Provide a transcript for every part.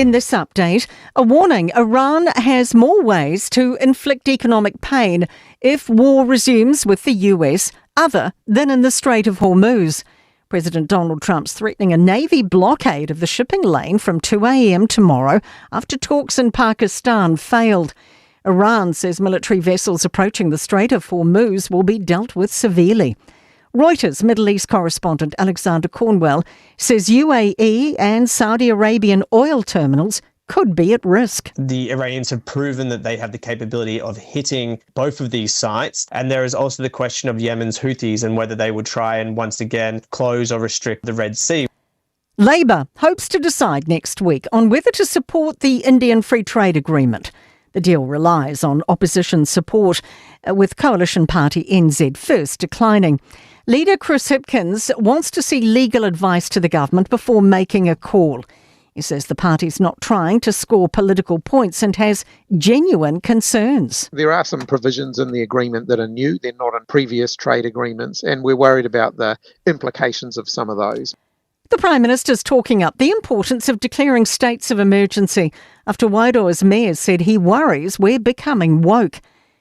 In this update, a warning Iran has more ways to inflict economic pain if war resumes with the US other than in the Strait of Hormuz. President Donald Trump's threatening a navy blockade of the shipping lane from 2 a.m. tomorrow after talks in Pakistan failed. Iran says military vessels approaching the Strait of Hormuz will be dealt with severely. Reuters Middle East correspondent Alexander Cornwell says UAE and Saudi Arabian oil terminals could be at risk. The Iranians have proven that they have the capability of hitting both of these sites. And there is also the question of Yemen's Houthis and whether they would try and once again close or restrict the Red Sea. Labour hopes to decide next week on whether to support the Indian Free Trade Agreement. The deal relies on opposition support, with coalition party NZ First declining. Leader Chris Hipkins wants to see legal advice to the government before making a call. He says the party's not trying to score political points and has genuine concerns. There are some provisions in the agreement that are new. They're not in previous trade agreements, and we're worried about the implications of some of those. The Prime Minister's talking up the importance of declaring states of emergency after Wairoa's mayor said he worries we're becoming woke.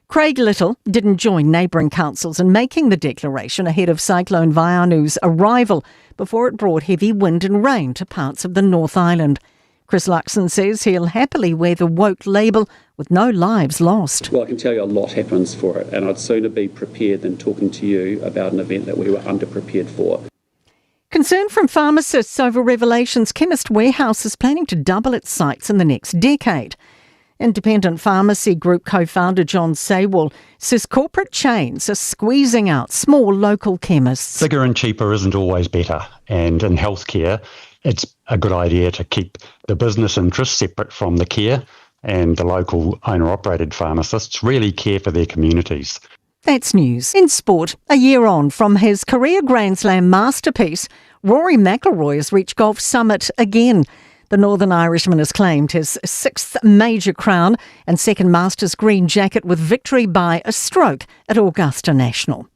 Craig Little didn't join neighbouring councils in making the declaration ahead of Cyclone Vaianu's arrival before it brought heavy wind and rain to parts of the North Island. Chris Luxon says he'll happily wear the woke label with no lives lost. Well, I can tell you a lot happens for it, and I'd sooner be prepared than talking to you about an event that we were underprepared for. Concern from pharmacists over revelations Chemist Warehouse is planning to double its sites in the next decade. Independent Pharmacy Group co-founder John Saywell says corporate chains are squeezing out small local chemists. Bigger and cheaper isn't always better, and in healthcare, it's a good idea to keep the business interests separate from the care, and the local owner-operated pharmacists really care for their communities. That's news. In sport, a year on from his career Grand Slam masterpiece, Rory McIlroy has reached golf summit again. The Northern Irishman has claimed his sixth major crown and second Masters green jacket with victory by a stroke at Augusta National.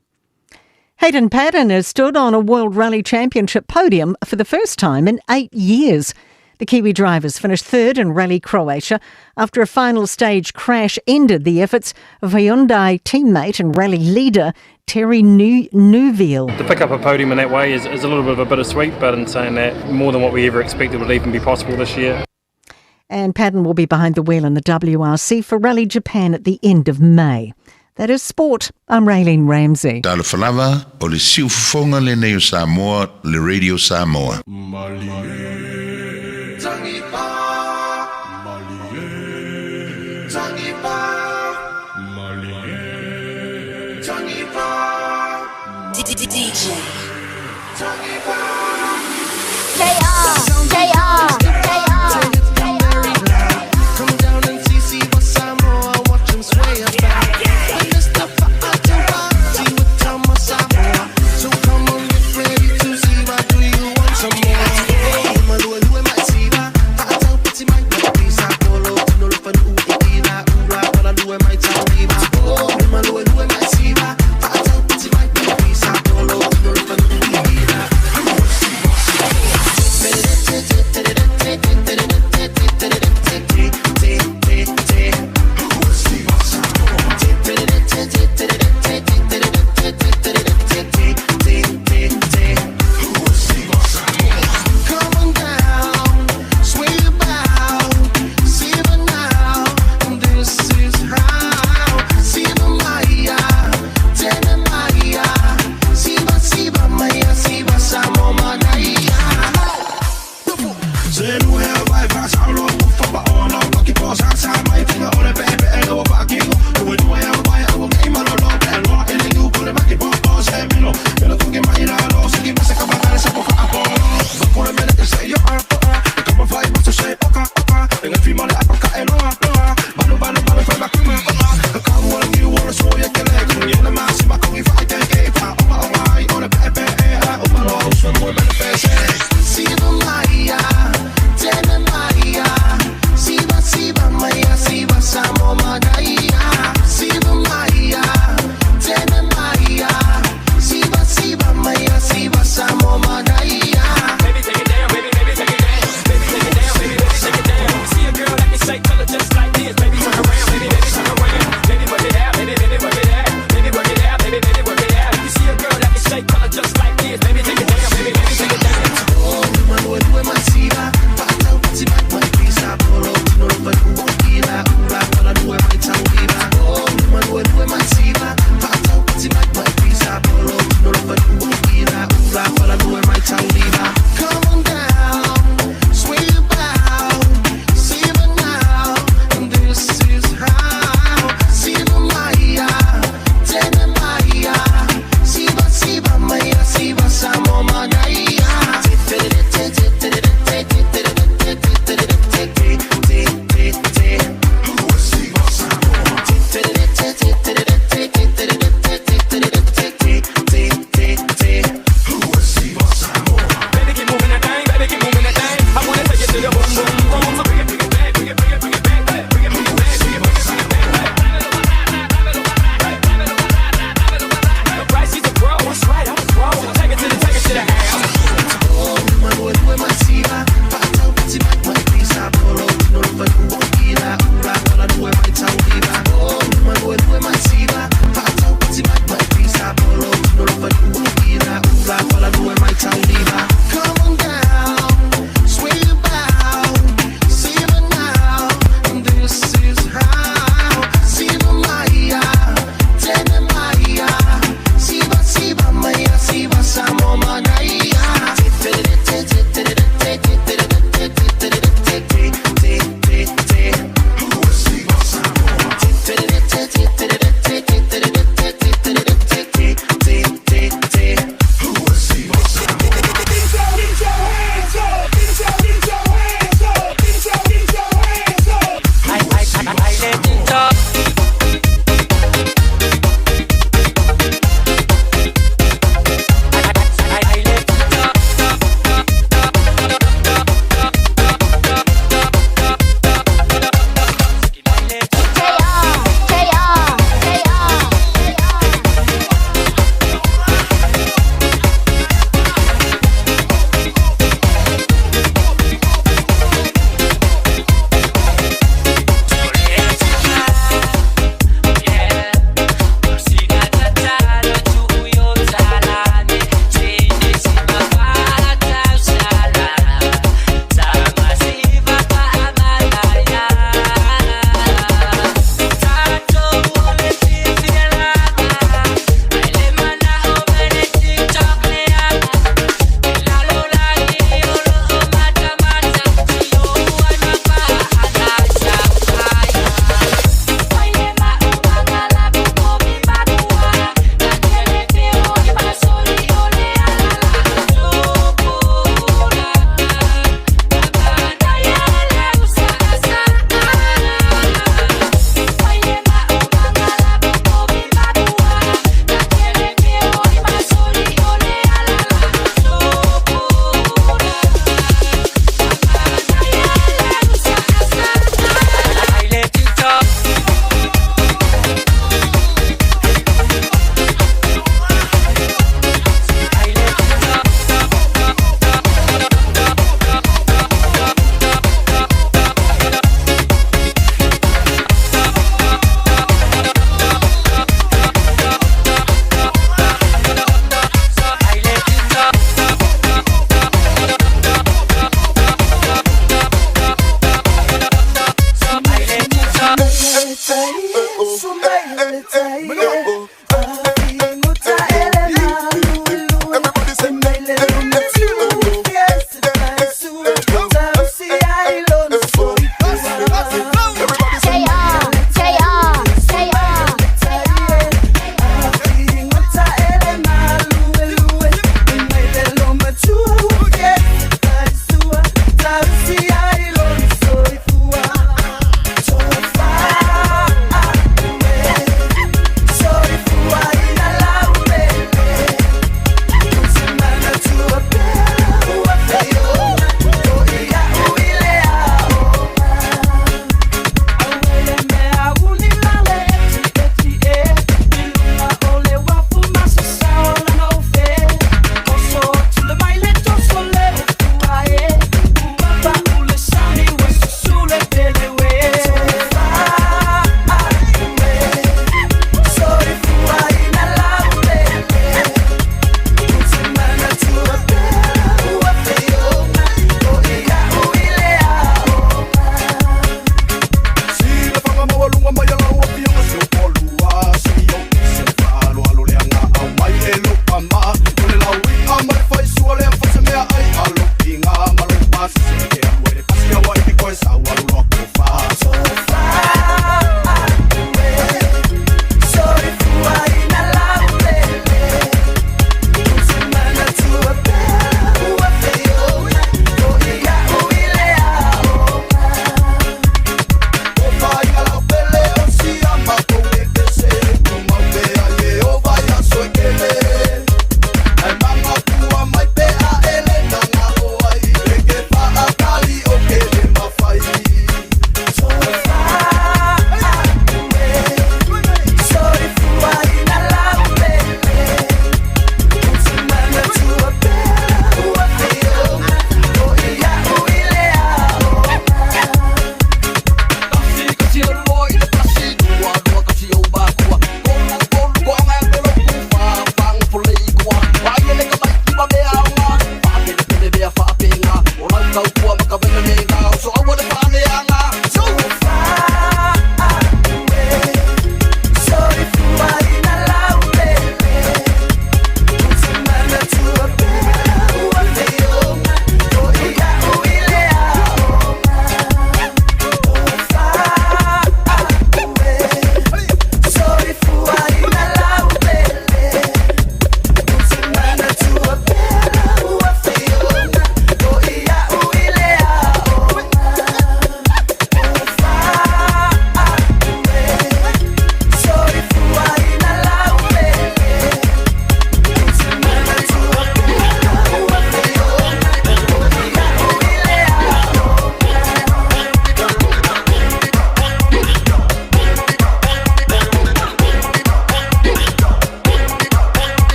Hayden Paddon has stood on a World Rally Championship podium for the first time in 8 years. The Kiwi drivers finished third in Rally Croatia after a final stage crash ended the efforts of Hyundai teammate and rally leader Terry Neuville. To pick up a podium in that way is a little bit of a bittersweet, but in saying that, more than what we ever expected would even be possible this year. And Paddon will be behind the wheel in the WRC for Rally Japan at the end of May. That is sport. I'm Raylene Ramsey. Talofa lava, o le siufofoga lenei o Samoa, le Radio Samoa. DJ J.R. J.R. J.R. Come down and see what Samoa, watch 'em sway about. When it's the fa'atawati with Tama Samoa. So come on, get ready to see why do you want some more?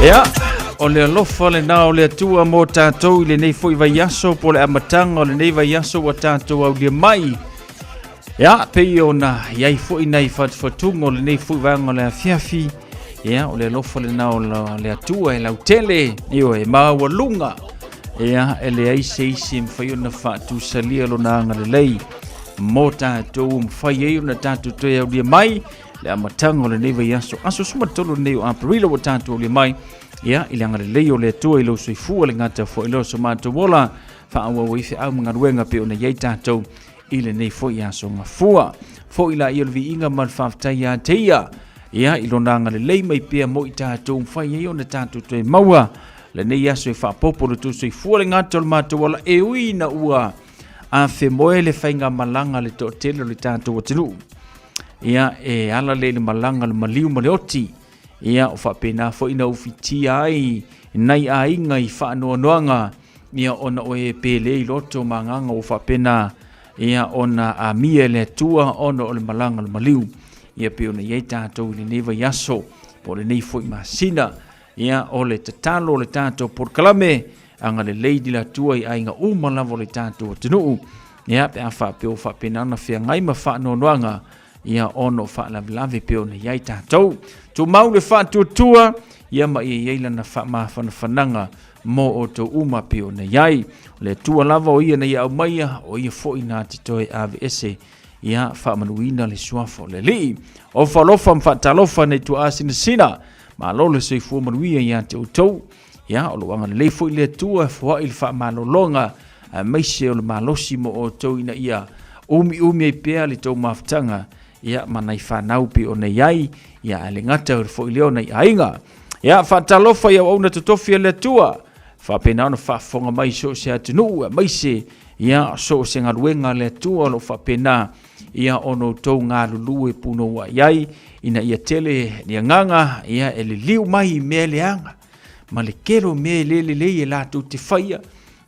Ia, o le alofa lena o le Atua mo tatou i lenei foi vaiaso po o le amataga o lenei vaiaso ua tatou aulia mai. Ia, pei ona i ai foi nai fatufatuga o lenei foi vaega o le afiafi. Ia, o le alofa lena o le Atua e lautele, ioe, e maualuga. Ia, e leai se isi e mafai ona faatusalia lona agalelei mo tatou ua mafai ai ona tatou toe aulia mai le amataga o lenei vaiaso, aso 13 lenei o Aperila ua tatou aulia mai. Ia, i le agalelei o le Atua i lou soifua le gata foi lea o so matou ola, faaauau ai feau ma galuega pei ona i ai tatou i lenei foi aso gafua. Foi laia o le viiga ma le faafetai ia te ia, ia i lona agalelei mai pea mo i tatou mafai ai ona tatou toe maua lenei aso e faaopoopo lo outou soifua le gata o le matou ola e ui ina ua afemoe le faigamalaga a le toatele o le tatou atunuu. Ia, e ala lea i le malaga le maliu ma le oti. Ia, o faapena foi na ufitia ai nai aiga i faanoanoaga, ia ona o e pele i loto ma agaga ua faapena ia ona amia e le Atua ona o le malaga o le maliu. Ia pei ona i ai tatou i lenei vaiaso po o lenei foi masina. Ia, o le tatalo o le tatou polokalame, agalelei i le Atua i aiga uma lava o le tatou atunuu. Ia, pe a faapea ua faapena ona feagai ma faanoanoaga, ia ona o faalavelave pei ona i ai tatou. Tumau le faatuatua, ia ma ia i ai lana faamafanafanaga mo outou uma pei ona i ai. O le Atua lava o ia na ia aumaia, o ia foi na te toe aveese, ia faamanuina le suafa o le Alii. Ofa alofa ma faatalofa nei tuaa sinasina, malo le soifua manuia ia te outou. Ia, o lou agalelei foi le Atua e foai le faamalologa aemaise o le malosi mo outou ina ia umiumi ai pea le tou mafutaga ia ma nai fanau pei ona i ai, ia ae le gata foi lea o nai aiga. Ia, faatalofa i auauna totofi a le Atua, faapena ona faafofoga mai i so o se atunuu aemaise ia so o se galuega a le Atua o lo o faapena ia ona outou galulue punouai ai ina ia tele ni agaga ia e liliu mai i mea leaga ma le tele o mea e le lelei e latou te faia,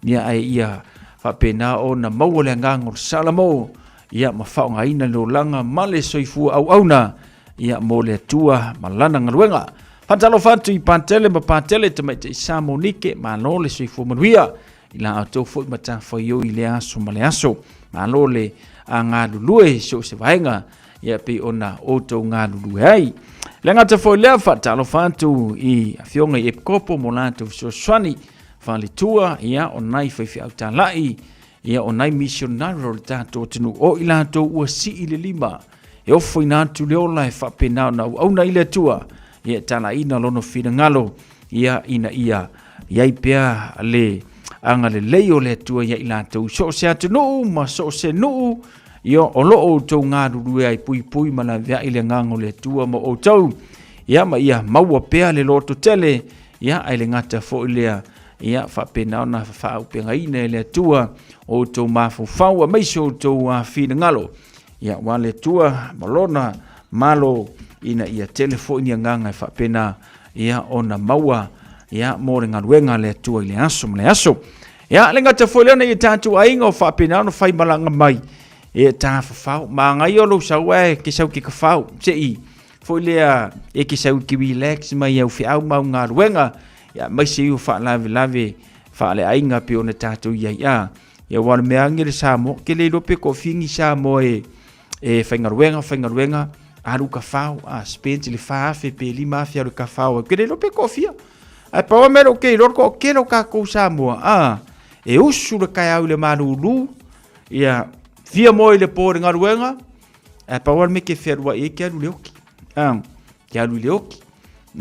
ia ae ia faapena ona maua le agaga o le Salamo ia ma faaaogaina le olaga ma le soifua auauna ia mo le Atua ma lana galuega. Faatalofa atu i Patele ma Patele, tamaitai Sa Monike, malo le soifua manuia i la outou foi matafaioi i lea aso ma le aso. Malo le galulue i so o se vaega ia pei ona outou galulue ai. Le gata foi lea, faatalofa atu i afioga i Epikopo mo latou fesoasoani faaletua, ia o nai faifeau talai, ia o nai misionari o le tatou atunuu, o i latou ua sii le lima e ofoina atu le ola e faapena ona auauna i le Atua, ia e talaiina lona finagalo, ia ina ia i ai pea le agalelei o le Atua ia i latou i so o se atunuu ma so o se nuu, ia o lo o outou galulue ai puipui ma laveai le agaga o le Atua ma outou, ia ma ia maua pea le loto tele, ia ae le gata foi lea, ia faapena ona faaaupegaina e le Atua o outou mafaufau aemaise o outou finagalo, ia aua le Atua ma lona malo ina ia tele foi ni agaga e faapena ia ona maua ia mo le galuega a le Atua i le aso ma le aso. Ia le gata foi lea na ia tatou aiga o faapena ona faimalaga mai e tafafao magaia o lou sau ae ke sau ke kafao se i foi lea e ke sau ke relax mai au feau ma au galuega ia aemaise i o faalavelave faaleaiga pei ona tatou i ai a ia aua o le mea agi le Samoa ke le iloa pe toafia ni Samoa e e faigaluega faigaluega alu kafao a spend le 4,000 pe 5,000 alu kafao ai ke le iloa pe toafia. Ae pau lava mea lea ou te iloa, o le toatele o tatou Samoa, a, e usu le taeao i le malulu, ia, fia moe i le po i le galuega, ae pau lava le mea e te fealuai ai, e te alu i le oki, a, e te alu i le oki,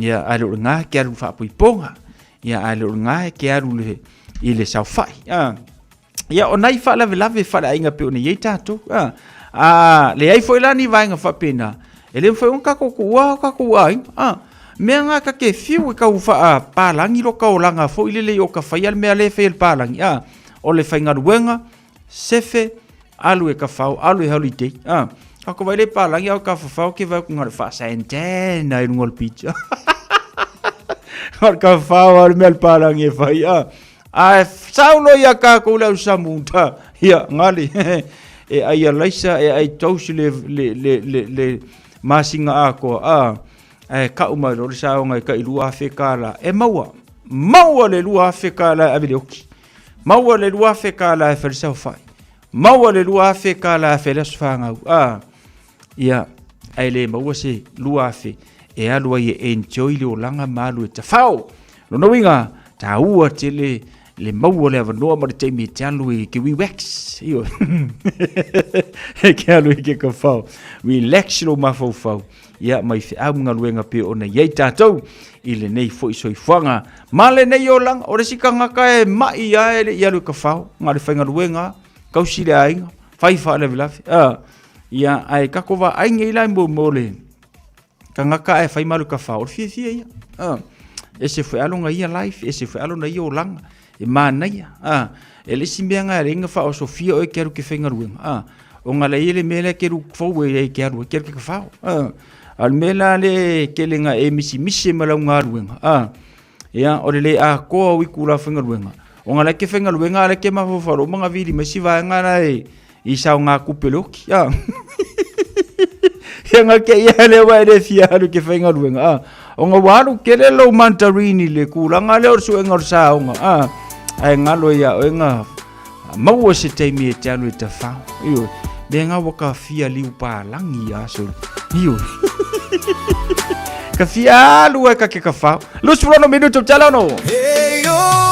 ia, ae le o lena e te alu i le faaipoipoga, ia, ae le o lena e te alu i le, i le saofai, a. Ia, o nai faalavelave faaleaiga pei ona i ai tatou. A, a leai foi la ni vaega faapena, e le mafai ona tatou tuua o tatou aiga. A, mea na ta te fiu e tau faapalagi lo ta olaga foi lele i o ta faia le mea lea e fai e le palagi. A, o le faigaluega, sefe, alu e kafao, alu e holiday. A, tatou vaai le palagi a o tafafao ke vaai atu na o le faasaentan ai luga o le beach. O le kafao a le mea le palagi e fai. A, Ae sau loa ia tatou le au samuta, ia, gali, e ai alaisa, e ai tausi le, le, le, le, le masina atoa, a, Ae kau mai loa le saoga e tai $2,000 e maua. Maua le $2,000 e ave i le oki. Maua le $2,000 e fai le saofai. Maua le $2,000 e fai le aso fanau. A, ia, ae le maua se 2,000 e alu ai e enjoy le olaga ma alu e tafao. Lona uiga, taua tele le maua o le avanoa ma le taimi e te alu i ke relax. Ioe. E ke alu i ke kafao. Relax lou mafaufau. Ia, mai feau ma galuega pei ona i ai tatou i lenei foi soifuaga ma lenei olaga. O le isi tagata e mai lava e le i alu i kafao, na o le faigaluega, tausi le aiga, fai faalavelave. Ia, ae tatou vaai nei la i mea o le tagata ae fai ma alu i kafao, o le fiafia ia. Ese foi lava lona ia life, ese foi lava lona ia olaga, e manaia. E le isi mea lena e ala ai ona faaosofia oe e te alu e te faigaluega, ona o la e i ai le mea lea e te look forward ai e te alu ai, e te alu e te kafao. A o le mea la lea e tele ina e misemise ma lau galuega, ia, o le le atoa o itula faigaluega, ona o la e te faigaluega a o la e te mafaufau loa ma vili mai si vaega la e i saogatupe o le oki. Ia na te ia lea ua e le fia alu e te faigaluega, a. Ona ua alu tele lou mandarin i le tulaga lea o le suega o le saoga, a. Ae galo ia oe na maua se taimi e te alu e tafao. Ioe, mea nga ua ka fia liu palagi ia aso. Ioe. Ka fia alu ai ka ke kafao. 26 minutu talono. Hey, oh,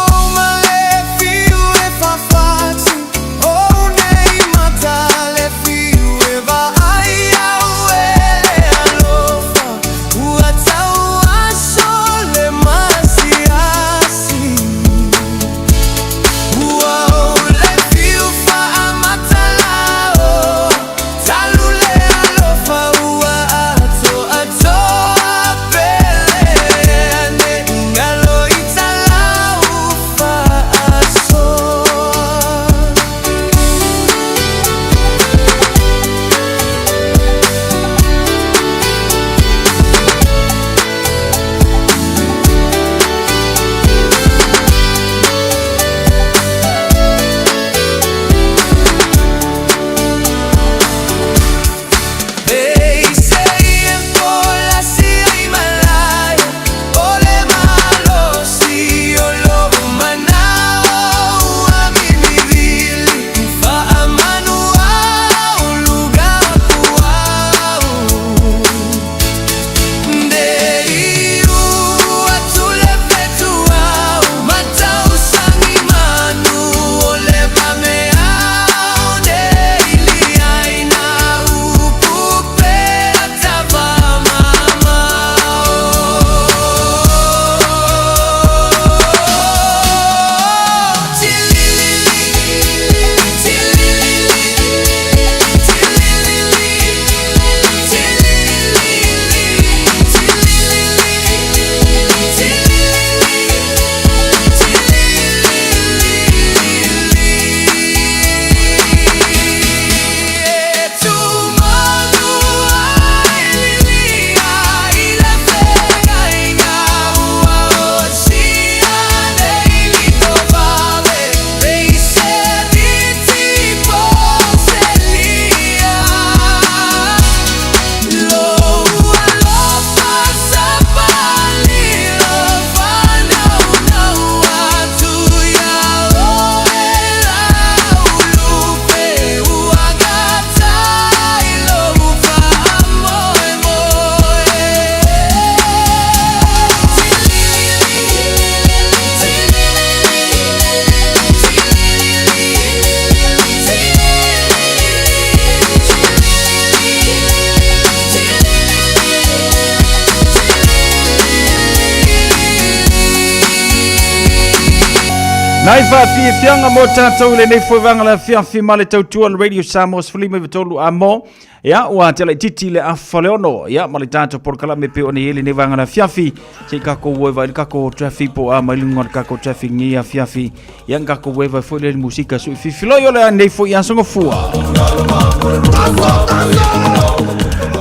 Nai faafiafiaga mo tatou i lenei foevaga le afiafi ma le tautua le Radio Samoa 13 a mo. Ia, ua te laititi le afa le ono. Ia, ma le tatou polokalame pe ona i ai lenei vaega le afiafi. Se i kakou oe vai le kakou traffic po a mai lunga le kakou traffic ni afiafi. Ia, kakou oe vai foi le musika sui fifiloi o le anei foi aso gafua.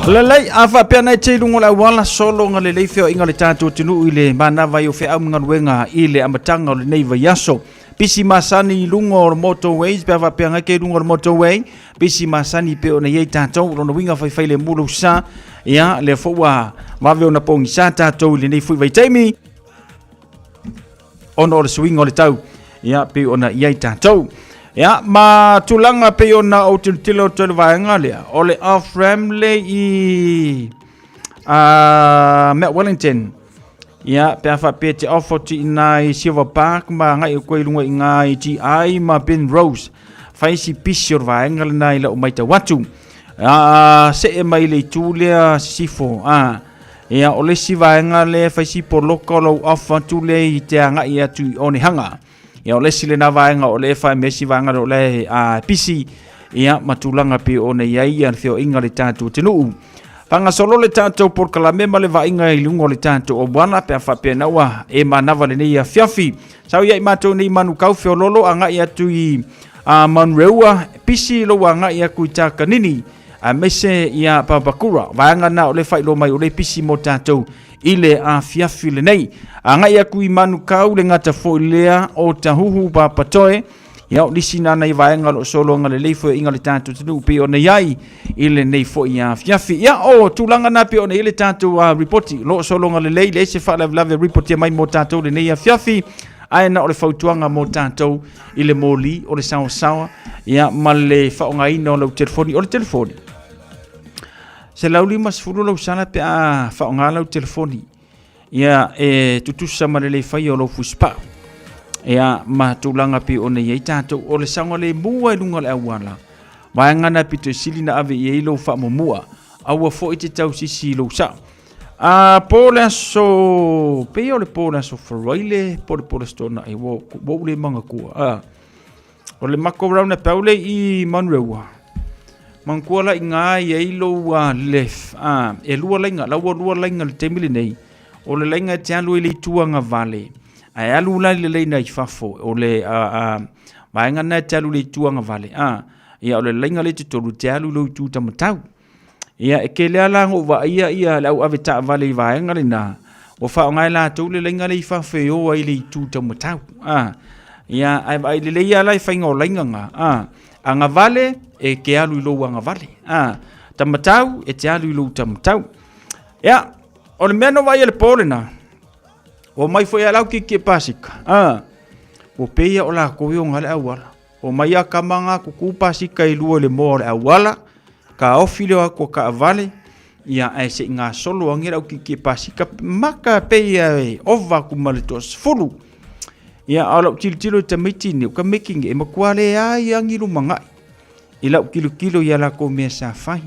Lelei, a faapea nei te i luga o le auala solo nga lelei feoaiga o le tatou atunuu i le manava ai o feau ma galuega i le amataga o lenei vaiaso. Pisi masani i luga o le motorways pe a faapea ngai ke i luga o le motorway, pisi masani pei ona i ai tatou, lona uiga faifai lemu lou sa, ia lea foi ua vave ona pogisa tatou i lenei foi vaitaimi ona o le suiga o le tau, ia pei ona i ai tatou. Ia, ma tulaga pei ona ou tilotilo atu i le vaega lea, o le off-ramp le i Mount Wellington. Ia, pe a faapea te off atu i ina i Silver Park ma agai atu ai i luga i ngā i GI ma Ben Rose. Fai si pisi o le vaega lena i lau matau atu. See mai le itu lea sisifo. Ia, o le isi vaega lea fai si poloka o lau off atu lea i te agai atu i Onehanga. Ia, o le isi lena vaega o lea e fai ma isi vaega o lea e pisi, ia, ma tulaga pei ona i ai ia le feoaiga o le tatou atunuu. Faagasolo le tatou polokalame ma le vaaiga i luga o le tatou auala pe a faapea na ua e manava lenei afiafi. Sau ia i matou nei Manukau feololo agai atu i Manureua, pisi lou agai atu i Takanini, aemaise ia Papakura. Vaega na o le faailoa mai o le pisi mo tatou i le afiafi lenei. Agai atu i Manukau le gata foi lea o Tahuhu Papatoe, ia o nisi na nai vaega o lo o sologa lelei feoaiga o le tatou atunuu pei ona i ai i lenei foi afiafi. Ia o tulaga na pei ona i ai le tatou ripoti, o lo o sologa lelei, leai se faalavelave ripotia mai mo tatou lenei afiafi, ae na o le fautuaga mo tatou i le moli o le saoasaoa, ia ma le faaaogaina o lau telefoni. O le telefoni, 150 lau sala pe a faaaoga lau telefoni, ia e tutusa ma le le faia o lou fusipau, ia ma tulaga pei ona i ai tatou. O le saogalemu ai luga o le auala, vaega na pito i sili na ave i ai lou faamomua, aua foi te tausisi i lou sao. A po le aso, pei o le po le aso Faraile, po le po le aso Toonai, ua ou le manatua. O le matou roundabout le i Manurewa, manatua la i ina e i ai lou left, e lua laina, la ua lua laina i le taimi lenei, o le laina e te alu ai i le itu agavale, ae alu la i le laina i fafo, o le vaega lena e te alu i le itu agavale, ia o le laina lea i totonu e te alu i lou itu taumatau. Ia, e tele lava la ona ou vaaia ia le au ave taavale i vaega lena, ua faaaoga e latou le laina lea i fafo e o ai i le itu taumatau. A, ia, ae vaai lelei lava la i faiga o laina na, a, agavale e te alu i lou agavale, a, taumatau e te alu i lou taumatau. Ia, o le mea na ou vaaia i le po lena, ua omai foi lava la au kiki e pasika, a, ua pei lava o latou e ona le auala. Omai a kama nga kuku pasika i lua i le moa o le auala, taofi leo atu o taavale, ia ae se i gasolo ange le au kiki pasika maka pei e ova atu ma le toasefulu. Ia a o lau tilotilo i tamaiti nei, o tamaiti nei e matua leai lava ni lumanai i lau tilotilo i a latou mea sa fai.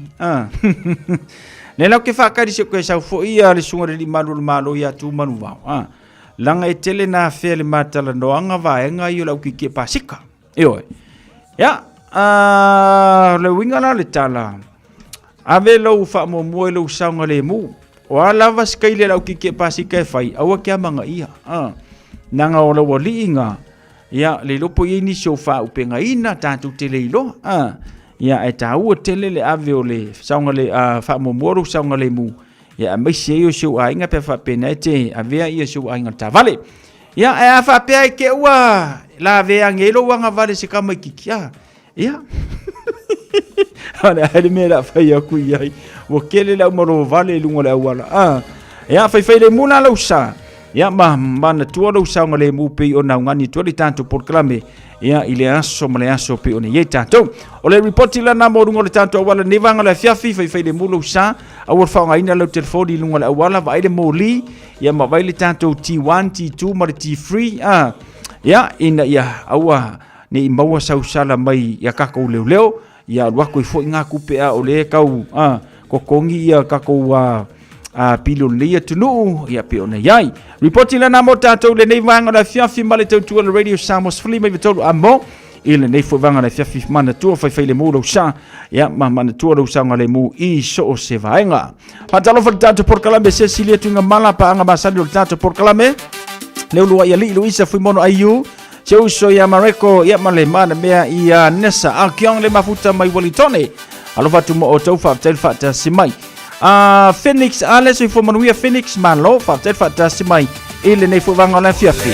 Lea la ou te faatali se i toe sau foi ia le susuga i le Alii Malu o le Malo ia Tumanuvao. Leaga e tele na afea i le matalanoaga vaega ia o le au kiki pasika. Ioe. Ia, o le uiga la o le tala, ave lou faamuamua i lou saogalemu. O a lava se kaili a le au kiki pasika e fai, aua ke amanaia. Leaga o lau alii na, ia, le iloa po o i ai nisi o faaupegaina, tatou te le iloa. Ia, ae taua tele le ave o le faamuamua lou saogalemu, ia aemaise ai o si ou aiga pe a faapena e te avea ia si ou aiga i le taavale. Ia, ae a faapea e te ua lavea ane ai lou agavale se tamaitiiti, a, ia, o le a le mea o le a fai atu i ai, ua tele le aumalo vale i luga o le auala, a, ia, faifai lemu la lau sa, ia, ma manatua lou saogalemu pei ona augani atu ai le tatou polokalame, ia, i le aso ma le aso pei ona i ai tatou. O le ripoti lena mo luga o le tatou auala i lenei vaega o le afiafi, faifai lemu lou sa, aua le faaaogaina lau telefoni i luga o le auala, vaai le moli, ia ma vaai le tatou T1, T2 ma le T3, ia, ina ia aua ne i maua sau sala mai ia tatou leoleo, ia alu atu ai foi ngā tupe a o lea e tau totogi ia tatou pili o lenei atunuu, ia pei ona i ai. Ripoti lena mo tatou i lenei vaega o le afiafi ma le tautua le Radio Samoa 13 a mo i lenei foi vaega o le afiafi manatua faifai lemu lou sa, ia ma manatua lou saogalemu i so o se vaega. Faatalofa i le tatou polokalame se sili atu i ngā mala paaga masani o le tatou polokalame. Le ulu ai alii Luisa Fuimono Aiu, se uso ia Mareko, ia ma le mana mea ia Nessa Akiong le mafuta mai Wellingtone. Alofa atu mo outou faafetai le faatasi mai. Phoenix Ale, soifua manuia Phoenix, malo faafetai le faatasi mai i lenei foi vaega o le afiafi.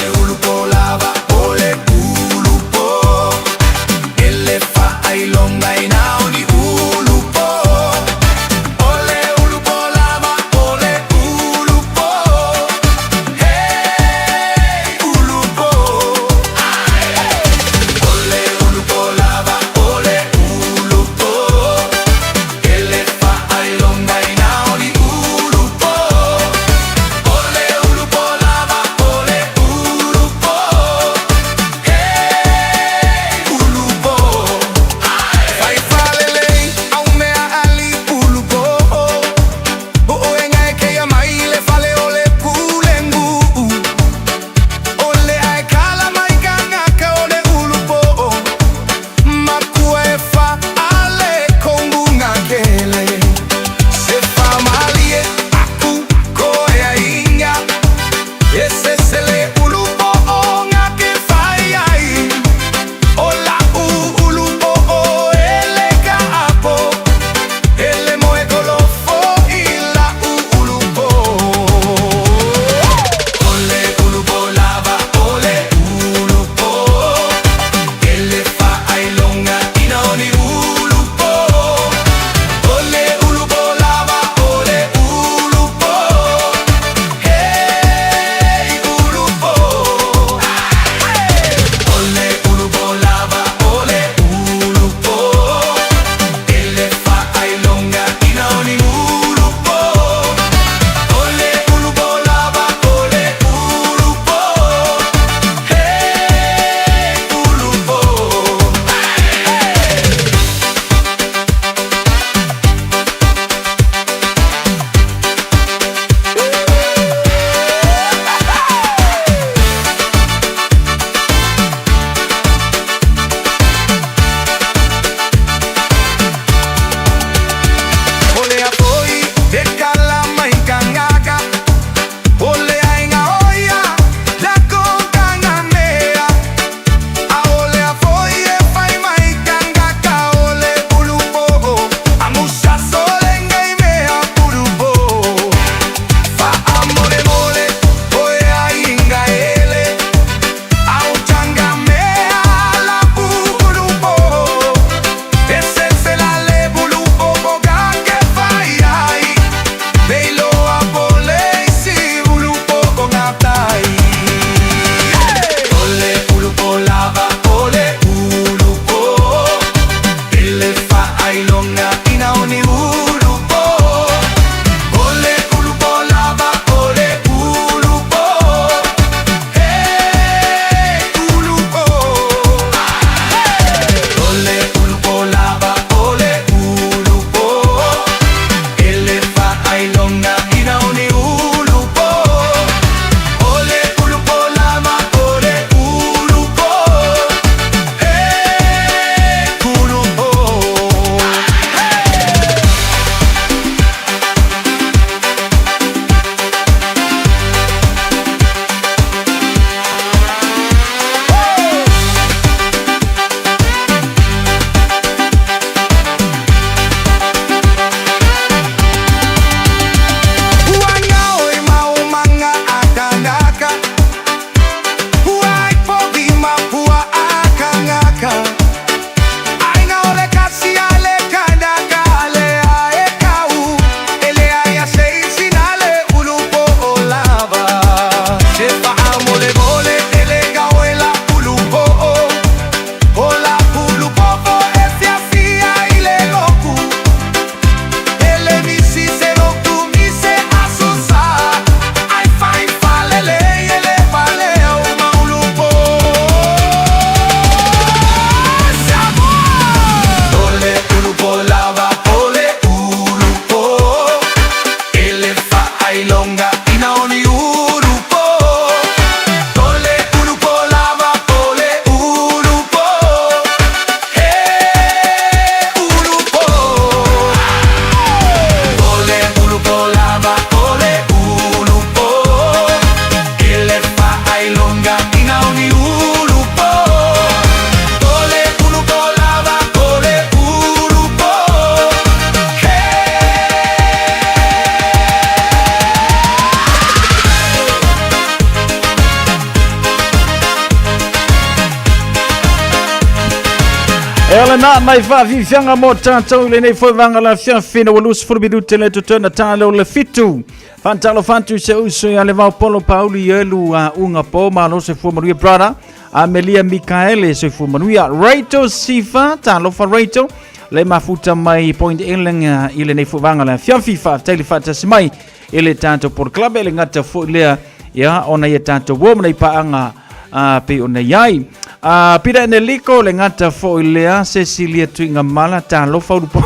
E o lena nai faafiafiaga mo tatou i lenei foi vaega lafiafi ina ua 20 minute le totoe ona ta lea o le fitu. Faatalofa atu i se uso ia Levao Polo Pauli Elu a Uga Po, malo soifua manuia brother. Amelia Mikaele soifua manuia. Rachel Sifa, talofa Rachel. Le mafuta mai Point Ellen i lenei foi vaega lafiafi. Faafetai le faatasi mai i le tatou polokalame le gata foi lea ia ona ia tatou uo ma nei paaga a pei ona i ai. A Pita Eneliko le gata foi lea Cecilia Tuigamala talofa ulupo.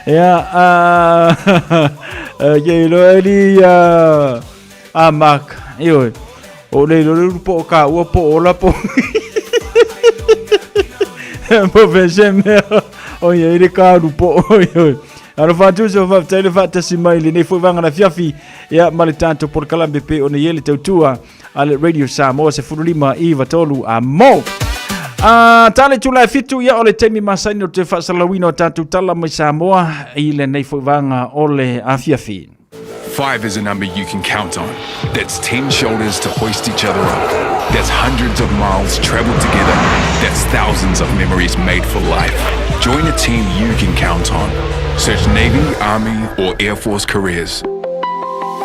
Ia a ye lo eli a a Mark ioe o le lo le ulupo o ka ua po ola po. Po vese mea o ia i le ka ulupo ioe. Alofa atu se faafetai le faatasi mai i lenei foi vaega afiafi ia ma le tatou polokalame pei ona i ai le tautua a le Radio Samoa 15 9 3 a mo. A ta le itula e fitu ia o le taimi masani o te faasalalauina o tatou tala mai Samoa i lenei foi vaega o le afiafi. Five is a number you can count on. That's 10 shoulders to hoist each other up. That's hundreds of miles traveled together. That's thousands of memories made for life. Join a team you can count on. Search Navy, Army, or Air Force careers.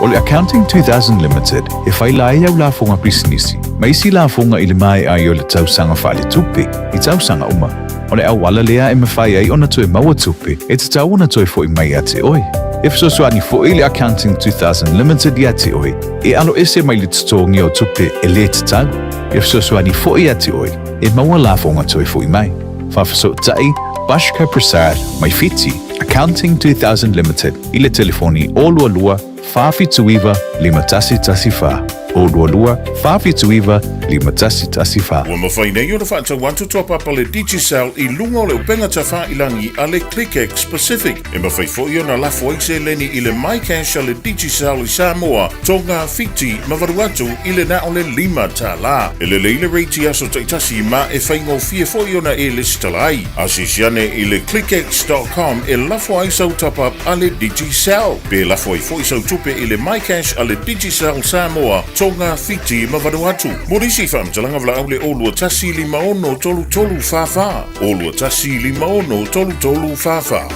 O le Accounting 2000 Limited e faila ai au lafoga pisinisi ma isi lafoga i le maea ai o le tausaga faaletupe i tausaga uma. O le auala lea e mafai ai ona toe maua tupe e tatau ona toe fo'i mai ia te oe. E fesoasoani fo'i le Accounting 2000 Limited ia te oe e alo ese mai le totogia o tupe e lē tatau. E fesoasoani fo'i ia te oe e maua lafoga toe fo'i mai. Faafesootai Bashkar Prasad mai Fiti, Accounting 2000 Limited i le telefoni 022 479 5114, 022 479 5114. Ua mafai nei ona faatau atu top up a le Digicel i luga o le upega tafailangi a le ClickX Pacific. E mafai foi ona lafo ai seleni i le MyCash a le Digicel i Samoa, Tonga, Fiti ma Vanuatu i le na o le $5. E lelei le rate i aso taitasi ma e faigofie foi ona e lesitala ai. Asiasi ane i le clickx dot com e lafo ai sau top up a le Digicel. Pe lafo ai foi sau tupe i le MyCash a le Digicel Samoa, Tonga, Fiti ma Vanuatu. Mo nisi faamatalaga valaau le 021 56 33 44, 021 56 33 44.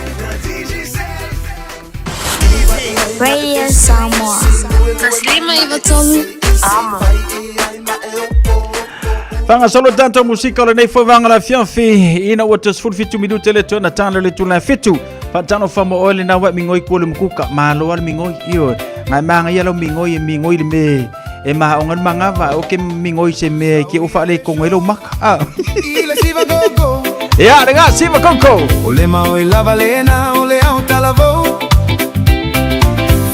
Radio Samoa. Taslima i Vatomi. Amo. Faagasolo tatou musika o lenei foi vaega lafiafi ina ua toe 17 minute le toe na tala le tula fitu. Faatalofa mo oe lena ua migoi kua le mukuka. Malo a le migoi. Ioe. Ngai maga ia lau migoi e migoi le me e mahaoga le magava. O ke migoi se mea e ke o faalekogo ai lou maka. Ah. Ia, le ga siva koko. O le mau e lava lena o le au talavou.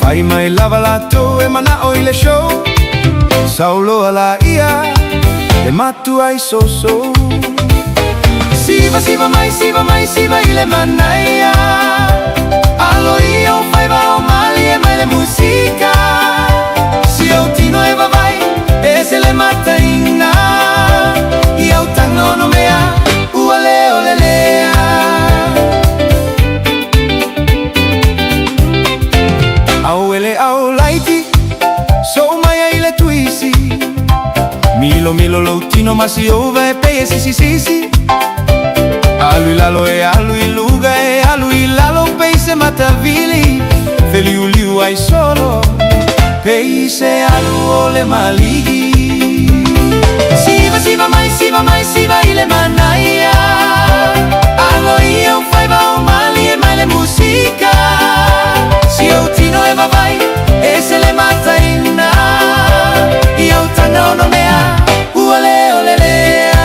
Fai mai lava latou e manao i le show. Sauloa la ia le matua i soso. Siva siva mai siva mai siva i le manaia. Alo ia o faiva o malie mai le musika. Si au tino e vavai e se le mataina. I au taga ono mea ua leo lelea. Au ele au laiti so mai ai le tuisi. Milo milo lou tino ma si ova e pei e sisi sisi. Alu i lalo e alu i luga e alu i lalo pei se matavili. Feliuliu ai solo pei se alu o le maligi. Siva siva mai siva mai siva i le manaia. Alo ia o faiva o malie mai le musika. Si ou tino e vavai e se le mataina. I au taga ono mea ua leo lelea.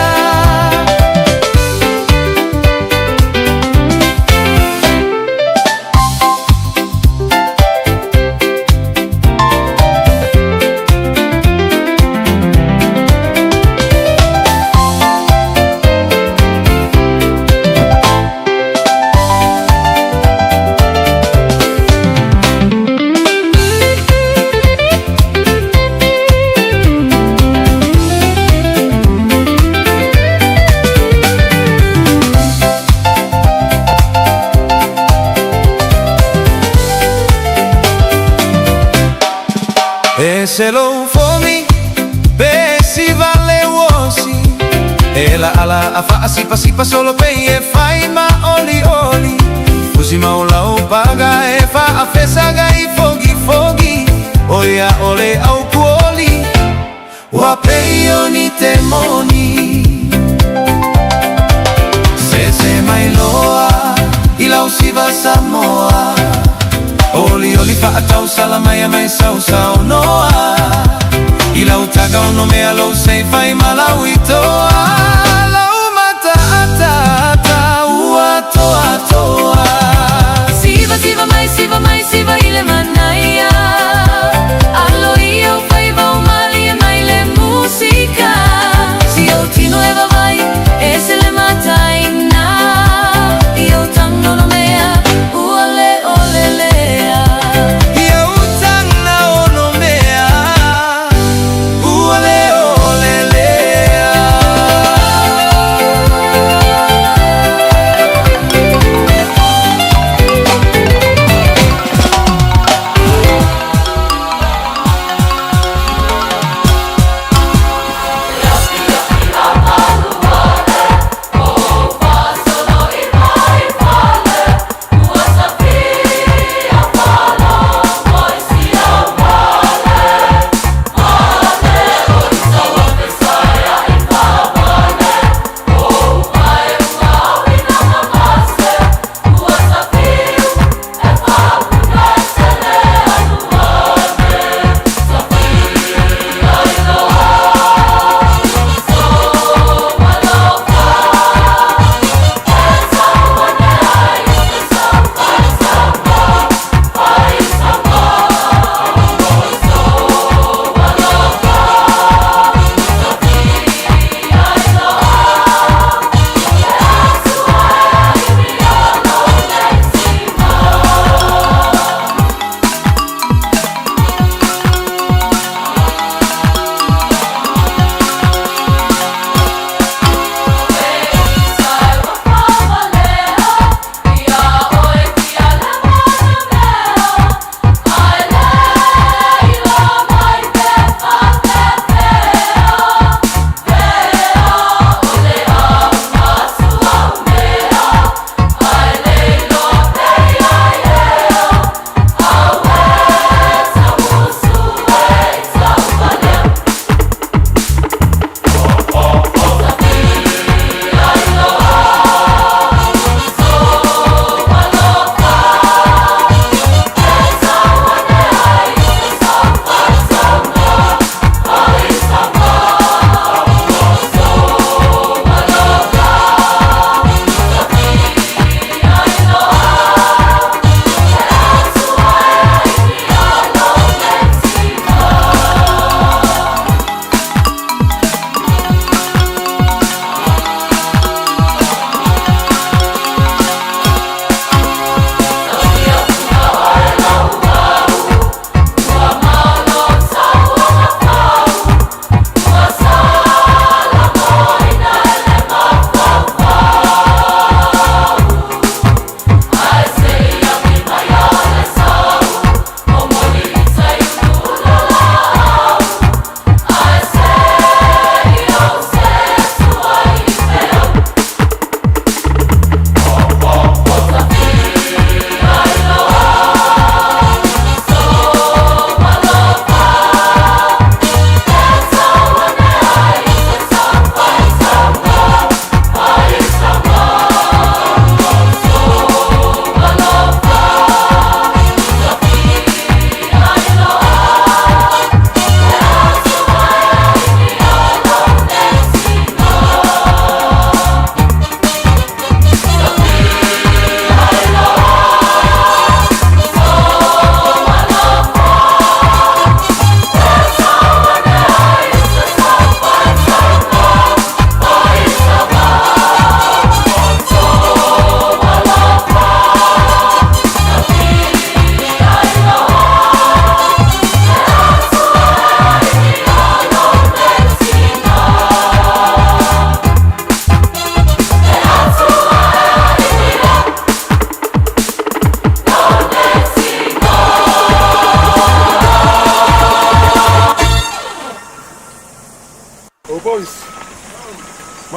E se lou fomi pe si vale uosi. E E la ala a faasipasipa solo pei e fai ma oli oli Fusi mau lau paga e faafesaga i fogi fogi O ia o le au kuoli Ua pei o ni te moni Se se mai loa i lau siva Samoa Oli oli faatau salamai mai sau sau noa I lau taga ono mea lou sei fai ma lau itoa Lau mata ata ata ua toa toa Siva siva mai siva mai siva i le manaia Alo ia o faiva o malie mai le musika Si au tino e vavai e se le mataina I au tagono mea ua le ole lea I au taga ono mea ua le ole lea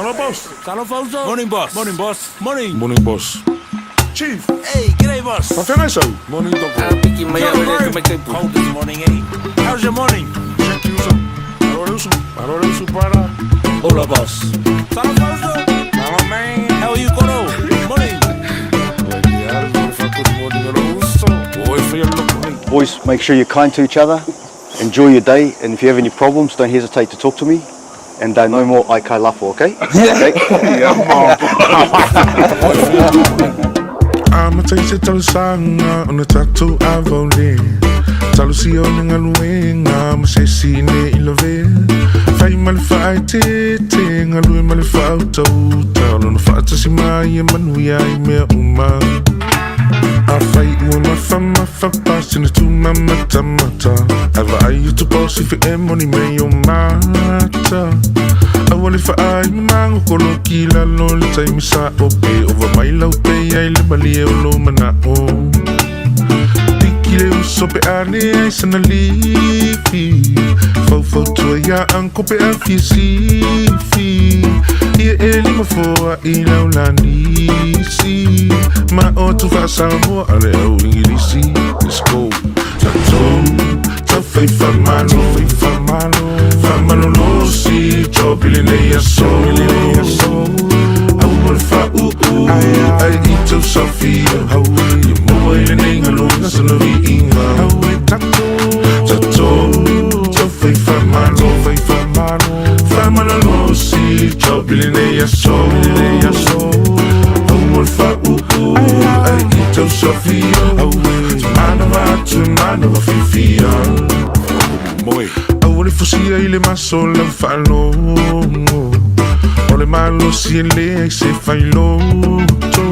Hola, boss. Talofa uso. Morning, boss. Morning, boss. Morning. Morning, boss. Chief. Hey, g'day, boss. Whawhengai sau. Morning, Doc. Piki mai au le mai taipu. Cold this morning, eh? How's your morning? Check you uso. Alo uso. Alo uso para. Hola, boss. Talofa uso. Hello, man. How are you, Koro? Morning. Boys, make sure you're kind to each other. Enjoy your day, and if you have any problems, don't hesitate to talk to me. And no more aikai lafo, okay? Okay. Amata i se talosaga ona tatou avaole Talosia o le galuega ma se isi ne i lavea Fai ma le faaeteete galue ma le faautauta O lona faatasi mai e manuia ai mea uma Afai ua mafamafa pasina tumamatamata Ae vaai atu bosi fe e moni mei o mata Aua le faai mamago koloki lalo le taimi sa o pe Ova mai lau pe ai le malie o lo manao Piki le uso pe ane ai sana lifi Faufautua ia anko pe a fia sifi Ia e lima foa i lau lanisi Ma o tu faasamoa a le au ingilisi Let's go Tatou tau fai faamalo fai faamalo Faamalolosi job i lenei aso i lenei aso Aua le faauu ai i tau safia Ia maua i lenei galuega sana viiga Tatou tau fai faamalo fai faamalo Faamalolosi job i lenei aso i lenei aso Aua le faauu ai i tau safia Manava atu manava fiafia Aua le fusia i le maso lau faalogo O le malosi e leai se failoto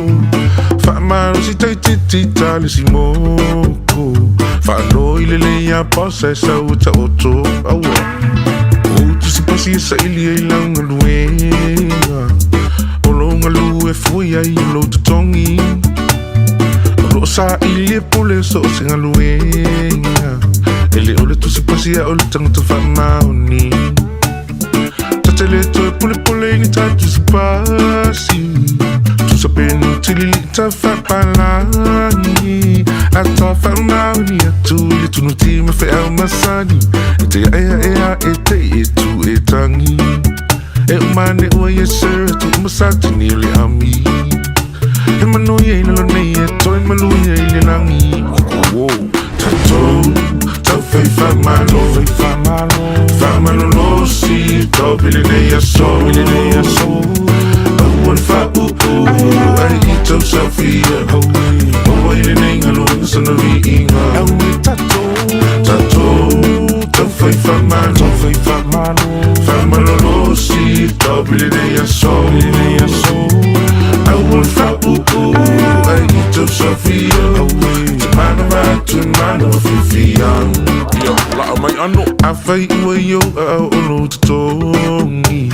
Faamalosi taititi ta le simoko Faalo i le lei a posa e sau e taoto Aua O tusipasi e saili ai lau galuega O lou galue fui ai o lou totogi O loo saili e pule so o se galuega E le o le tusipasi a o le tagata faamaoni Tatele toe pulepule i ni ta tusipasi Tusa penu tilili ta faapalagi A ta faamaoni atu i le tunuti ma feau masani E te aea ea e te i e tu e tangi E umane ua yes sir tu umasatini o le ami He manuia i lalo nei e toe maluia i le lagi Wow. Tatou tau fai faamalo fai faamalo Faamalolosi topi lenei aso i lenei aso Aua le faauu ai i tau safia Maua i lenei galuega sana viiga Tatou tau fai faamalo fai faamalo Faamalolosi topi lenei aso i lenei aso Aua le faauu ai i tau safia Te manava atu e manava fiafia Ia, laa mai ano Afai ua i ou aao o lou totogi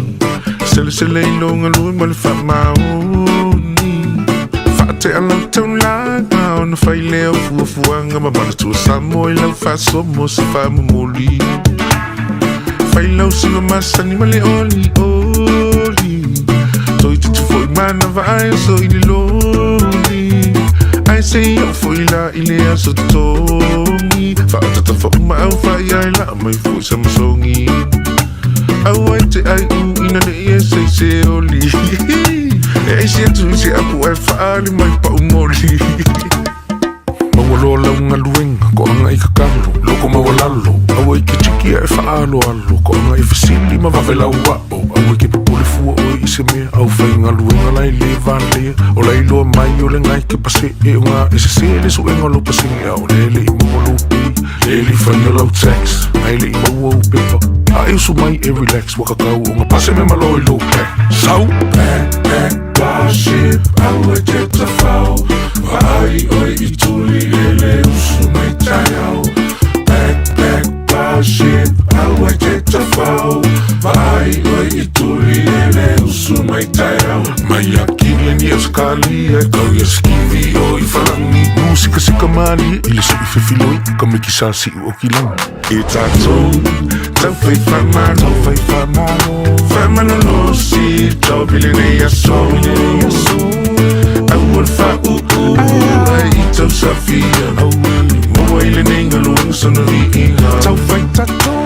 Selesele i lou galue ma le faamaoni Faatea lau taulaga ona fai lea o fuafuaga ma manatua Samoa i lau faasoa mo se faamomoli Fai lau siva masani ma le olioli Toeitiiti foi manava ai aso i le loli Ae se i oo foi la i le aso totogi Faaotata faauma au faaiai laa mai foi sa masogi Aua e te ai u ina ne i e sei se oli E aisi atu i se apu ae faali mai pau moli Maua loa lau galuega koaga i kakalo loko maualalo aua i ke tiki ae faaaloalo koaga i fesili ma vave lau ao aua ke popole fua oe i se mea au faigaluega la e lē valea o la iloa mai o le gai ke pasee o gā e sesē le suega o lou pasene a o lea e leʻi maua lou pei le le i faia lau tax ae leʻi maua ou pepa a e usu mai e relax ua kakau o ga pase me malo i lou pack sau pack pack Starship aua e te tawhao Vaai oe i tuli e le usu mai taiao Pack pack Starship aua e te tawhao Vaai oe i tuli e le usu mai taiao Mai a kili ni Auskalia e kau ia skivi o i whalangi Musikasika malie i le sui fefiloi Ka miki sa siu o ki langi E tātou tau whai whamalo Tau whai whamalo. Faamalolosi taopi lenei aso Aua le faauu ai i tausafia Maua i lenei galuega sona viiga Taufai tatou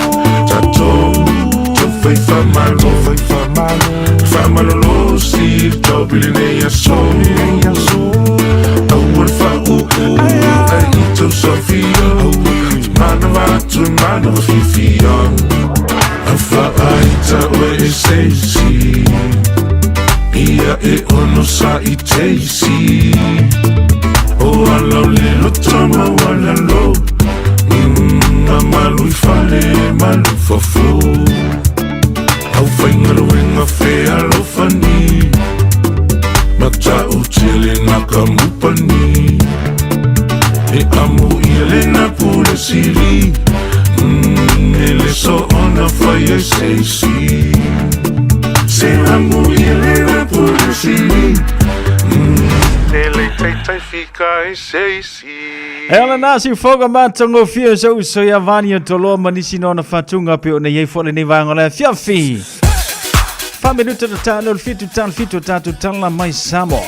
Tatou Taufai faamalo Faamalolosi taopi lenei aso Aua le faauu ai i tausafia Manava atu e manava fiafia Afaaita oe e se isi Ia e ono sa i teisi O ala o le loto ma wala lo A malu i fale malu fafo Au whaingaluenga fe alofani Mata o tele naka mupani E amu i le na pule sili E le so ona fai e seisi Se amu i le na pule sili E le taitai fika e seisi E ala nā si foga matagofie so uso ia vani o toloa ma nisi na ona faatuga pei ona i ai foi lenei vaega o le afiafi. Fa minuta na tano le fitu talo fitu o tatou tala mai Samoa.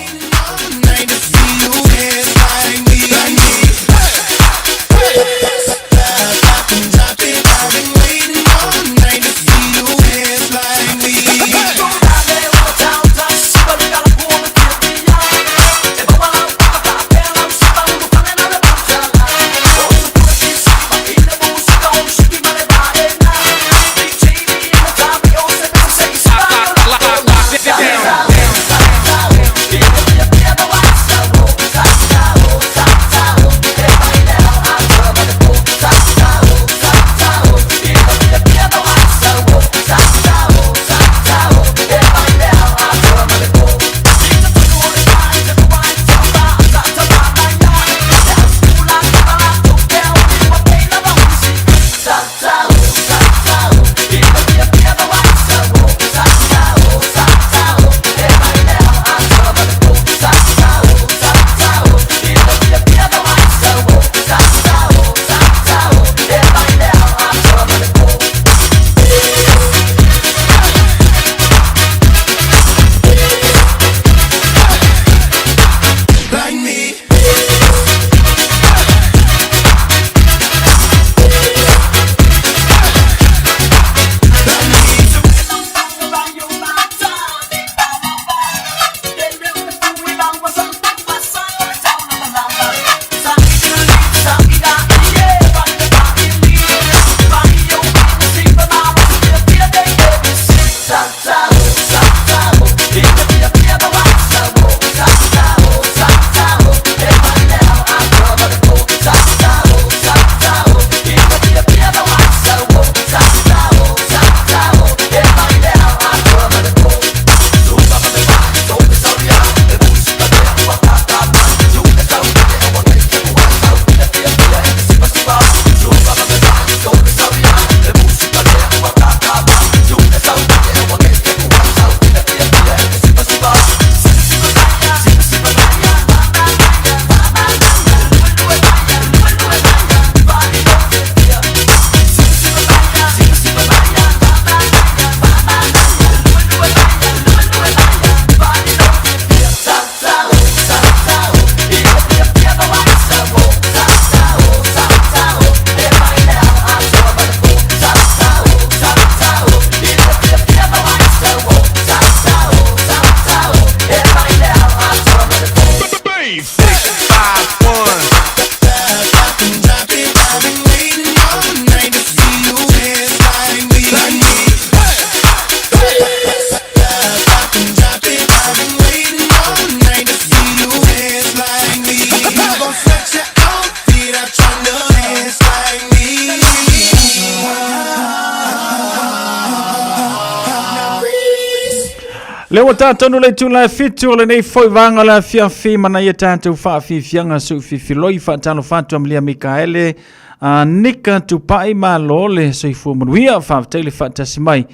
Lea ua tatou le itula e fitu o lenei foi vaega o le afiafi manaia tatou faafiafiaga suufifiloi faatalofa atu Amelia Mikaele a Nika Tupai malo le soifua manuia faafetai le faatasi mai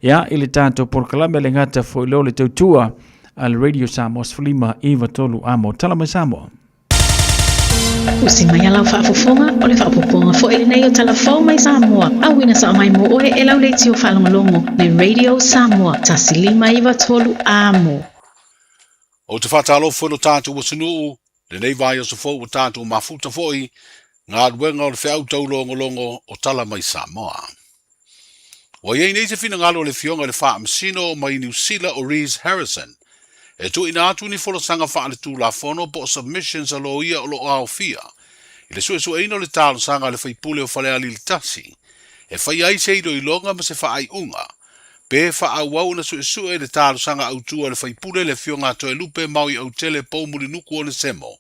ia i le tatou polokalame le gata foi leo le tautua a le Radio Samoa 15 93 amo tala mai Samoa. Usi mai a lau faafofoga, o le faaopoopoga foi lenei o Tala Fou mai Samoa, auina sao mai mo oe e lau leitio faalogologo le Radio Samoa 1593 Amo. Ou te faatalofa i lo tatou atunuu, lenei vaiaso fou ua tatou mafuta foi galuega o le feau taulogologo o Tala Mai Samoa. Ua i ai nei se finagalo o le Afioga i le Faamasino mai Niu Sila o Rhys Harrison e tuuina atu ni folasaga faaletulafono po o submissions a loia o lo o aofia i le suesueina o le talosaga a le faipule o Falealili 1 e faia ai se iloiloga ma se faaiuga pe faaauau ona suesue le talosaga autu a le faipule le Afioga a Toelupe Maui Autele Poumulinuku Onesemo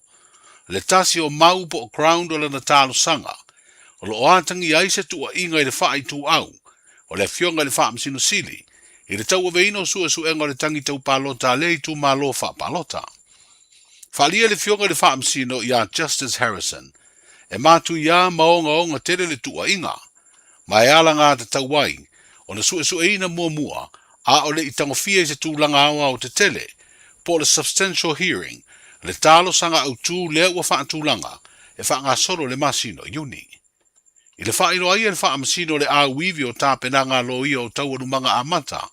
le tasi o mau po o ground o lana talosaga o lo o atagia ai se tuuaiga i le faaituau o le Afioga i le Faamasino Sili i le tauaveina o suesuega o le tagi tau palota a lea itumalo faapalota. Faaalia le Afioga i le Faamasino ia Justice Harrison e matuia ma ogaoga tele le tuuaiga, ma e alagatatau ai ona suesueina muamua a o le i tagofia i se tulaga aoao tetele, po o le substantial hearing, le talosaga autu lea ua faatulaga e faagasolo i le masina o Iuni. I le faailoa ai e le Faamasino le auivi o tapenaga a loia o taualumaga amata,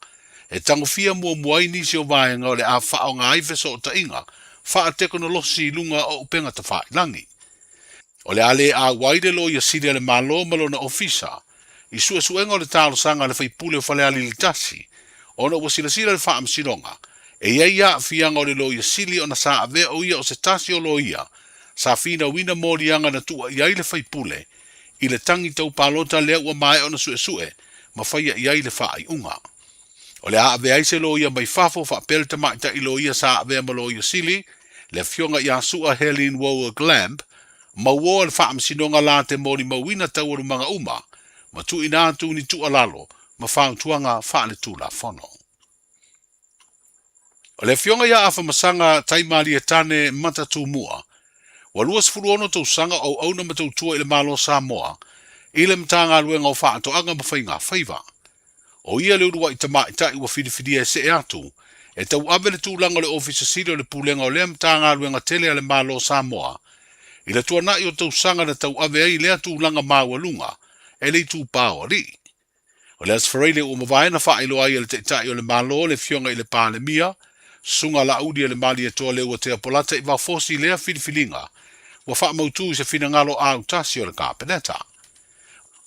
e tagofia muamua ai nisi o vaega o le a faaaoga ai fesootaiga faatekonolosi i luga o upega tafailagi. O le a le auai le Loia Sili a le Malo ma lona Ofisa i suesuega o le talosaga a le faipule o Falealili 1 ona ua silasila le Faamasinoga e i ai aafiaga o le Loia Sili ona sa avea o ia o se tasi o loia sa finauina moliaga na tuuaia ai le faipule i le tagi tau palota lea ua maea ona suesue ma faia i ai le faaiuga. O le a avea ai se loia mai fafo faapea le tamaitai loia sa avea ma Loia Sili, le Afioga ia Sua Helene Woer Glamb, mauoa le Faamasinoga la te molimauina taualumaga uma ma tuuina atu ni tuualalo ma fautuaga faaletulafono. O le Afioga ia Afamasaga Taimalietane Matatumua, ua 26 tausaga o auauna ma tautua i le Malo o Samoa i le Matagaluega o Faatoaga ma Faiga Faiva. O ia le uluai tamaitai ua filifilia e see atu e tauave le tulaga o le Ofisa Sili o le Pulega o lea Matagaluega tele a le Malo o Samoa i le tuanai o tausaga na tauave ai lea tulaga maualuga e le itupa o alii. O le Aso Faraile ua mavae na faailoa ai e le Taitai o le Malo le Afioga i le Palemia, Susuga Laaulialemalietoa Leuatea Polata i Vafosi lea filifiliga ua faamautu i se finagalo autasi o le Kapeneta.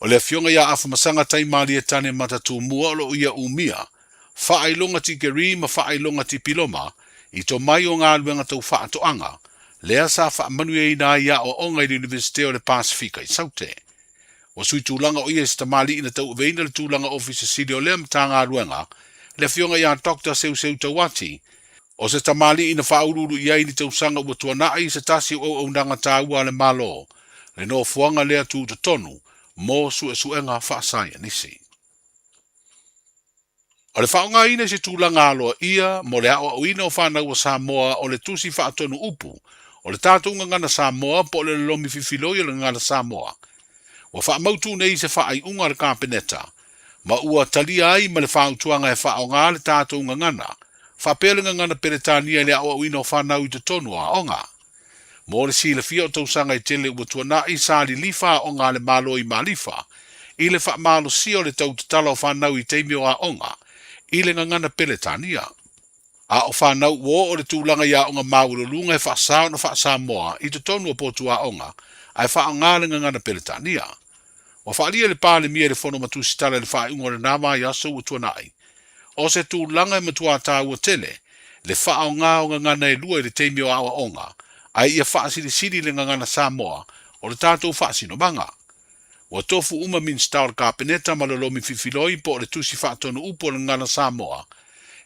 O le Afioga ia Afamasaga Taimalietane Matatumua o lo o ia umia faailoga tikeri ma faailoga tipiloma i tomai o galuega tau faatoaga, lea sa faamanuiaina ai aoaoga i le Iunivesite o le Pasefika i Saute. Ua sui tulaga o ia i se tamalii na tauaveina le tulaga Ofisa Sili o lea Matagaluega, le Afioga ia Doctor Seuseu Tauati, o se tamalii na faauluulu i ai ni tausaga ua tuanai i se tasi o auaunaga taua a le Malo, le nofoaga lea tutotonu mo suesuega faasaienisi. O le faaaogaina i se tulaga aloaia mo le aoaoina o fanau a Samoa o le tusi faatonu upu o le tatou gagana Samoa po o le lolomi fifiloi o le gagana Samoa ua faamautu nei i se faaiuga a le Kapeneta ma ua talia ai ma le fautuaga e faaaoga le tatou gagana faapea le gagana Peretania i le aoaoina o fanau i totonu o aoga. Mo le silafia o tausaga e tele ua tuanai, sa lilifa aoga a le Malo i Malifa i le faamalosia o le tau tatala o fanau i taimi o aoga i le gagana Peretania. A o fanau ua oo le tulaga i aoga maualuluga e faasa ona faa-Samoa i totonu o potu aoga ae faaaoga le gagana Peretania. Ua faaalia e le Palemia i le Fono ma Tusitala i le faaiuga o lena vaiaso ua tuanai, o se tulaga e matuā taua tele le faaaoga o gagana e lua i le taimi o aoaoga, ae ia faasilisili le gagana Samoa o le tatou faasinomaga. Ua tofu uma Minisita o le Kapeneta ma lolomi fifiloi po o le Tusi Faatonu Upu o le Gagana Samoa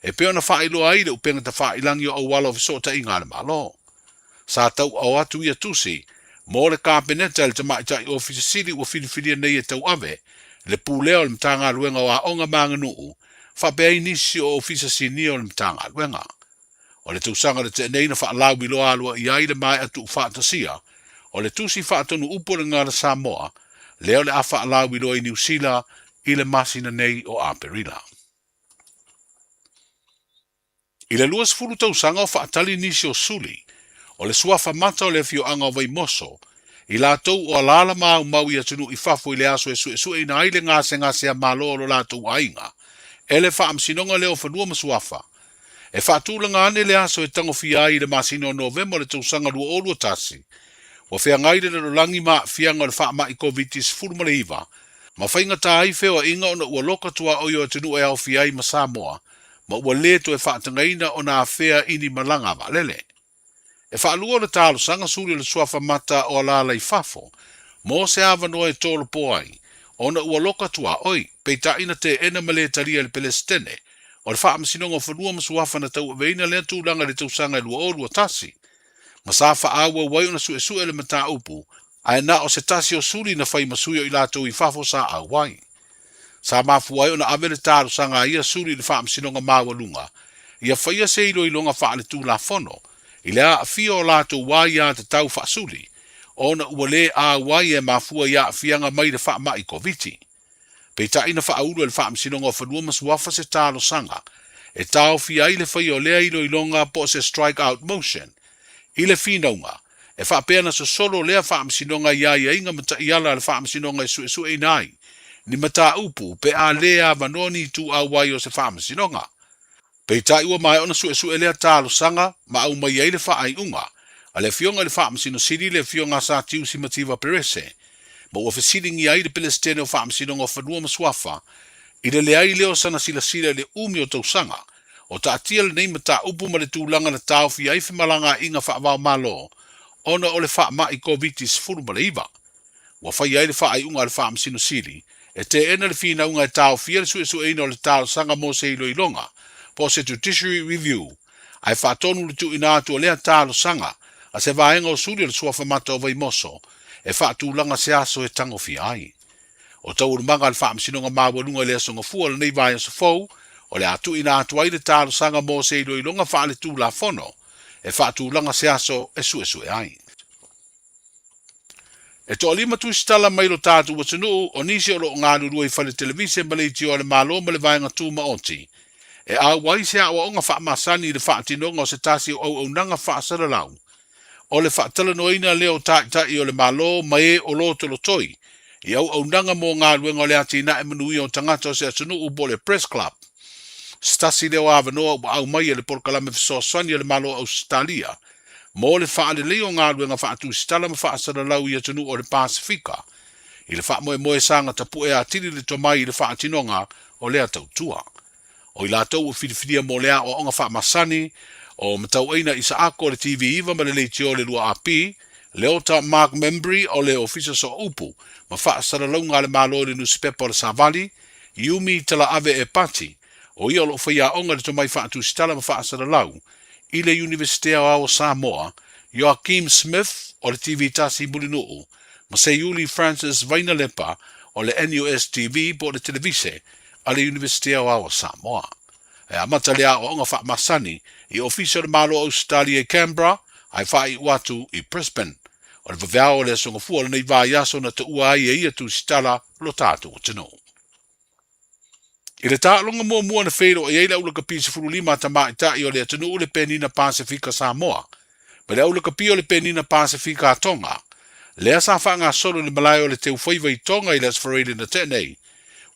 e pei ona faailoa ai le upega tafailagi o auala o fesootaiga a le Malo. Sa tauaao atu ia tusi mo le Kapeneta e le Tamaitai Ofisa Sili ua filifilia nei e tauave le pulea o le Matagaluega o Aoga ma Aganuu faapea ai nisi o Ofisa Sinia o le Matagaluega. O le tausaga na tea nei na faalauiloa aloaia ai le maea tuufaatasia o le tusi faatonu upu o le Gagana Samoa lea o le a faalauiloa i Niu Sila i le masina nei o Aperila. I le 20 tausaga o faatali nisi o suli o le suafa mata o le afioaga o Vaimoso i latou o alaala ma aumau i atunuu i fafo i le aso e suesueina ai le gasegase a Malo o lo latou aiga e le Faamasinoga lea o Fanua ma Suafa. E faatulaga ane le aso e tagofia ai i le masina o Novema o le tausaga 2021, ua feagai le lalolagi ma aafiaga o le faamai Koviti-19 ma faigata ai feoaiga ona ua loka tuaoi o atunuu e aofia ai ma Samoa ma ua lē toe faatagaina ona afea i ni malaga a vaalele. E faalua o le talosaga suli o le suafa mata o alaala i fafo mo se avanoa e tolopo ai ona ua loka tuaoi, peitai na teena ma lē talia e le Pelesitene o le Faamasinoga o Fanua ma Suafa na tauaveina lea tulaga i le tausaga e 2021 ma sa faaauau ai ona suesue le mataupu ae na o se tasi o suli na fai ma sui o i latou i fafo sa auai. Sa mafua ai ona ave le talosaga a ia suli i le Faamasinoga Maualuga ia faia se iloiloga faaletulafono i le aafia o latou aiatatau faasuli ona ua le auai e mafua i aafiaga mai le faamai Koviti. Peitai na faaulu e le Faamasinoga o Fanua ma Suafa se talosaga e taofia ai le faia o lea iloiloga po o se strike out motion i le finauga e faapea na sosolo lea Faamasinoga i aiaiga ma taiala a le Faamasinoga e suesueina ai ni mataupu pe a lē avanoa ni itu auai o se Faamasinoga. Peitai ua maea ona suesue lea talosaga ma aumai ai le faaiuga a le Afioga i le Faamasino Sili le Afioga a Satiusi Mativa Perese ma ua fesiligia ai le Pelesitene o Faamasinoga o Fanua ma Suafa i le leai lea o sana silasila i le umi o tausaga o taatia lenei mataupu ma le tulaga na taofia ai femalagaaiga faavaomalo ona o le faamai Koviti-19. Ua faia ai le faaiuga a le Faamasino Sili e teena le finauga e taofia le suesueina o le talosaga mo se iloiloga po o se judiciary review ae faatonu le tuuina atu o lea talosaga a se vaega o suli o le Suafa Mata o Vaimoso e faatulaga se aso e tagofia ai. O taualumaga a le Faamasinoga Maualuga i le Aso Gafua o lenei vaiaso fou, o le a tuuina atu ai le talosaga mo se iloiloga faaletulafono e faatulaga se aso e suesue ai. E toalima tusitala mai lo tatou atunuu, o nisi o lo o galulue i fale televise ma leitio a le Malo ma le Vaega Tumaoti, e auai se aoaoga faamasani i le faatinoga o se tasi o auaunaga faasalalau o le faatalanoaina lea o Taitai o le Malo ma e o lotolotoi i auaunaga mo galuega o le atinae manuia o tagata o se atunuu po o le Press Club. Se tasi lea o avanoa ua aumai e le Polokalame Fesoasoani a le Malo o Ausetalia mo le faaleleia o galuega faatusitala ma faasalalau i atunuu o le Pasefika i le faamoemoe saga tapue atili le tomai i le faatinoga o lea tautua. O i latou ua filifilia mo le aoaoga faamasani o Matauaina Isaako o le TV9 ma le Leitio o le 2AP, Leota Mark Membrey o le Ofisa Sooupu ma Faasalalauga a le Malo i le Nusipepa o le Savali, Yumi Talaave Epati, o ia o lo o faiaoga i le tomai faatusitala ma faasalalau i le Iunivesite Aoao o Samoa, Joakim Smith o le TV Tasi i Mulinuu, ma Seiuli Francis Vainalepa o le NUS TV po o le Televise a le Iunivesite Aoao o Samoa. E amata le aoaoga faamasani i Ofisa o le Malo o Ausetalia i Canberra ae faaiu atu i Brisbane. O le vaveao o le Aso Gafua o lenei vaiaso na taua ai e ia tusitala lo tatou atunuu. I le taaloga muamua na feiloai ai le aulakapi 15 a tamaitai o le atunuu le Penina Pasefika Samoa ma le aulakapi o le Penina Pasefika a Tonga, lea sa faagasolo i le malae o le Teufaiva i Tonga i le Aso Faraile na tea nei,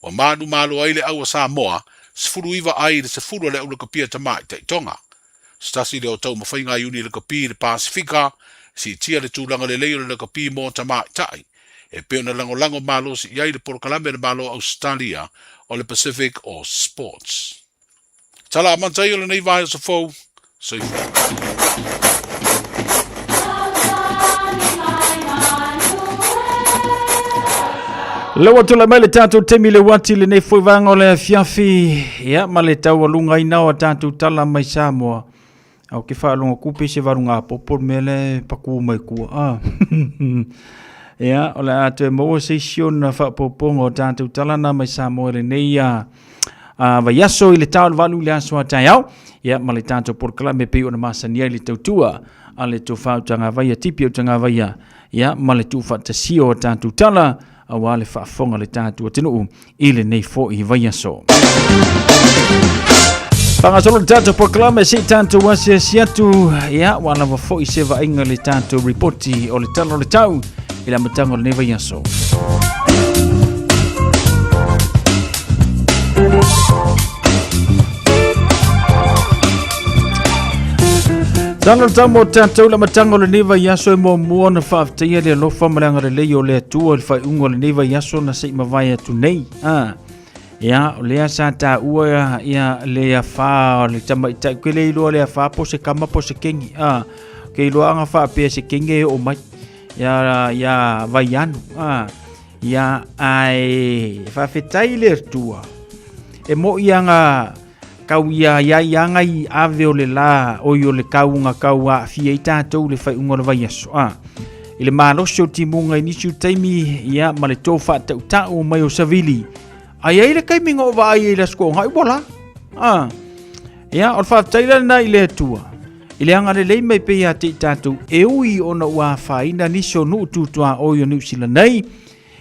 ua manumalo ai le au a Samoa 19 ai i le 10 a le aulakapi a tamaitai Tonga. Se tasi lea o taumafaiga a Iuni Lakapi i le Pasefika, siitia le tulaga lelei o le lakapi mo tamaitai, e pei ona lagolago malosi i ai le polokalame a le Malo o Ausetalia o le Pacific All Sports. Tala amata ai o lenei vaiaso fou, soifua. Le ua tulai mai le tatou taimi le uati lenei foi vaega o le afiafi ia ma le taualugaina o a tatou tala mai Samoa. Au ke faalogo atu pei se valuga popo le mea lea e paku mai tua a. Ia, o le a toe maua se isi ona faaopoopoga o tatou tala na mai Samoa i lenei a, a vaiaso i le ta o le 8 i le aso a taeao. Ia, ma le tatou polokalame pei ona masani ai le tautua a le tofa Utagavaia, Tipi Utagavaia, ia, ma le tuufaatasia o tatou tala aua le faafofoga a le tatou atunuu i lenei foi vaiaso. Faagasolo le tatou polokalame se i tatou asiasi atu, ia, ua lava foi se vaaiga le tatou ripoti o le tala o le tau. i le amataga o lenei vaiaso. Tala le tau mo tatou le amataga o lenei vaiaso e muamua ona faafetaia le alofa ma le agalelei o le Atua i le faaiuga o lenei vaiaso na se i mavae atu nei. Ah. Ia, o lea sa taua ia le afā o le tamaitai, ke le iloa le afā po se kama po se kengi. Ah, ke iloa anga faapea se kengi e oo mai. Ia, ia Vaianu. Ah, ia, ae faafetai le Atua. E moi anga kau ia ia ia anga i ave o le la oi o le kauga kau aafia ai tatou i le faaiuga o le vaiaso. Ah, i le malosi o timuga i nisi o taimi, ia, ma le tō faatautau mai o Savili. Ai ai le taimi na ou vaai ai i le Aso Toonai ua la. Ah, ia, o le faafetai la lena i le Atua. I le agalelei mai pea ia te i tatou e ui ona ua afaina nisi o nuu tutuaoi o Niu Sila nei,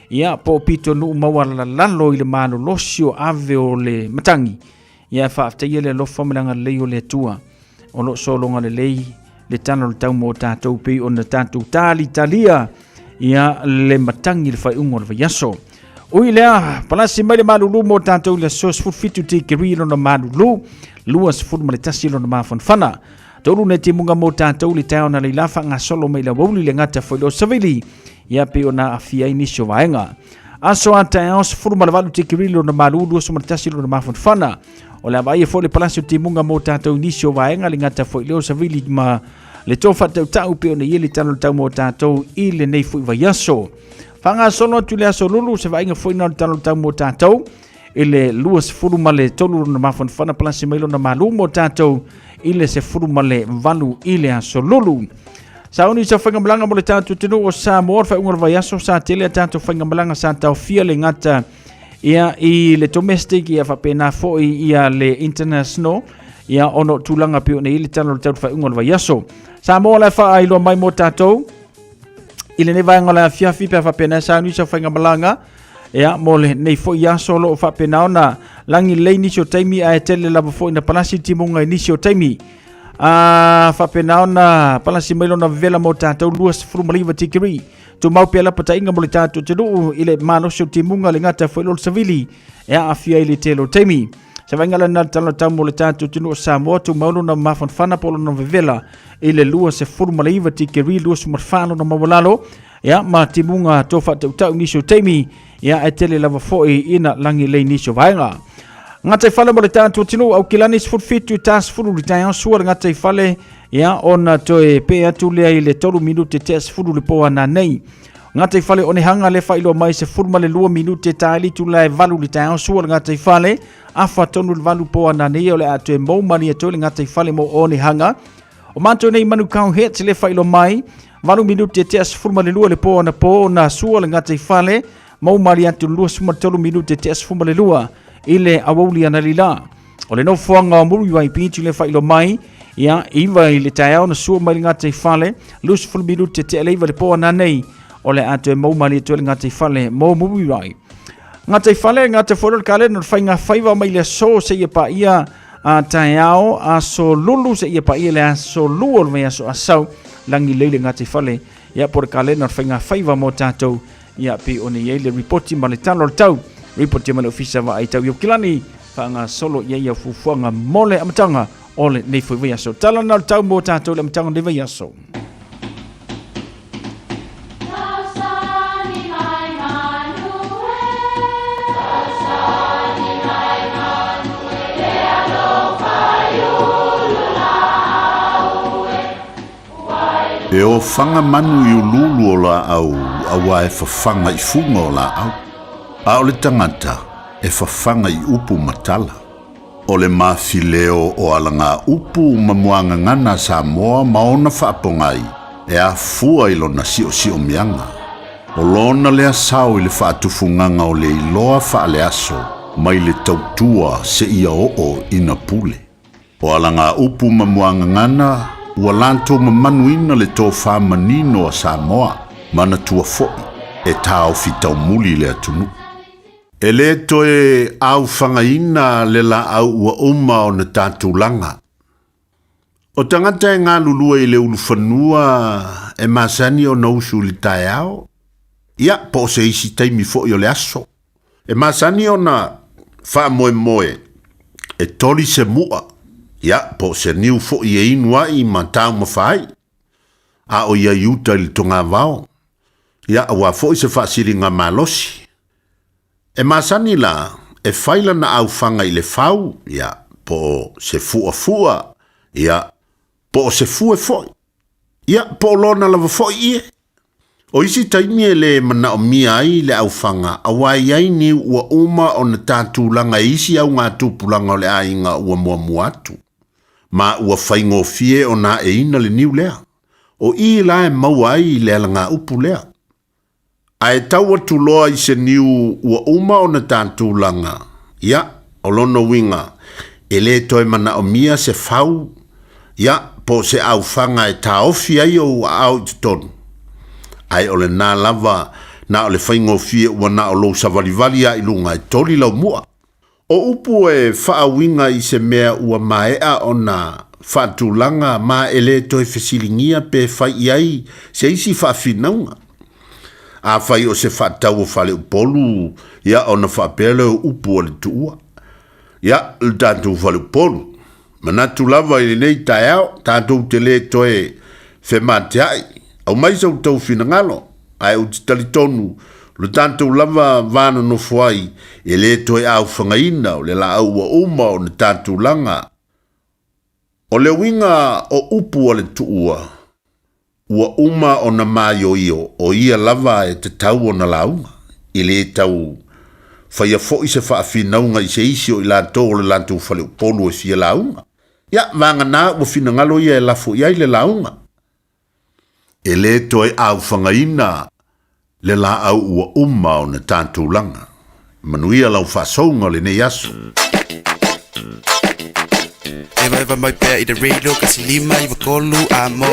ia, po o pitonuu maualalalo i le malolosi o ave o le matagi, ia e faafetaia le alofa ma le agalelei o le Atua o lo o sologa lelei le tala o le tau mo tatou pei ona tatou talitalia ia le matagi i le faaiuga o le vaiaso. Ui lea, palasi mai le malulu mo tatou i le aso 17 tikeri lona malulu, 21 lona mafanafana. Tolu nei timuga mo tatou le taeao na leila faagasolo mai le aoauli le gata foi leo savili, ia pei ona aafia ai nisi o vaega. Aso a taeao 18 tikeri lona malu, 21 lona mafanafana. O le a vaaia foi le palasi o timuga mo tatou i nisi o vaega le gata foi leo savili ma le tō faatautau pei ona i ai le tala o le tau mo tatou i lenei foi vaiaso. Faagasolo atu i le aso lulu se vaaiga foi na o le tala o le tau mo tatou i le 23 lona mafanafana palasi mai lona malu mo tatou i le 18 i le aso lulu. Sauni sa faigamalaga mo le tatou atunuu o Samoa, le faaiuga o le vaiaso sa tele a tatou faigamalaga sa taofia le gata ia i le domestic ia faapena foi ia le international ia ona o tulaga pei ona i ai le tala o le tau faaiuga o le vaiaso. Samoa la e faailoa mai mo tatou i lenei vaega o le afiafi pe a faapena sauni sa faigamalaga ia mo lenei foi aso o lo o faapena ona lagi lelei nisi o taimi ae tele lava foi na palasi timuga i nisi o taimi. A faapena ona palasi mai lona vevela mo tatou 29 tikiri. Tumau pea lapataiga mo le tatou atunuu i le malosi o timuga le gata foi lolo savili e aafia i le tele o taimi. Se vaaiga lena le tala tau mo le tatou atunuu o Samoa, tumau lona mafanafana po o lona vevela i le 29 tikeri 24 lona maualalo ia ma timuga tō faatautau nisi o taimi ia e tele lava foi ina lagi lei nisi o vaega. Gataifale mo le tatou atunuu Aukilani 17 i ta 10 le taeao sua le gataifale ia ona toe pe atu lea i le 3 minute tea 10 le po ana nei. Gataifale Onehanga le faailoa mai 12 minute ta elitu la e 8 le taeao sua le gataifale afa tonu le 8 po ana nei o le a toe mou malie toe le gataifale mo Onehanga. O mātou nei Manukau Hits le faailoa mai 8 minute tea 12 le po ana po na sua le gataifale mou malie atu 23 minute tea 12 i le aoauli ana lila. O le nofoaga o Muriwai Beach le faailoa mai ia iva i le taeao na sua mai le gataifale 20 minute tea le iva le po ana nei o le a toe mou malie toe le gataifale mo Muriwai. Gataifale, gataifale o le kalena o le faiga faiva mai le aso seia paia a taeao aso lulu seia paia le aso lua o le vaiaso asau lagi lei le gataifale ia po o le kalena o le faiga faiva mo tatou ia pei ona i ai le ripoti ma le tala o le tau ripoti ma le ofisa vaai tau i Aukilani faagasolo i ai au fuafuaga mo le amataga o lenei foi vaiaso. Tala na o le tau mo tatou i le amataga o lenei vaiaso. E ofaga manu i uluulu o laau auā e fafaga i fuga o laau, a o le tagata e fafaga i upu ma tala. O le mafileo o alagaupu ma muagagana a Samoa ma ona faapogai e afua i lona siosiomiaga. O lona lea sao i le faatufugaga o le iloa faaleaso mai le tautua seia oo ina pule. O alagaupu ma muagagana ua latou mamanuina le tofa manino a Samoa, manatua foi e taofi taumuli le atunuu. E lē toe aofagaina le laau ua uma ona tatou laga. O tagata e galulue i le ulufanua e masani ona usu i le taeao, Ia, po o se isi taimi foi o le aso. E masani ona faamoemoe e toli se mu'a, ia, po o se niu foi e inu ai ma taumafa ai, a o i ai uta i le togavao, ia, auā foi se faasiligamalosi. E masani la e fai lana aufaga i le fau, ia, po o se fu'afu'a, ia, po o se fue foi, ia, po o lona lava foi ie. O isi taimi e lē manaʻomia ai le aufaga auā e i ai niu ua uma ona tatulaga e isi augatupulaga o le aiga ua muamua atu, ma ua faigofie ona aʻeina le niu lea. O i la e maua ai le alagaupu lea. Ae tau atu loa i se niu ua uma ona tatulaga, ia, o lona uiga, e lē toe manaʻomia se fau, ia, po o se aufaga e taofi ai ou aao i totonu, ae o lenā lava na o le faigofie ua na o lou savalivali lava i luga e toli lau mu'a. O upu e faauiga i se mea ua maea ona faatulaga ma e lē toe fesiligia pe fai i ai se isi faafinauga. Afai o se faatau o faleupolu, ia ona faapea lea o upu a le tuua. Ia, le tatou faleupolu. Manatu lava i lenei taeao, tatou te lē toe femateaʻi. Aumai sa outou finagalo, ae ou te talitonu, o le tatou lava va nonofo ai, e lē toe aufagaina o le laau ua uma ona tatulaga. O le uiga o upu a le tuua, ua uma ona maioio o ia lava e tatau ona lauga, e lē tau faia foi se faafinauga i se isi o i latou o le latou faleupolu e fia lauga. Ia, vagana ua finagalo ia e lafo i ai le lauga. E lē toe aufagaina le laau ua uma ona tatulaga. Manuia lau faasouga o lenei aso. Evaeva mai pea i le radio 159 a mo.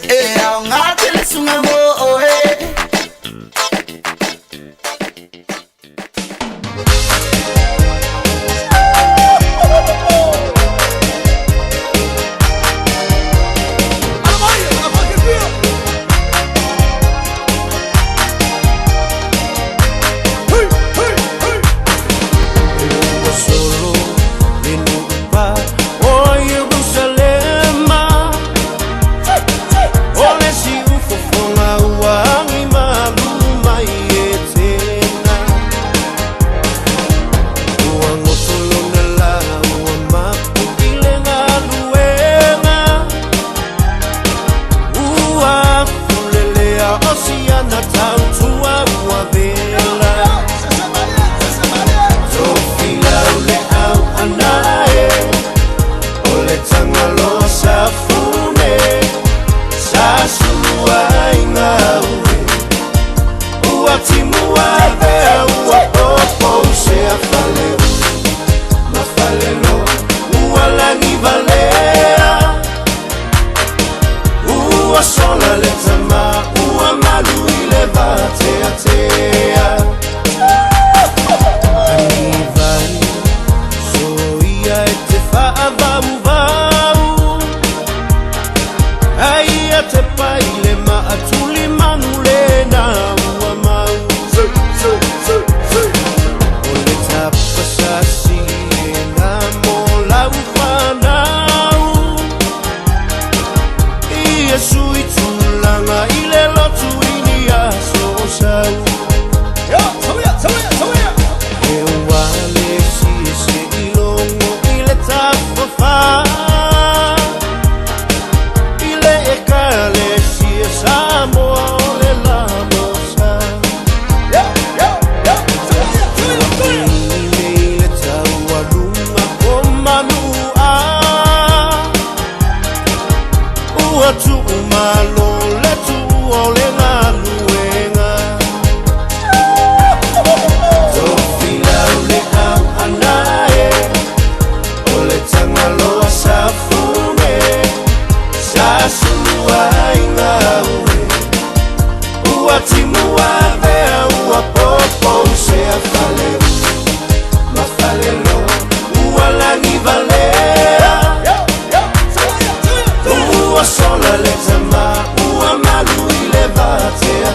E aoga tele suga mo oe.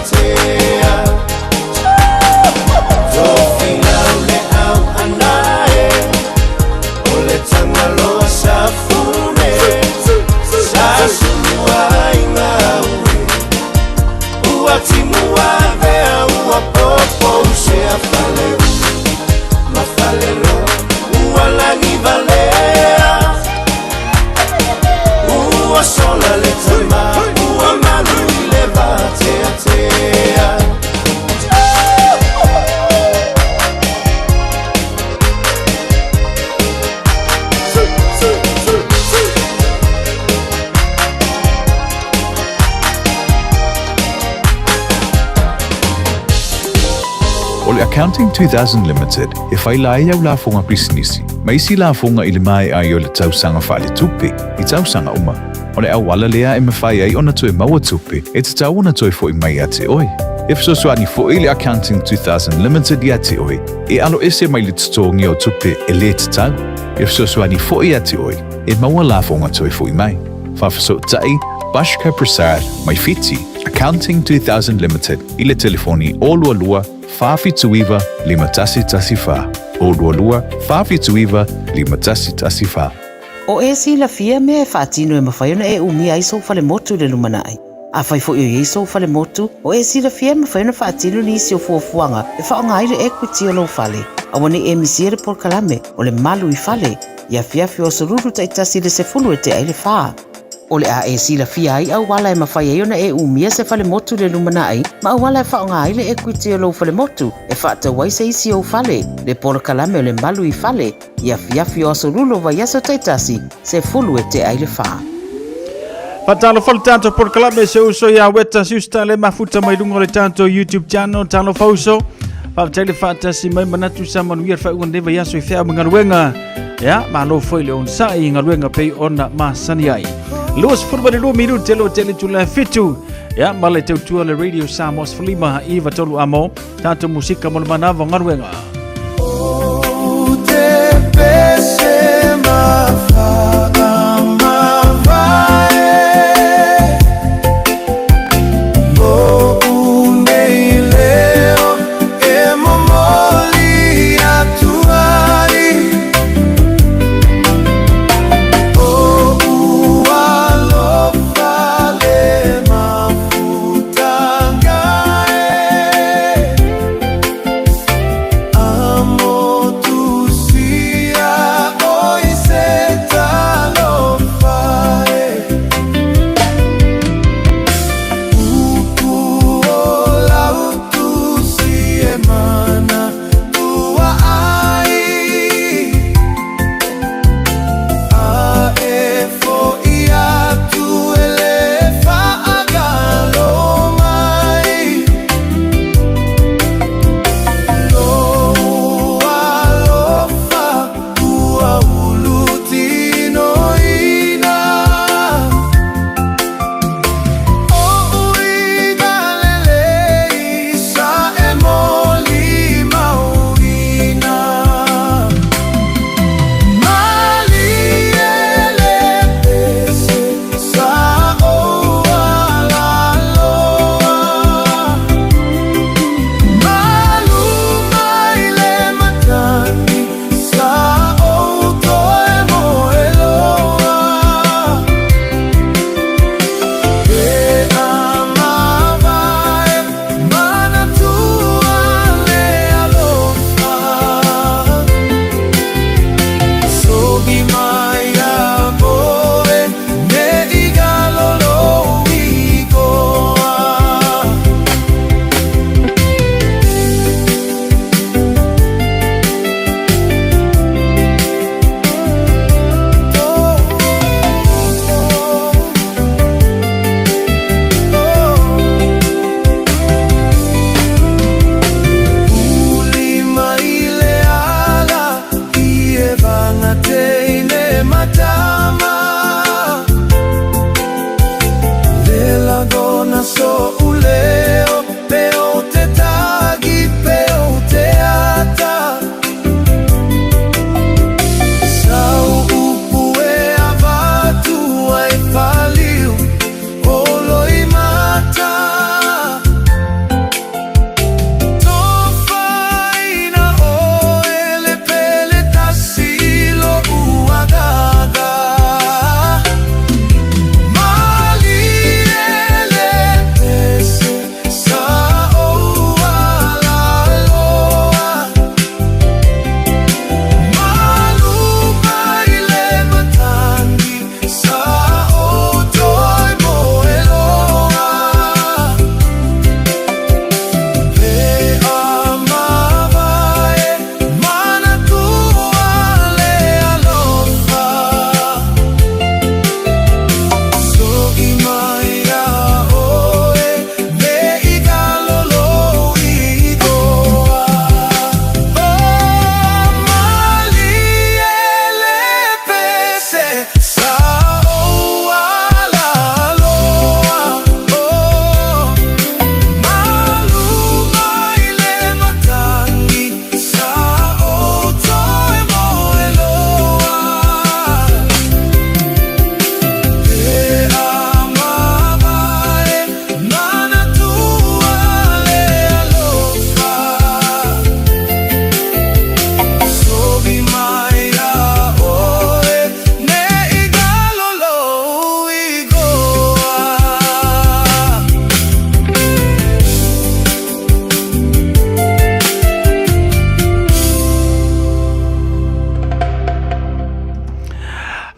vatea. Tofilau le au anae, o le tagaloa safune. Sa sulu ai gaue, ua timu avea ua popo usea faleu ma faleloa ua lagi valea. Ua sola le tama, ua malu i le vateatea. O le Accounting 2000 Limited e faila ai au lafoga pisinisi ma isi lafoga i le maea ai o le tausaga faaletupe i tausaga uma. O le auala lea e mafai ai ona toe maua tupe e tatau ona toe foʻi mai ia te oe. E fesoasoani foʻi le Accounting 2000 Limited ia te oe e aloese mai le totogia o tupe e lē tatau. E fesoasoani foʻi ia te oe e maua lafoga toe foʻi mai. Faafesootai Bashka Prasad mai Fiti, Accounting 2000 Limited i le telefoni 022 479 5114, 022 479 5114. O e silafia mea e faatino e mafai ona e umia ai sou falemotu i le lumanai. Afai foi o i ai sou falemotu, o e silafia e mafai ona faatino nisi o fuafuaga e faaaoga ai le equity o lou fale. Aua ne i e misia le polokalame o le Malu i Fale i afiafi o aso Lulu taitasi i le 10 e tea i le 4. O le a e silafia ai auala e mafai ai ona e umia se falemotu i le lumanai ma auala e faaaoga ai le equity o lou falemotu e faatau ai se isi ou fale. Le polokalame o le Malu i Fale i afiafi o aso Lulu o vaiaso taitasi, 10 e tea i le 4. Faatalofa le tatou polokalame se uso ia Weta Siusta le mafuta mai luga o le tatou YouTube channel. Talofa uso. Faafetai le faatasi mai manatu sa manuia le faaiuga o lenei vaiaso i feau ma galuega. Ia, malo foi le onosai i galuega pei ona masani ai. 22 minute lo tele tula fitu. Ia, ma le tautua le Radio Samoa 15 i 3 amo. Tatou musika mo le manava o galuega. Te pese ma whaamavae. Lo'u nei leo e momoli atu ai. O'u alofa le mafutaga e. Amo tusia o i se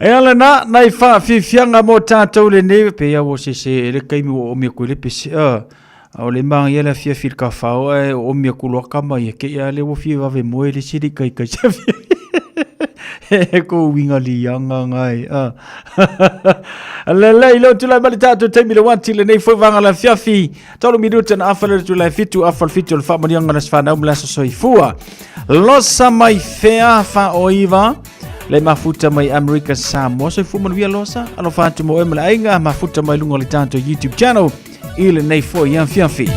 E ala na, nai whaafiafianga mo tātou le nei, pe ia o se se le kaimi o omi aku le pese, a, o le maanga ia le afiafi le kawhao, e o omi aku loa kama ia, ke ia le o fia wawe moe le siri kai kai se afiafi. E ko winga li anga ngai, a. Lelei, lo tulai mali tātou taimi le wati le nei foi vanga le afiafi. Tolu minuta na afa le tulai fitu, afa le fitu le whaamanianga le swhanau mla soifua. Losa mai fea wha o iwa. Le mafuta mai Amerika Samoa. Soifua manuia Losa. Alofa atu mo oe ma le aiga. Mafuta mai luga o le tatou YouTube channel i lenei foi afiafi.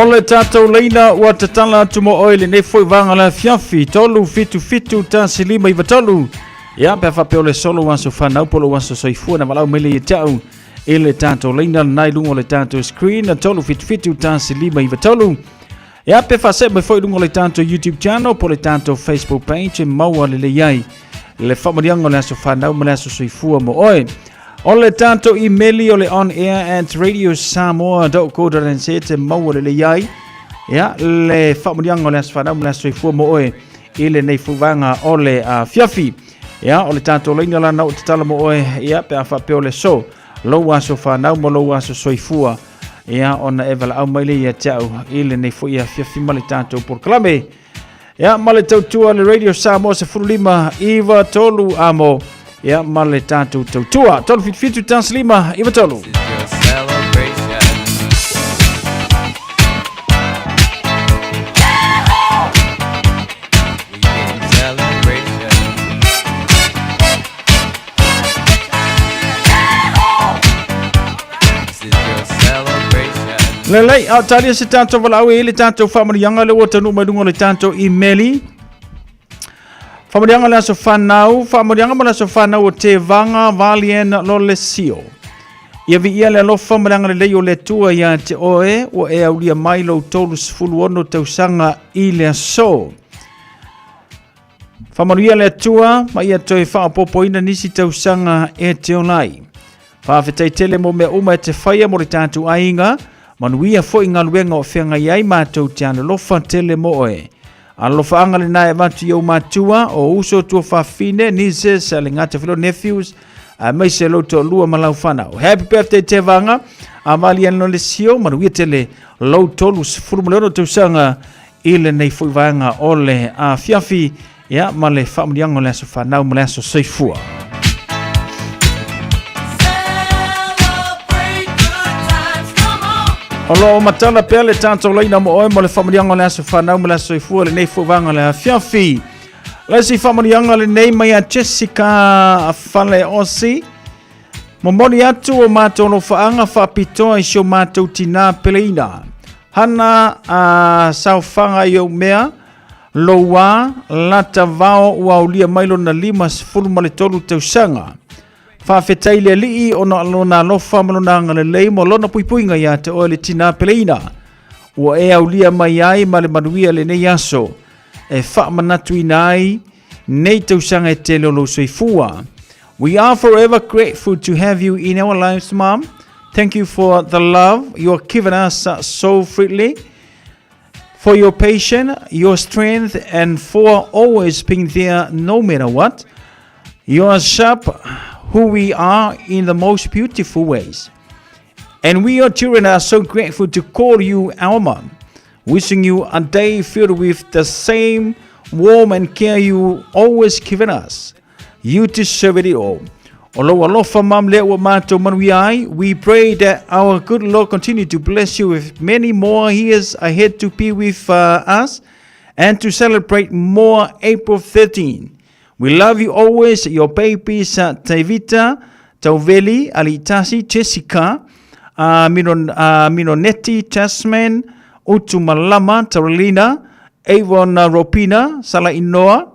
O le tatou laina ua tatala atu mo oe lenei foi vaega le afiafi 377 1593. Ia, pe a faapea o le solo aso fanau po o lou aso soifua na valaau mai lea ia te au i le tatou laina lena i luga o le tatou screen 377 1593. Ia, pe faasee mai foi i luga o le tatou YouTube channel po o le tatou Facebook page e maua lelei ai le faamanuiaga o le aso fanau ma le aso soifua mo oe. O le tatou email o le onair@radiosamoa.co.nz e maua lelei ai ia le faamanuiaga o le aso fanau ma le aso soifua mo oe i lenei fuvaga o le afiafi. Ia, o le tatou laina lana o tatala mo oe, ia, pe a faapea o le so, lou aso fanau ma lou aso soifua, ia, ona e valaau mai lea ia te au i lenei foi afiafi ma le tatou polokalame. Ia, ma le tautua le Radio Samoa 15 iva tolu amo, ia, ma le tatou tautua. 377 15 93. Lelei, a o talia se tatou valaau e i le tatou faamanuiaga le ua taunuu mai luga o le tatou imeli. Faamanuiaga le aso fanau, faamanuiaga ma le aso fanau o Tevaga Valien Lolesio. Ia viia le alofa ma le agalelei o le Atua ia te oe, ua e aulia mai lou 36 tausaga i le aso. Faamanuia le Atua ma ia toe faaopoopoina nisi tausaga e te ola ai. Faafetai tele mo mea uma e te faia mo le tatou aiga, manuia foi galuega o feagai ai matou te alolofa tele mo oe. Alofaaga lena e avatu i ou matua, o uso tuafafine, nieces, le gata foi nephews, aemaise lou toalua ma lau fanau. Happy birthday Tevaga, a vali ano le sio, manuia tele lou 36 tausaga i lenei foi vaega o le afiafi, ia, ma le faamanuiaga o le aso fanau ma le aso soifua. O lo o matala pea le tatou laina mo oe mo le faamanuiaga o le aso fanau ma le aso soifua lenei foi vaega o le afiafi. Le isi faamanuiaga lenei mai a Jessica Faleosi. Momoli atu o matou alofaaga faapitoa i si o matou tinā peleina. Hana a saofaga i ou mea, louā, lata vao ua aulia mai lona 53 tausaga. Faafetai le Alii ona lona alofa ma lona agalelei ma lona puipuiga iā te oe le tinā peleina. Ua e aulia mai ai ma le manuia lenei aso e faamanatuina ai nei tausaga e tele o lou soifua. We are forever grateful to have you in our lives, Mom. Thank you for the love you have given us so freely, for your patience, your strength, and for always being there no matter what. You are sharp who we are in the most beautiful ways. And we, your children, are so grateful to call you our mom. Wishing you a day filled with the same warm and care you always given us. You deserve it all. O lou alofa mam lea ua matou manuia ai, we pray that our good Lord continue to bless you with many more years ahead to be with us and to celebrate more April 13. We love you always, your babies Tevita, Tauveli, Alitasi, Jessica, Minon, Minoneti, Tasman, Utumalama, Taralina, Avon Ropina, Salainoa,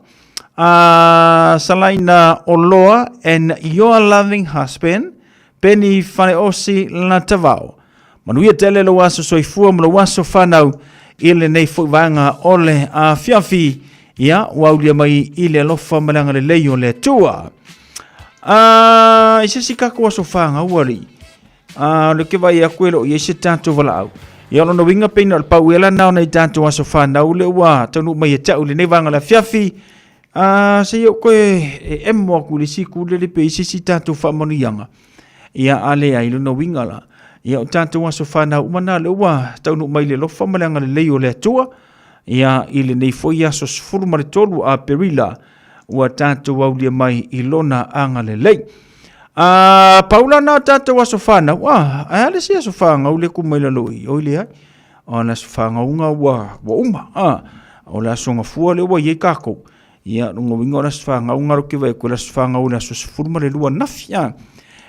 Salaina Oloa, and your loving husband, Benny Faleosi Latavao. Manuia tele lou aso soifua ma lou aso fanau i lenei foi vaega o le afiafi. Ia, ua aulia mai i le alofa ma le agalelei o le Atua. I se isi tatou aso fanau alii, o le ke vaai atu e le o i ai se tatou valaau. Ia, o lona uiga pei na o le pau ea la na o nai tatou aso fanau lea ua taunuu mai ia te au i lenei vaega o le afiafi. Se i ou toe e emo atu i le isi itu lele pe i ai se isi tatou faamanuiaga. Ia, a leai, lona uiga la, ia o tatou aso fanau uma na lea ua taunuu mai i le alofa ma le agalelei o le Atua, ia, i lenei foi aso 13 Aperila, ua tatou aulia mai i lona agalelei. A, pau la na o tatou aso fanau, a, ae a le isi aso fanau le ku mai lalo i, oi leai, o le aso fangauga ua, ua uma, a, o le aso gafua lea ua i ai kākou. Ia, lona uiga o le aso fangauga alo ke vai ku le aso fangau le aso 12 anafi, a.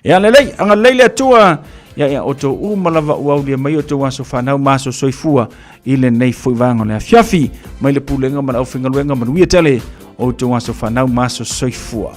Ia lelei, agalelei le Atua ia ia outou uma lava ua aulia mai o outou aso fanau ma aso soifua i lenei foi vaega o le afiafi mai le pulega ma le aufaigaluega manuia tele o outou aso fanau ma aso soifua.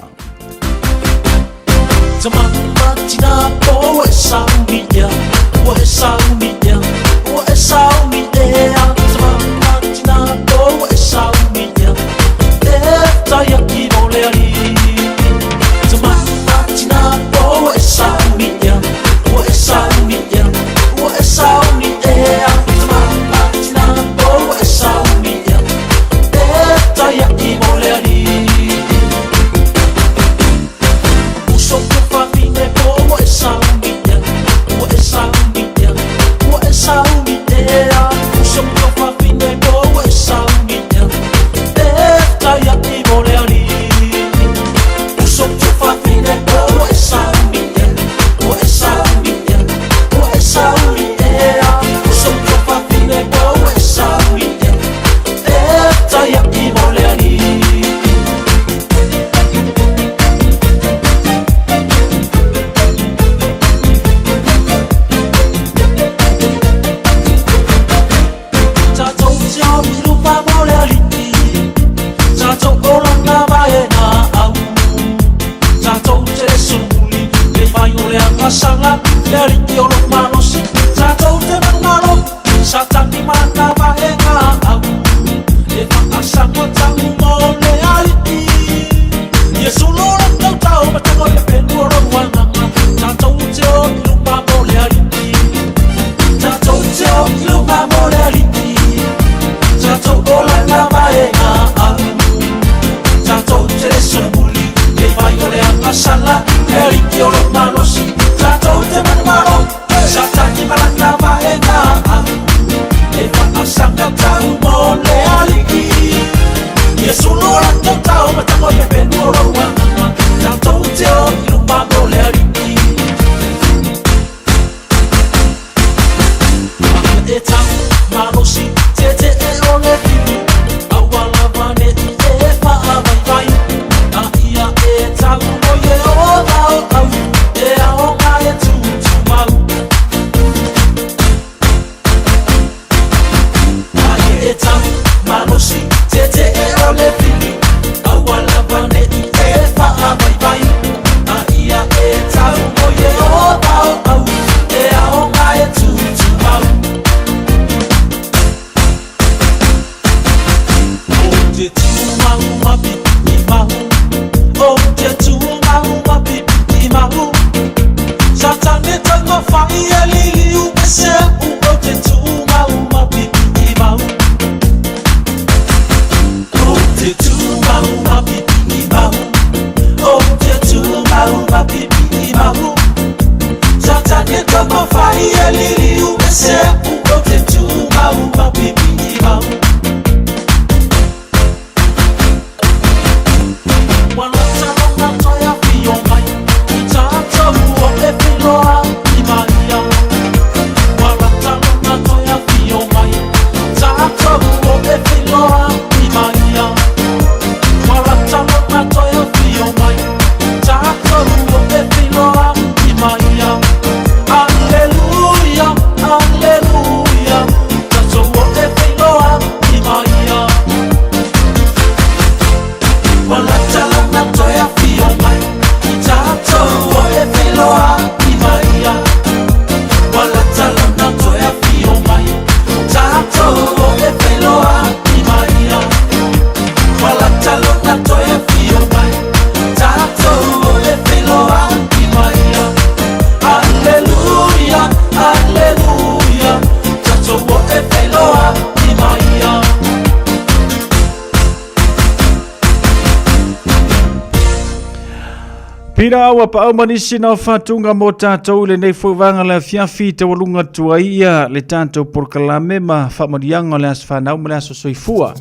Pira ua paau ma nisi na o faatuga mo tatou i lenei foi vaega le afiafi taualuga atu ai ia le tatou polokalame ma faamanuiaga o le aso fanau ma le aso soifua.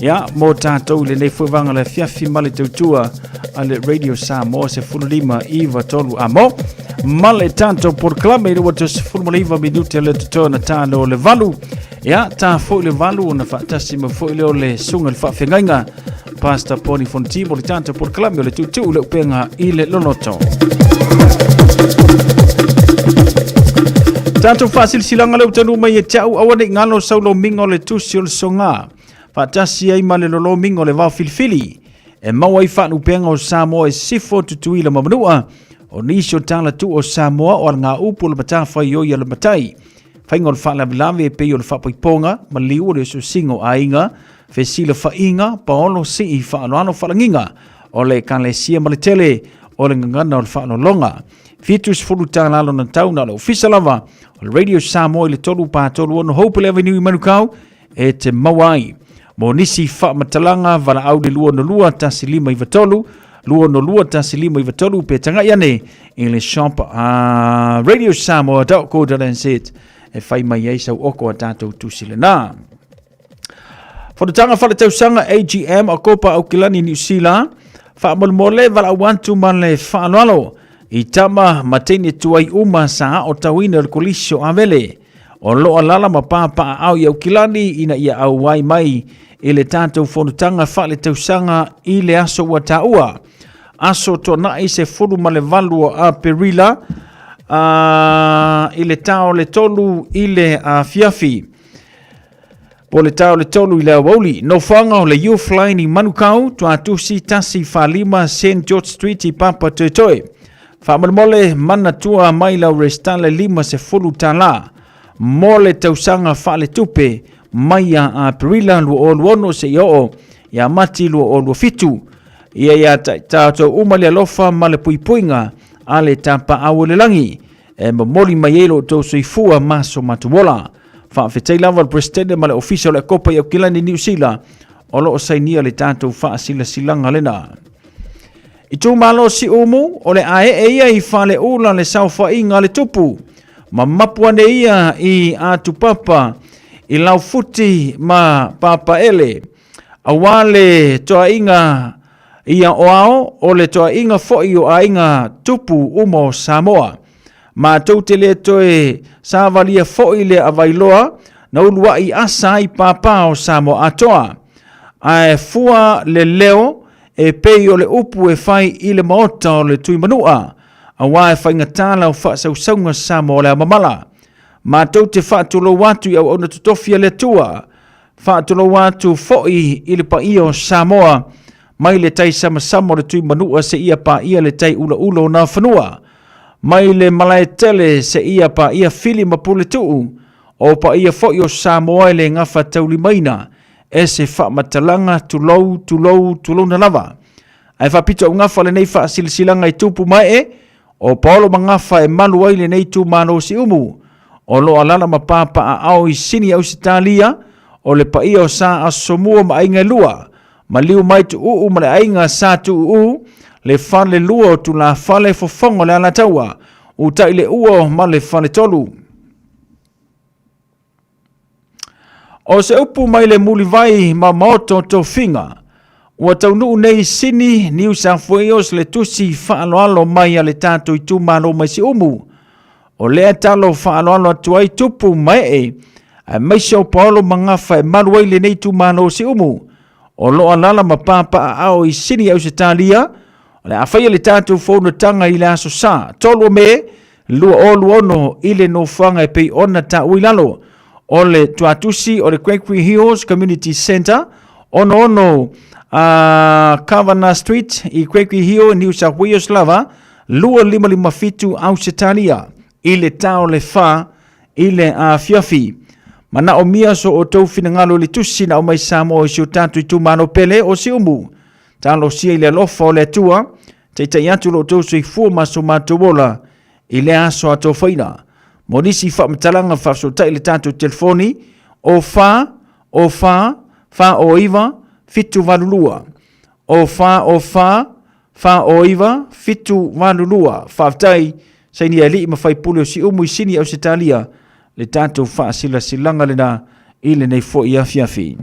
Ia, mo tatou i lenei foi vaega le afiafi ma le tautua a le Radio Samoa 15 iva tolu amo ma le tatou polokalame i le ua 19 minute le totoe ona talo le valu. Ia, ta foi le valu ona faatasi ma foi lea o le susuga i le faafeagaiga Pastor Poni Fonti mo le tatou polokalame o le tuutuu le upega i le loloto. Tatou faasilasilaga lea ua taunuu mai ia te au, aua ne i galo sau lomiga o le tusi o le soga, faatasi ai ma le lolomiga o le vao filifili, e maua ai faalupega o Samoa i sisifo, Tutuila ma Manua, o nisi o tala tuu o Samoa o alagaupu o le matafaioi a le matai, faiga o le faalavelave e pei o le faapaipoga, maliu o le osiosiga o aiga, fesilafaiga, paolo sii faaaloalo faalagiga o le Ekalesia ma le tele o le gagana o le faaaloaloga. $70 lona tau na o le ofisa lava o le Radio Samoa i le 3 4 3 6 Hope Avenue i Manukau e te maua ai. Mo nisi faamatalaga valaau le 262 1593 262 1593 pe tagai ane i le shop a radiosamoa.co.nz e fai mai ai sau oko a tatou tusi lena. Fonotaga Faaletausaga AGM o Kopa Aukilani Niu Sila, faamolemole valaau atu ma le faaaloalo i tama ma teine tuai uma sa aotauina i le Kolisi o Avele o lo o alaala ma papaaao i Aukilani ina ia auai mai i le tatou fonotaga faaletausaga i le aso ua taua. Aso Tuanai 18 o Aperila i le ta o le 3 i le afiafi. Po le ta o le 3 i le aoauli. Nofoaga o le Youth Line i Manukau, Tuatusi 145 St George Street i Papatoetoe. Faamolemole manatua mai lau resitala $50 mo le tausaga faaletupe mai ia Aperila 2026 seia oo ia Mati 2027. Ia ia tatou uma le alofa ma le puipuiga a le Tapaau o le Lagi e momoli mai ai lo outou soifua ma so matou ola. Faafetai lava le Peresetene ma le Ofisa o le Akopa i Aukilani, Niu Sila, o lo o sainia le tatou faasilasilaga lena. Itumalo Siumu, o le aee ia i Faleula le saofaiga a le tupu, ma mapu ane ia i Atupapa, i Laufuti ma Papaele, aua le toaiga ia o ao, o le toaiga foi o aiga tupu uma o Samoa. Matou te le toe savalia foi le availoa na uluai asa ai pāpā o Samoa atoa. Ae fua le leo e pei o le upu e fai i le maota o le Tuimanua, aua e faigata lau faasausauga Samoa o le aomamala. Matou te faatulou atu i auauna totofi a le Atua, faatulou atu foi i le paia o Samoa, mai le tai samasama o le Tuimanua seia paia le tai ulaula o Nafanua, mai le Malaetele seia paia Fili ma Puletuu, o paia foi o Samoa e le gafataulimaina e se faamatalaga, tulou, tulou, tulouna lava. Ae faapitoaugafa lenei faasilasilaga i tupu ma ee, o Paolo Magafa e malu ai lenei itumalo o Siumu, o lo o alaala ma papaaao i Sini Ausetalia, o le paia o Sa Asomua ma Aiga e Lua, maliu mai Tuuu ma le aiga Sa Tuuu, le falelua o Tulafale, Fofoga o le Alataua, Utaileuo ma le Faletolu. O se upu mai le mulivai ma maota o tofiga, ua taunuu nei i Sini, New South Wales le tusi faaaloalo mai a le tatou itumalo mai Siumu. O lea talo faaaloalo atu ai tupu ma ee, aemaise o Paolo Magafa e malu ai lenei itumalo o Siumu. O lo o alaala ma papaaao i Sini, Ausetalia, o le a faia le tatou fonotaga i le aso Sa, 3 o Me, 2026 i le nofoaga e pei ona taua i lalo o le tuatusi o le Gregory Hills Community Centre, 66 Kavanagh Street i Gregory Hill, New South Wales lava, 2557 Ausetalia, i le ta o le 4 i le afiafi. Manaomia so outou finagalo i le tusi na aumai Samoa i si o tatou itumalo pele o Siumu. Talosia i le alofa o le Atua, Taitai atu lo outou soifua ma so matou ola i lea aso atofaina. Mo nisi faamatalaga faafesootai i le tatou telefoni, o 4 o 4 4 o 9 7 8 2. O 4 o 4 4 o 9 7 8 2. Faafetai, saini alii ma faipule o Siumu i Sini, Ausetalia, le tatou faasilasilaga lena i lenei foi afiafi.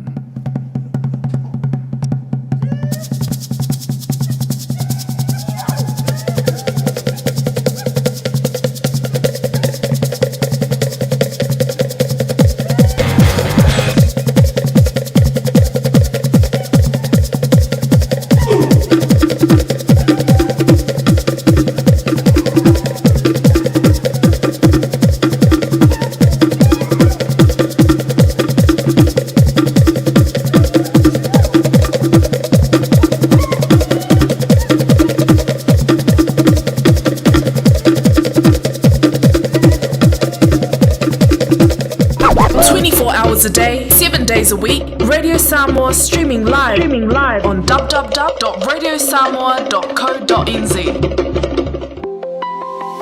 days a week, Radio Samoa streaming live, streaming live on www.radiosamoa.co.nz.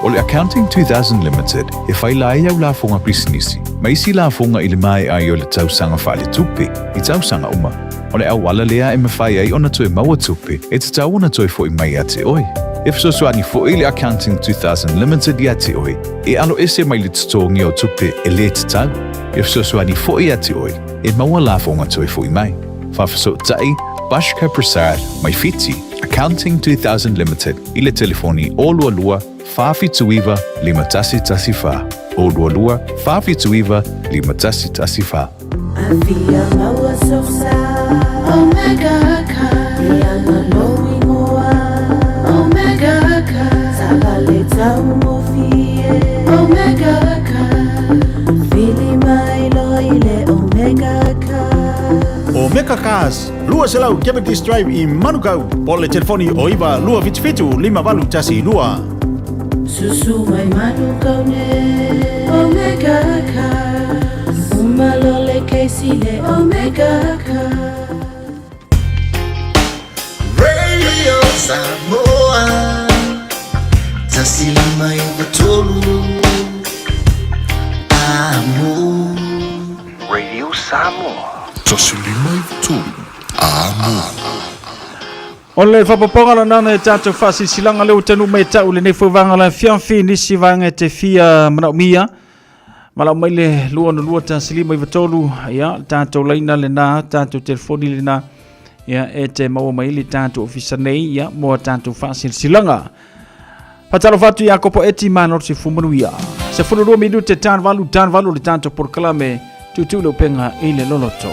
O le Accounting 2000 Limited e faila ai au lafoga pisinisi ma isi lafoga i le maea ai o le tausaga faaletupe i tausaga uma. O le auala lea e mafai ai ona toe maua tupe e tatau ona toe fo'i mai ia te oe. E fesoasoani fo'i le Accounting 2000 Limited ia te oe e aloese mai le totogia o tupe e lē tatau. E fesoasoani fo'i ia te oe e maua lafoga toe fo'i mai. Faafesootai Bashka Prasad mai Fiti, Accounting 2000 Limited i le telefoni 022 479 5114. 022 479 5114. Afia maua sosa Omega ka Ianga lou ingoa Omega ka Savale tau mofie Omega ka Fili mai lo ile Omega ka Omega Cars, 200 Cavendish Drive i Manukau. Po le telefoni o 9 277 5812. Susu mai Manukau ne Omega Cars Umalo le keisi le Omega Cars Radio Samoa 153 Amo Radio Samoa 153 Amo. O le faapopoga lona e tatou faasilasilaga lea ua taunuu mai ta'u lenei foi vaega o le afiafi nisi vaega e te fia manaomia valaau mai le 262 153 ia le tatou laina lena tatou telefoni lena ia e te maua mai le tatou ofisa nei ia mo a tatou faasilasilaga. Faatalofa atu ia Kopo Eti malo se fumanuia. 12 minute tan valu tan valu le tatou polokalame tutu le upega i le loloto.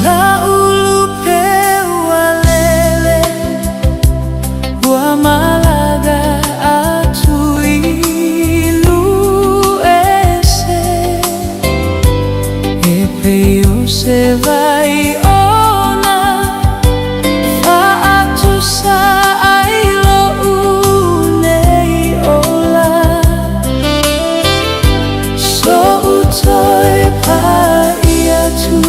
La ulu pe ua lele Ua malaga atu i luese E pei o se vai ona Faatusa ai lo'u nei ola So'u toe pa'i atu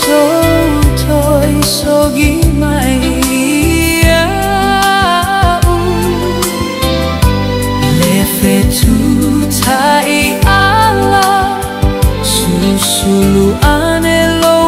So'u toe sogi mai ia'u Le fetuta'i ala Susulu ane lou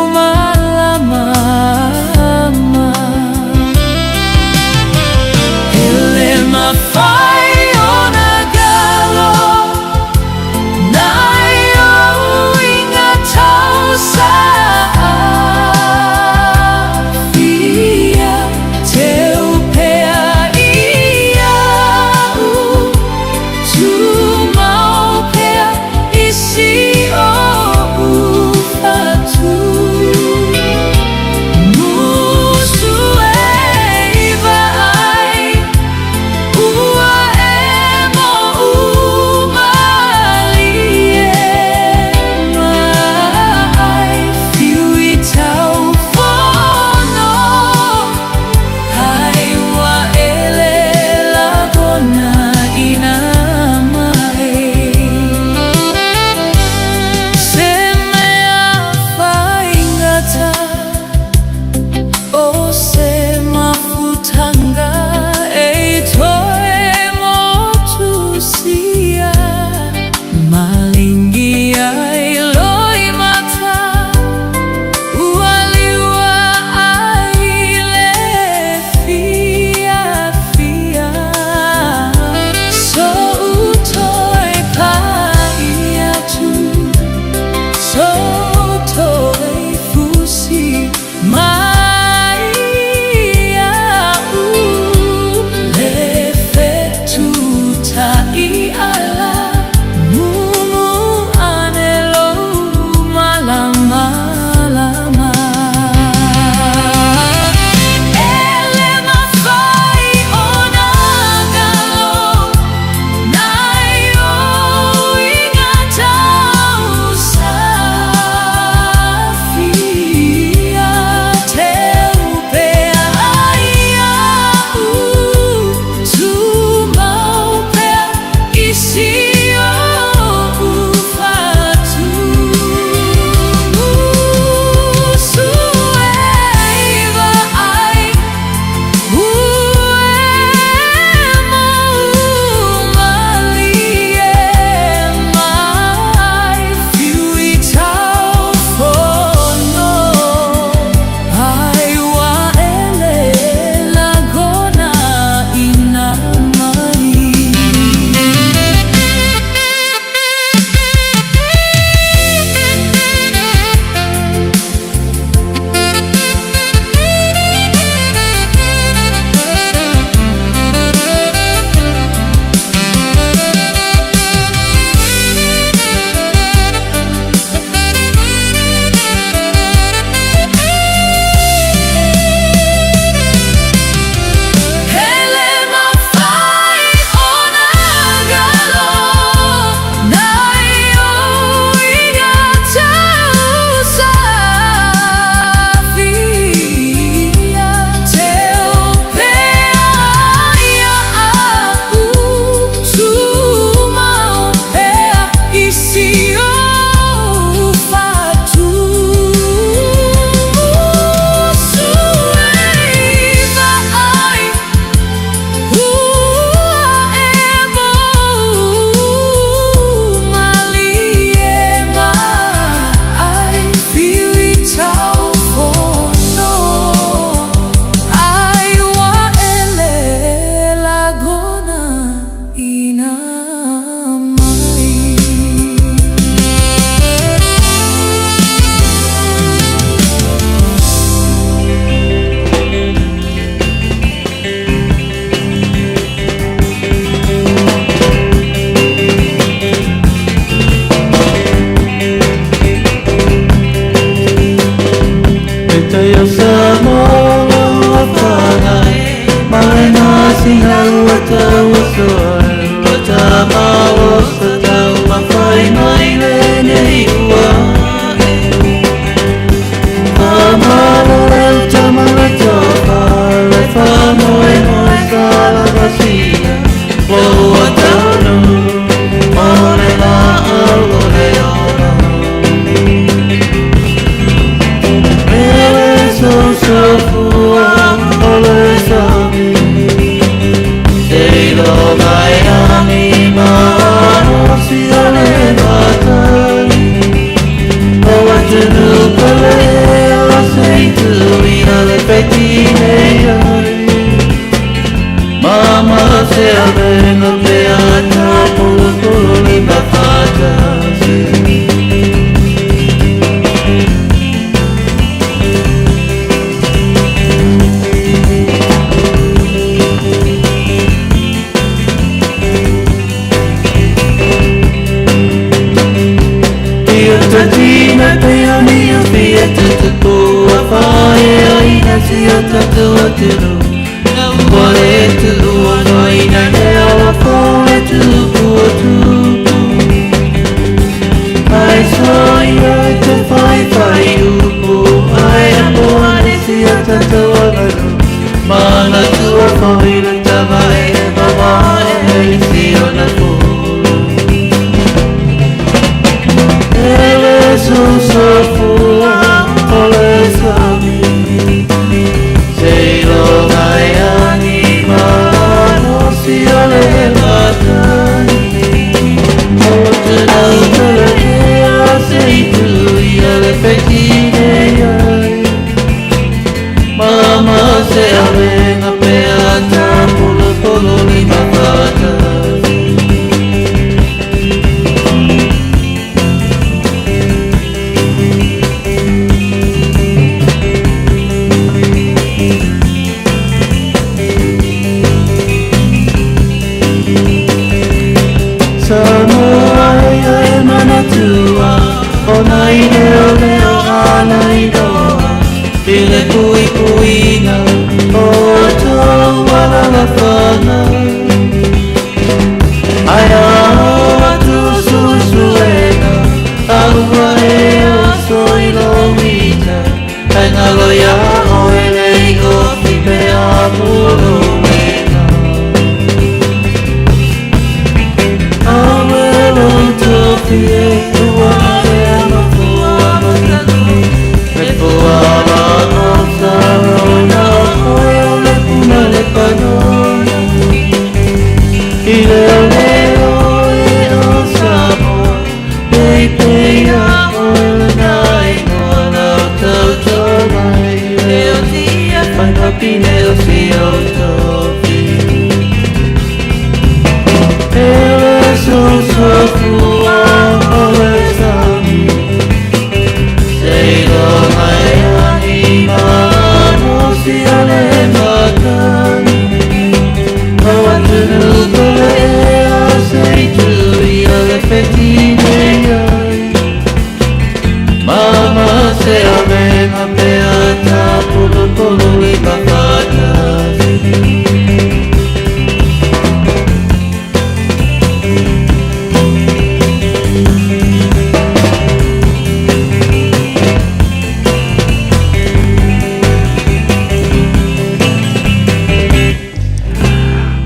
tatina pe o ni o fia tutupu a whae a ina si o tatu atunu Wale tu o no ina le ala fo e tupu o tupu Ai so ia te whai whai upu ai a moane si o tatu aganu Mana tua whai le tama e mama e si o na fo Ele susofua ole sami Seilo mai anima no si ole matani O te nau tele ea se i tu i ole fetine ai Mama se avenga pe ata polo polo lima fata Samoa e manatua O nai leo leo ala i loa I le kui kuiga O tau ala la whana Ai a atu susuega Aua e aso i lo mita Ai ngalo ia o e lei o fi a puro wena Awelo tofi e ua e mafua matanu Me fua ma o sarona o oe o le puna le panona I leo leo e o Samoa Pei pei a oe le nai noa lau tauto mai Leo tia whai papine o si o tofi Ele susofua ole sami Seilo mai anima no si ale matani O atunu kole ea se i tu i ole fetine ai Mama se avenga pe ata polo polo i mawhata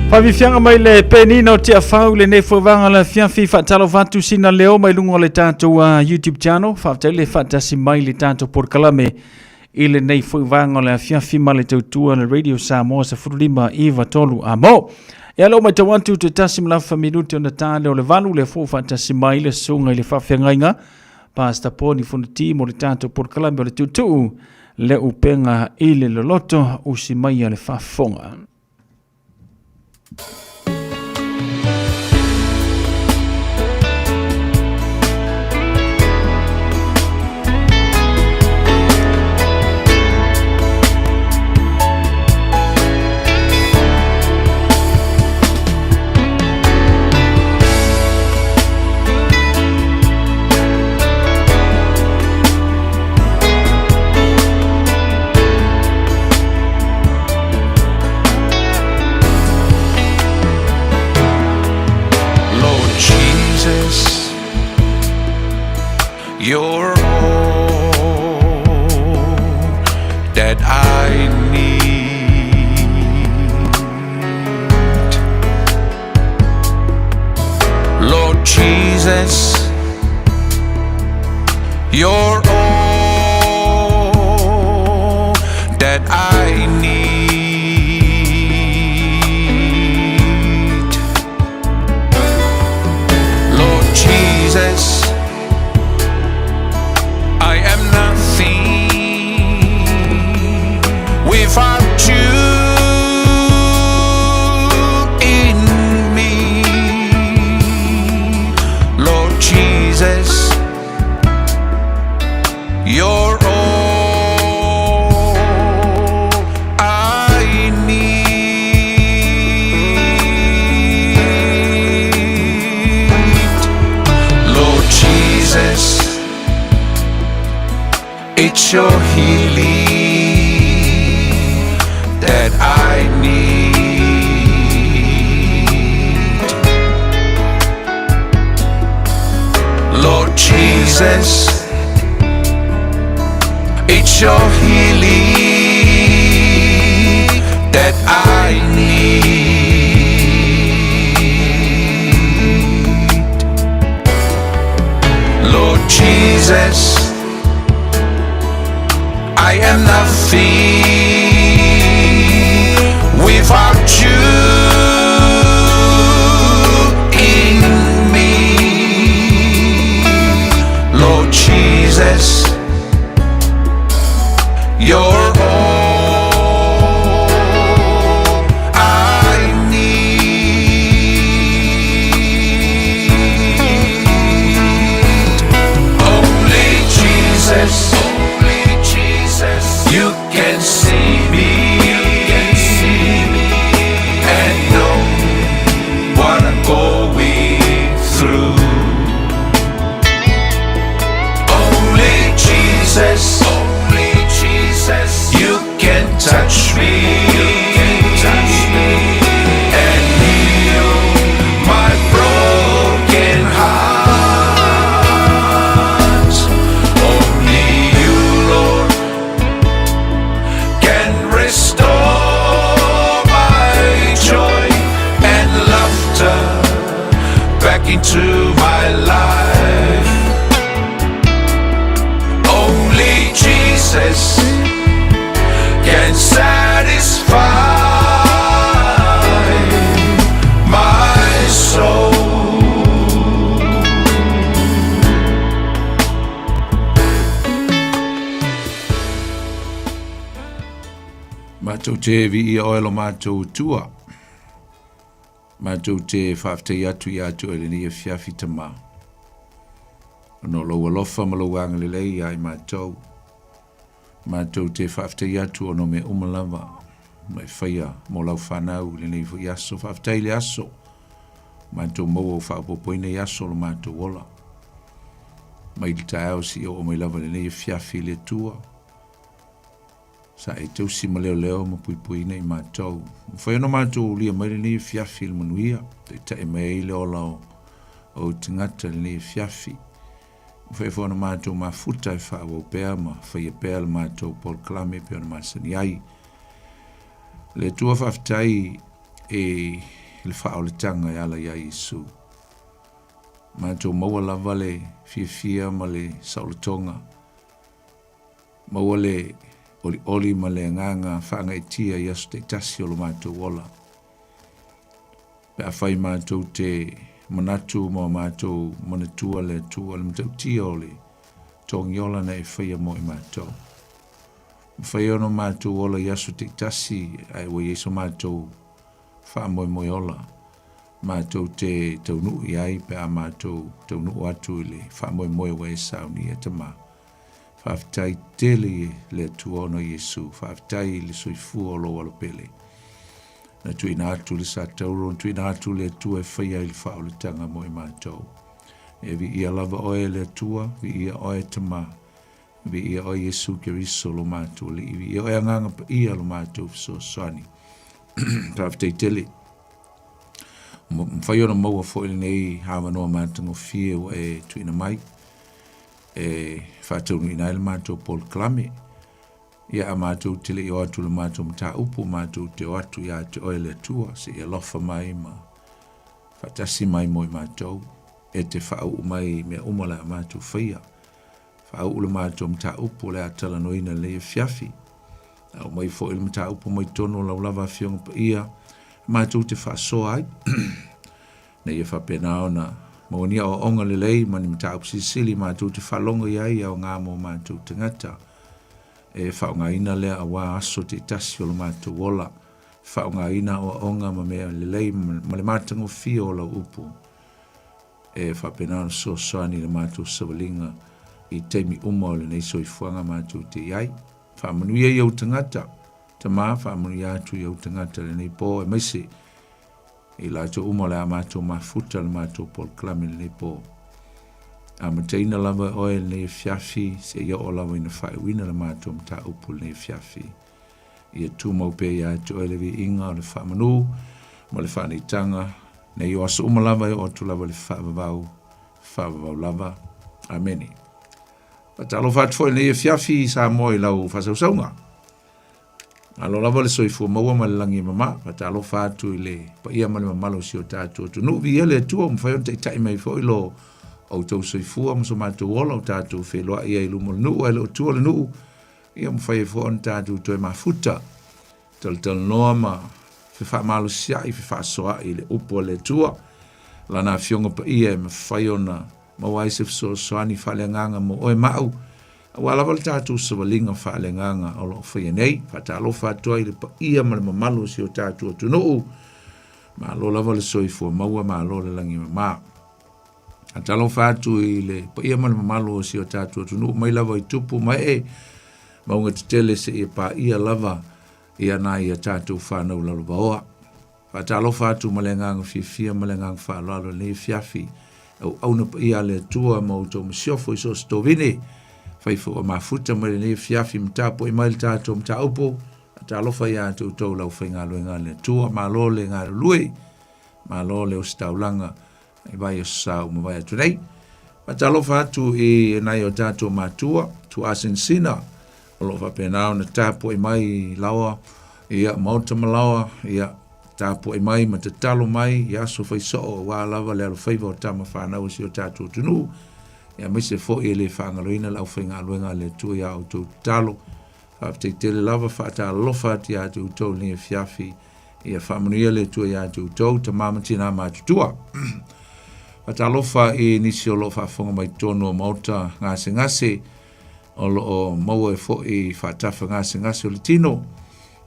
Faafiafiaga mai le penina o Tiafau i lenei foevaga le afiafi faatalofa atu sina leo mai luga o le tatou YouTube channel. Faafetai le faatasi mai le tatou polokalame i lenei foevaga o le afiafi ma le tautua le Radio Samoa 15 93 amo. E alo mai tau atu te tasi ma lafa minute ona tā leo le valu le fo faatasi mai le susuga i le faafeagaiga Pastor Poni Fonoti mo le tatou polokalame o le tuutuu le upega i le loloto usi mai a le faafofoga. Lord Jesus, you're all that I need. Lord Jesus, you're all that I need. Lord Jesus, I am nothing without you in me. Lord Jesus, you're all It's your healing that I need. Lord Jesus, it's your healing that I need. Lord Jesus, I am nothing without you in me. Lord Jesus, you're all I need. Only Jesus, only Jesus, you can see me, you can see me, and know what I'm going through. Only Jesus, only Jesus, you can touch me, you can touch me, and heal my broken heart. Only you, Lord, can restore my joy and laughter back into my life. Only Jesus can satisfy my soul. Matou te viia oe lo matou Atua. Matou te faafetai atu ia te oe lenei afiafi Tama. Ona o lou alofa ma lou agalelei ia i matou. Matou te faafetai atu ona o mea uma lava ma e faia mo lau fanau i lenei foi aso. Faafetai i le aso. Matou maua ua faaopoopoina i aso o lo matou ola. Mai le taeao seia oo mai lava i lenei afiafi i le Atua. Sa e tausi ma leoleo ma puipuiina i matou. Mafai ona matou ulia mai lenei afiafi i le manuia, taitai mai ai le ola o ou tagata i lenei afiafi. Mafai foi ona matou mafuta e faaauau pea ma faia pea le matou polokalame e pei ona masani ai. Le Atua faafetai i le faaolataga e ala iā Iesu. Matou maua lava le fiafia ma le saolotoga. Maua le olioli ma le agaga faagaeetia i aso taitasi o lo matou ola. Pe afai matou te manatu ma matou manatua le Atua le matautia o le togiola na e faia mo i matou. Mafai ona matou ola i aso taitasi ae ua i ai so matou faamoemoe ola matou te taunuu i ai pe a matou taunuu atu i le faamoemoe ua e saunia Tama. Faafetai tele i le Atua ona o Iesu. Faafetai i le soifua o lou alopele. Na tuuina atu le satauro, na tuuina atu le Atua e faia ai le faaolataga mo i matou. E viia lava oe le Atua, viia oe Tama, viia oe Iesu Keriso lo matou Alii, viia oe Agaga Paia lo matou fesoasoani. Faafetai tele. Mafai ona maua foi lenei avanoa matagofie ua e tuuina mai. e faataunuuina ai le matou polokalame. Ia a matou te le i o atu le matou mataupu, matou te o atu ia te oe le Atua, se i alofa mai ma faatasi mai mo i matou, e te faauu mai i mea uma o le a matou faia. Faauu le matou mataupu o le a talanoaina i lenei afiafi. Aumai foi le mataupu mai totonu o lau lava Afioga Paia, matou te faasoa ai. Ina ia faapena ona maua ni aoaoga lelei ma ni mataupu silisili matou te faalogo i ai e aoga mo matou tagata. E faaaogaina lea auā aso taitasi o lo matou ola. Faaaogaina aoaoga ma mea lelei ma le matagofie o lau upu. E faapena ona fesoasoani i le matou savaliga i taimi uma o lenei soifuaga matou te i ai. Faamanuia i ou tagata, Tama, faamanuia atu i ou tagata i lenei po, aemaise i latou uma o le a matou mafuta le matou polokalame i lenei po. Amataina lava e Oe lenei afiafi, seia oo lava ina faaiuina le matou mataupu i lenei afiafi. Ia tumau pea ia te Oe le viiga o le faamanu ma le faaleitaga, nei o aso uma lava e oo atu lava i le faavavau, faavavau lava. Amene. Faatalofa atu foi i lenei afiafi i Samoa i lau faasausauga. Malo lava le soifua maua ma le lagi e mama. Faatalofa atu i le paia ma le mamalu o si o tatou atunuu. Viia le Atua ua mafai ona taitai mai foi lo outou soifua ma so matou ola o tatou feiloai ai i luma o le nuu ae le o tua le nuu. Ia mafai ai foi ona tatou toe mafuta, talatalanoa ma fefaamalosiai, fefaasoaai i le upu a le Atua. Lana Afioga Paia e mafai ona maua ai se fesoasoani faaleagaga mo oe ma au, aua lava le tatou savaliga faaleagaga o lo o faia nei. Faatalofa atu ai i le paia ma le mamalu o si o tatou atunuu. Malo lava le soifua maua, malo le lagi mama. Faatalofa atu i le paia ma le mamalu o si o tatou atunuu mai lava i tupu ma ee, mauga tetele seia paia lava ia nai a tatou whanau lalovaoa. Faatalofa atu ma le agaga fiafia ma le agaga faaaloalo i lenei afiafi. Auauna paia a le Atua ma outou masiofo i so o se tovine. Fai foi ua mafuta mai lenei afiafi ma tapuai mai le tatou mataupu. Faatalofa ia te outou le aufaigaluega a le Atua. Malo le galulue, malo le ositaulaga i vai aso sa ua mavae atu nei. Faatalofa atu i nai o tatou matua, tuaasinasina, o lo o faapena ona tapuai mai i laoa, ia, maota ma laoa, ia, tapuai mai ma tatalo mai i aso faisoo aua lava le alofaiva o tama fanau a si o tatou atunuu, ia, aemaise foi e le faagaloina le aufaigaluega a le Atua i a outou tatalo. Faafetai tele lava, faatalofa atu ia te outou i lenei afiafi. Ia faamanuia le Atua ia te outou, tama ma tinā matutua. Faatalofa i nisi o lo o faafofoga mai totonu o maota gasegase, o lo o maua ai foi faatafa gasegase o le tino,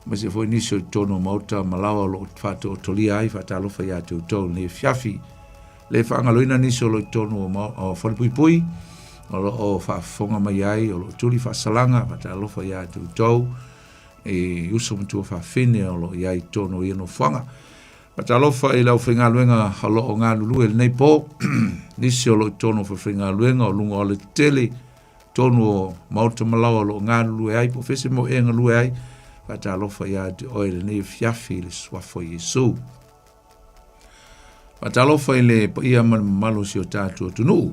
aemaise foi nisi o i totonu o maota ma laoa o lo o faatootolia ai. Faatalofa ia te outou i lenei afiafi. Le faagaloina nisi o lo o i totonu o falepuipui, o lo o faafofoga mai ai, o lo o tuli faasalaga. Faatalofa ia te outou i uso ma tuafafine o lo o i ai i totonu o ia nofoaga. Faatalofa i le aufaigaluega o lo o galulue i lenei po, nisi o lo o i totonu o falefaigaluega o luga o alatetele, totonu o maota ma laoa o lo o galulue ai, po o fea se mea o e galue ai, faatalofa ia te oe i lenei afiafi i le suafa o Iesu. Faatalofa i le paia ma le mamalu o si o tatou atunuu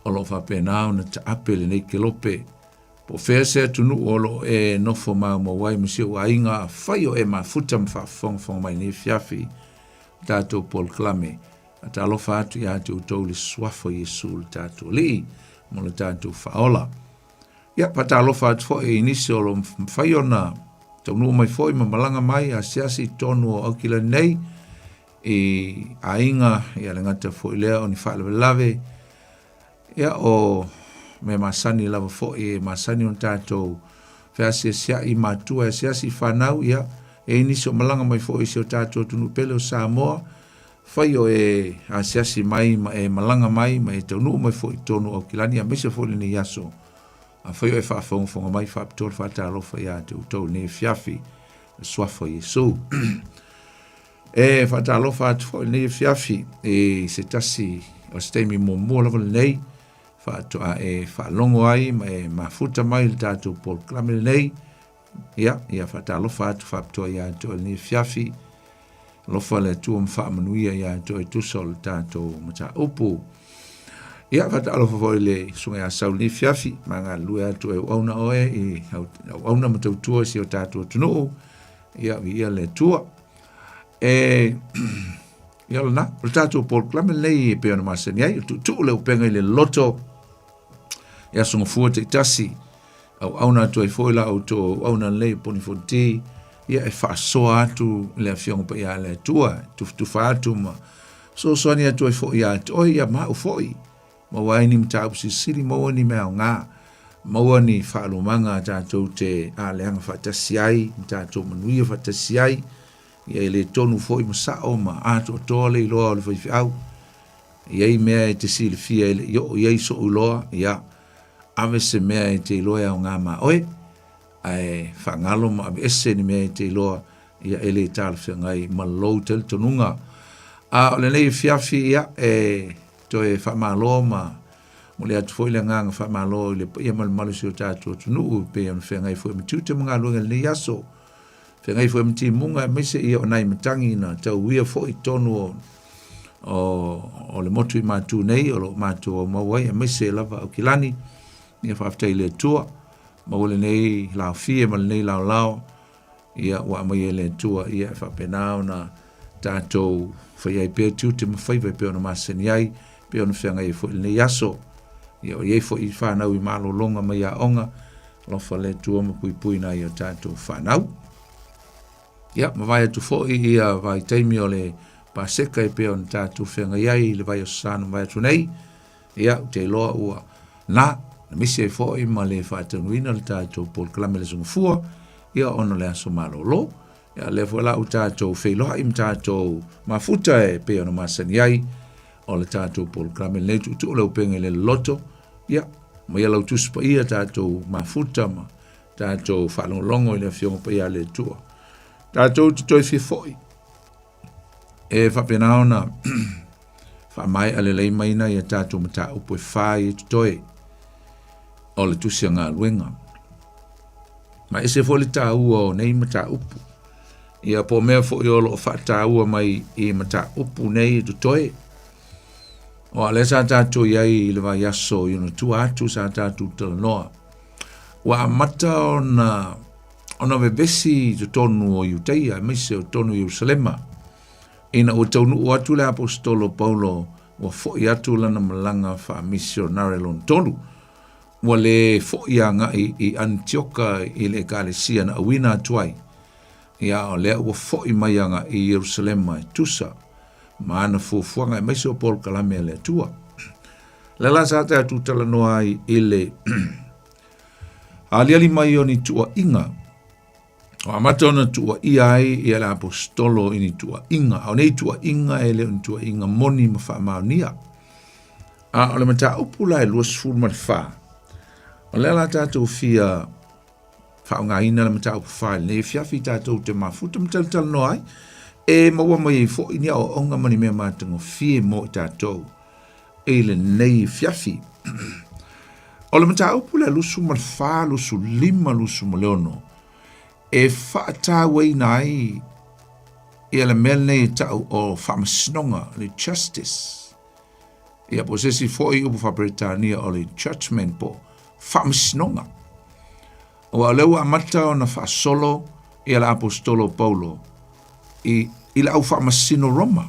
o lo o faapena ona taape lenei kelope. Po o fea se atunuu o lo o e nofo maumau ai ma si ou aiga, afai o e mafuta ma faafofogafoga mai i lenei afiafi, tatou polokalame. Faatalofa atu ia te outou i le suafa o Iesu le tatou Alii ma le tatou Faaola. Ia, faatalofa atu foi i nisi o lo o mafai ona taunuu mai foi ma malaga mai asiasi i totonu o Aukilani nei i aiga, ia le gata foi lea o ni faalavelave, ia o mea masani lava foi e masani ona tatou feasiasiai i matua e asiasi i fanau, ia e i nisi o malaga mai foi i si o tatou atunuu pele o Samoa, fai o e asiasi mai ma e malaga mai ma e taunuu mai foi i totonu o Aukilani, aemaise foi lenei aso. Afai o e faafogafoga mai, faapitoa le faatalofa ia te outou i lenei afiafi, le suafa o Iesu. E faatalofa atu foi i lenei afiafi i se tasi o se taimi muamua lava lenei faatoa e faalogo ai ma e mafuta mai i le tatou polokalame lenei. Ia, ia faatalofa atu faapitoa ia te oe i lenei afiafi. Alofa le Atua ma faamanuia ia te oe tusa o le tatou mataupu. Ia, faatalofa foi i le susuga ia Sau i lenei afiafi, ma galulue atu e auauna oe i auauna ma tautua i si o tatou atunuu. Ia, viia le Atua. E, ia lena, o le tatou polokalame lenei e pei ona masani ai, o tuutuu le upega i le loto i aso gafua taitasi, auauna atu ai foi la outou auauna lenei o Poni Fonti, ia e faasoa atu le Afioga Paia a le Atua, e tufatufa atu ma fesoasoani atu ai foi ia te oe, ia ma au foi, maua ai ni mataupu silisili, maua ni mea aoga, maua ni faalumaga a tatou te aleaga faatasi ai, ma tatou manuia faatasi ai, ia e le tonu foi ma sao ma atoatoa le iloa o le faifeau. E i ai mea e te silafia e le i oo i ai so'u iloa, ia, ave se mea e te iloa e aoga ma oe, ae faagalo ma aveese ni mea e te iloa, ia, e le talafeagai ma lou talitonuga. A o lenei afiafi, ia, e toe faamalo ma Momoli atu foi le agaga faamalo i le paia ma le mamalu o si o tatou atunuu e pei ona feagai foi ma tiute ma galuega i lenei aso. Feagai foi ma timuga aemaise ia o nai matagi na tauia foi i totonu o o, o le motu i Matu nei o lo o matou aumau ai aemaise lava Aukilani. Ia faafetai i le Atua maua lenei laofie ma lenei laolao ia ua aumai e le Atua ia e faapena ona tatou fai ai pea tiute ma faiva e pei ona masani ai, pei ona feagai ai foi lenei aso. Ia o i ai foi whanau i malologa mai aoga, alofa le Atua ma puipui nai o tatou whanau. Ia, ma vai atu foi ia vaitaimi o le Paseka e pei ona tatou feagai ai i le vaiaso sa na mavae atu nei. Ia, ou te iloa ua na, na misi ai foi ma le faataunuina le tatou polokalame le Aso Gafua, ia ona o le aso malolo. Ia, lea foi la ua tatou feiloai ma tatou mafuta e pei ona masani ai o le tatou polokalame lenei tuutuu le upega i le loloto. Ia, ma ia lau tusi paia tatou mafuta ma tatou faalogologo i le Afioga Paia a le Atua. Tatou te toe fia foi e faapena ona faamaea lelei mai nai a tatou mataupu e fai e totoe o le tusi a galuega. Ma ese foi le taua o nei mataupu. Ia po o mea foi o lo o faataua mai i mataupu nei e totoe. O a lea sa tatou i ai i le vaiaso i ona tua atu sa tatou talanoa. Ua amata ona ona vevesi i totonu o Iutaia, aemaise o totonu o Ierusalema. Ina ua taunuu atu le aposetolo Paulo, ua foi atu lana malaga faamisionare lona tolu. Ua le foi agai i Anitioka i le ekalesia na auina atu ai. Ia, o lea ua foi mai agai i Ierusalema e tusa ma ana fuafuaga aemaise o polokalame a le Atua. Le la sa tatou talanoa ai i le aliali mai o ni tuuaiga Ua amata ona tuuaia ai ia le aposetolo i ni tuuaiga, a o nei tuuaiga e le o ni tuuaiga moni ma faamaonia. A o le mataupu la e 24, o lea la tatou fia faaaogaina le mataupu fa i lenei afiafi tatou te mafuta ma talatalanoa ai, e maua mai ai foi ni aoaoga ma ni mea matagofie mo i tatou i lenei afiafi. O le mataupu lea 24, 25, 26, e faatauaina ai ia le mea lenei e tau o faamasinoga, le justice. Ia po o se isi foi upu faa-Peretania o le judgment po o faamasinoga. Aua o lea ua amata ona faasolo ia le aposetolo Paulo i, i le au faamasino Roma.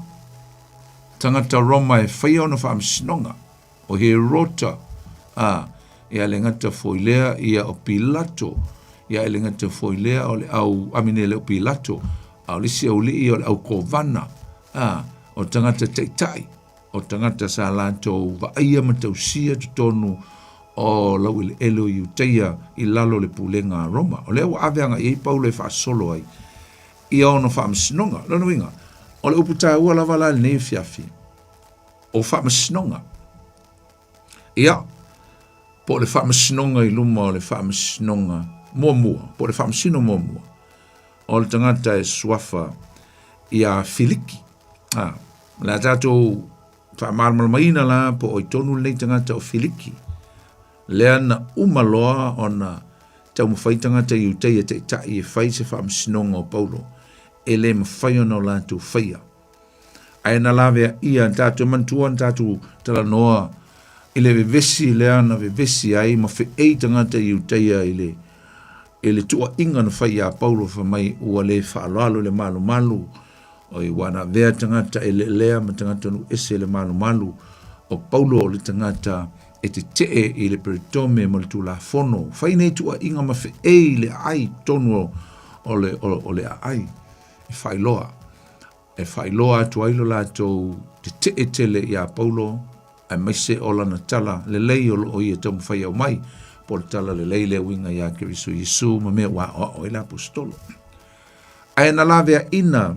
Tagata Roma e faia ona faamasinoga, o Herota, a, ia le gata foi lea, ia o Pilato, ia e le gata foi lea o le au, amine le o Pilato, a o le isi aualii o le au kovana, a, o tagata taitai, o tagata sa latou vaaia ma tausia totonu o laueleele o Iutaia i lalo o le pulega a Roma. O lea ua ave agai ai Paulo e faasolo ai ia ona faamasinoga. Lona uiga, o le upu taua lava la i lenei afiafi, o faamasinoga. Ia, po o le faamasinoga i luma o le faamasinoga muamua, po o le faamasino muamua, o le tagata e suafa ia Filiki. Ah, o le a tatou faamalamalamaina la po o i tonu lenei tagata o Filiki. Lea na uma loa ona taumafai tagata Iutaia taitai e fai se faamasinoga o Paulo, e le mafai ona o latou faia. Ae na laveaia tatou, manatua na tatou talanoa i le vevesi lea na vevesi ai ma feei tagata Iutaia i le i le tuuaiga na fai iā Paulo fai mai ua le faaaloalo i le malumalu oi ua na avea tagata eleelea ma tagata nuu ese i le malumalu o Paulo o le tagata e tetee i le peritome ma le Tulafono fai nei tuuaiga ma feei i le aai i totonu o le o le aai e faailoa e faailoa atu ai lo latou tetee tele iā Paulo aemaise o lana tala lelei o lo o ia taumafai e aumai, po o le tala lelei le uiga iā Keriso Iesu ma mea ua aoao ai le aposetolo. Ae na laveaina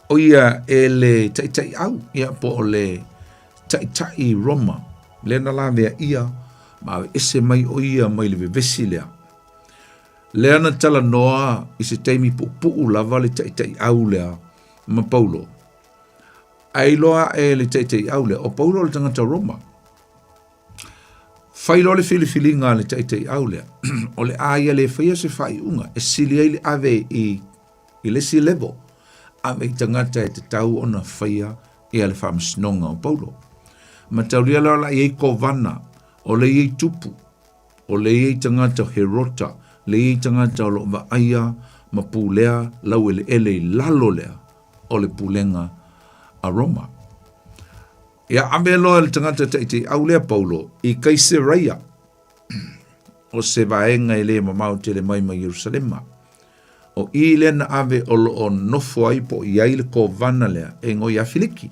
o ia e le taitaiau, ia po o le taitai Roma, lea na laveaia ma aveese mai o ia mai le vevesi lea. Lea na talanoa i se taimi puupuu lava le taitaiau lea ma Paulo. Ae iloa ae le taitaiau lea, o Paulo o le tagata Roma. Fai loa le filifiliga a le taitaiau lea, o le a ia le faia se faaiuga e sili ai le ave i i le isi level, ave i tagata e tatau ona faia ia le faamasinoga o Paulo. Mataulia la o le a i ai kovana, o le i ai tupu, o le i ai tagata o Herota, le i ai tagata o lo o vaaia ma pulea laueleele i lalo lea o le pulega a Roma. Ia ave loa le tagata taitaiau lea Paulo i Kaiseraia, o se vaega e le mamao tele mai ma Ierusalema. O i lea na ave o lo o nofo ai po o i ai le kovana lea e igoa ia Filiki.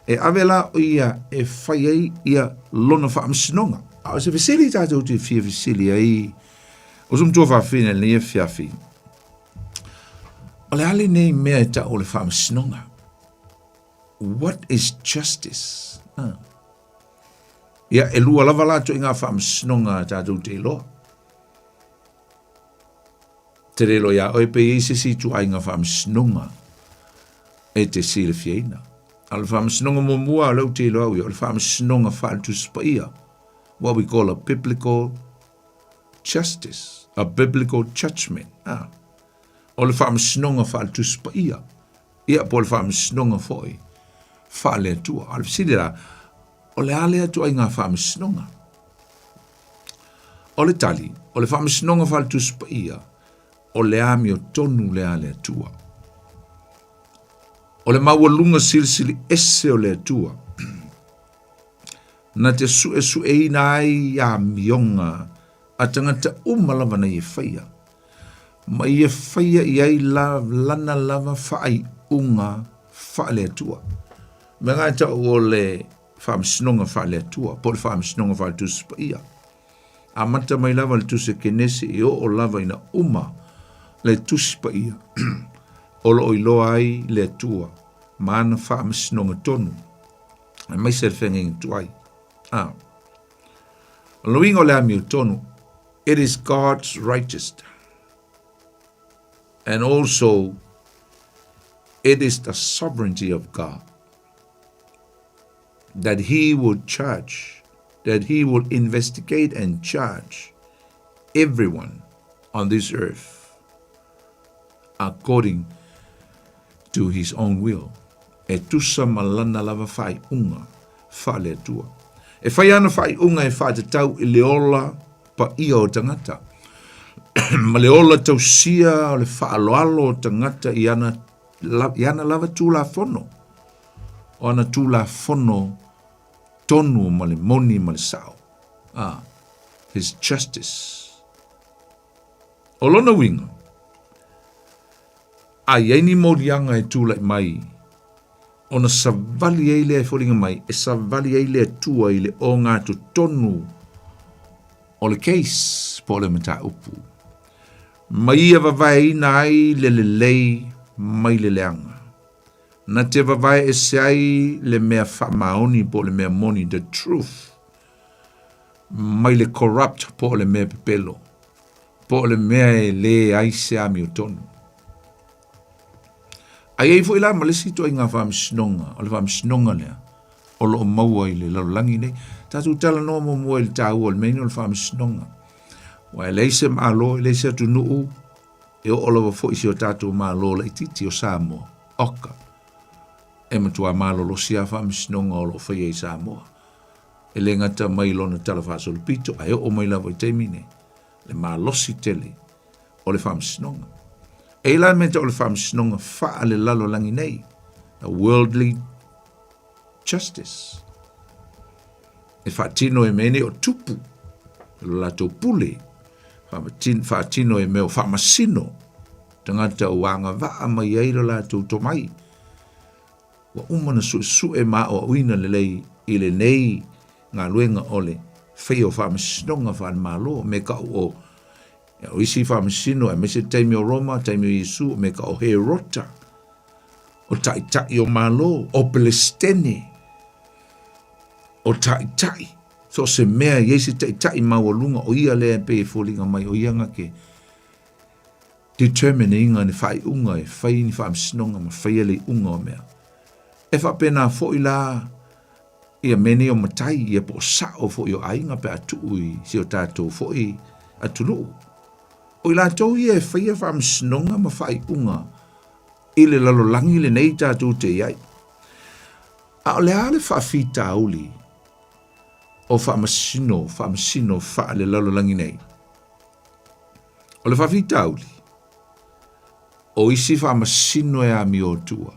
E ave la o ia e fai ai ia lona faamasinoga. A o se fesili tatou te fia fesili ai, o se matua faafina i lenei afiafi, o le a lenei mea e tau o le faamasinoga? What is justice? Ah. Ia, e lua lava la itoaiga faamasinoga a tatou te iloa. Te le iloa iā oe pe i ai se isi ituaiga faamasinoga e te silafiaina. A o le faamasinoga muamua o lea ou te iloa au ia, o le faamasinoga faale-Tusi Paia, what we call a biblical justice, a biblical judgment. Ah. O le faamasinoga faale-Tusi Paia. Ia, po o le faamasinoga foi faale-Atua. A o le fesili la, o le a lea ituaiga faamasinoga? O le tali, o le faamasinoga faale-Tusi Paia, o le amiotonu lea a le Atua. O le maualuga silisili ese o le Atua, na te suesueina ai amioga a tagata uma lava na ia faia, ma ia faia i ai la, lana lava faaiuga faale-Atua. Mea ngā e tau o le faamasinoga faale-Atua, po o le faamasinoga faale-Tusi Paia. Amata mai lava le Tusi Kenesi i oo lava ina uma le Tusi Paia o lo o iloa ai le Atua ma ana faamasinoga tonu, aemaise le feagaiga tuai. Ah. O le uiga o le amiotonu, it is God's righteousness. And also, it is the sovereignty of God that He will charge, that He will investigate and charge everyone on this earth according to His own will. E tusa ma lana lava faaiuga faale-Atua. E whai ana faaiuga e whaatatau i le ola paia o tagata, ma le ola tausia o le faaaloalo o tagata i ana, i ana lava tulafono, o ana tulafono tonu ma le moni ma le sao. Ah, his justice. O lona uiga, a i ai ni moliaga e tulai mai, ona savali ai lea e foliga mai, e savali ai le Atua i le ogatotonu o le case po o le mataupu, ma ia vavaeina ai le lelei mai le leaga. Na te vavae ese ai le mea faamaoni po o le mea moni, the truth, mai le corrupt po o le mea pepelo, po o le mea e lē ai se amiotonu. A i ai foi la ma le isi ituaiga faamasinoga, o le faamasinoga lea o lo o maua i le lalolagi nei. Tatou talanoa muamua i le taua o le mea nei o le faamasinoga. Aua e leai se Malo, e leai se atunuu e oo lava foi i si o tatou Malo laitiiti o Samoa, oka, e matua malolosi lava faamasinoga o lo o faia i Samoa. E le gata mai lona tala faasolopito, ae oo mai lava i taimi nei, le malosi tele o le faamasinoga. E i la mea tau o le faamasinoga faalelalolagi nei, the worldly justice. E faatino e mea nei o tupu, lo latou pule, faatino e mea o faamasino, tagata ua agavaa mai ai lo latou tomai. Ua uma ona suesue ma aoaoina lelei i lenei galuega o le faia o faamasinoga faale-Malo, me ka o o isi faamasino aemaise le taimi o Roma, taimi o Iesu, me ka o Herota, o taitai o Malo, o Pelestene, o taitai, so o se mea i ai se taitai maualuga o ia lea e pei e foliga mai o ia nga ke determine iga ni faaiuga e fai ni faamasinoga ma faia le iuga o mea. E faapena foi la. Ia mea nei o matai, ia po o sa'o foi o aiga pe a tuu i si o tatou foi atunuu. O i latou ia e faia faamasinoga ma faaiuga i le lalolagi lenei tatou te i ai. A o le a le faafitauli o faamasino, faamasino faalelalolagi nei? O le faafitauli, o isi faamasino e amio atua.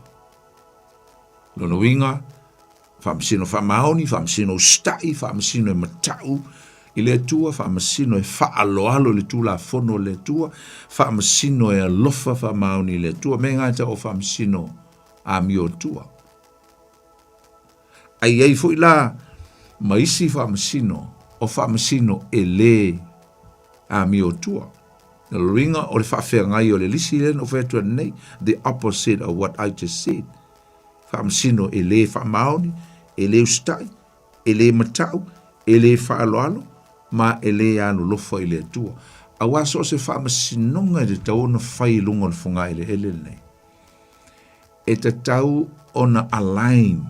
Lona uiga, faamasino faamaoni, faamasino usitai, faamasino e matau i le Atua, faamasino e faaaloalo i le Tulafono a le Atua, faamasino e alofa faamaoni i le Atua, me gata o faamasino amio atua. Ai i ai foi la ma isi faamasino o faamasino e lē amio atua. Lona uiga o le faafeagai o le lisi lea na ou fai atu ananei, the opposite of what I just said. Faamasino e lē faamaoni, e lē usitai, e lē matau, e lē faaaloalo, ma e lē alolofa i le Atua. Auā so o se faamasinoga e tatau ona fai i luga o le fogaeleele lenei, e tatau ona align,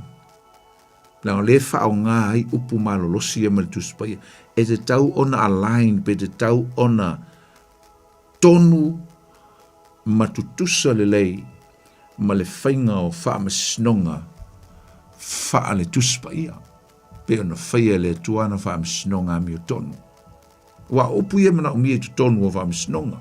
leaga o lea e faaaoga ai upu malolosi ia mai le Tusi Paia, e tatau ona align pe tatau ona tonu ma tutusa lelei ma le faiga o faamasinoga faale-Tusi Paia, pei ona faia e le Atua ana faamasinoga amiotonu. Aua o upu ia e manaomia i totonu o faamasinoga,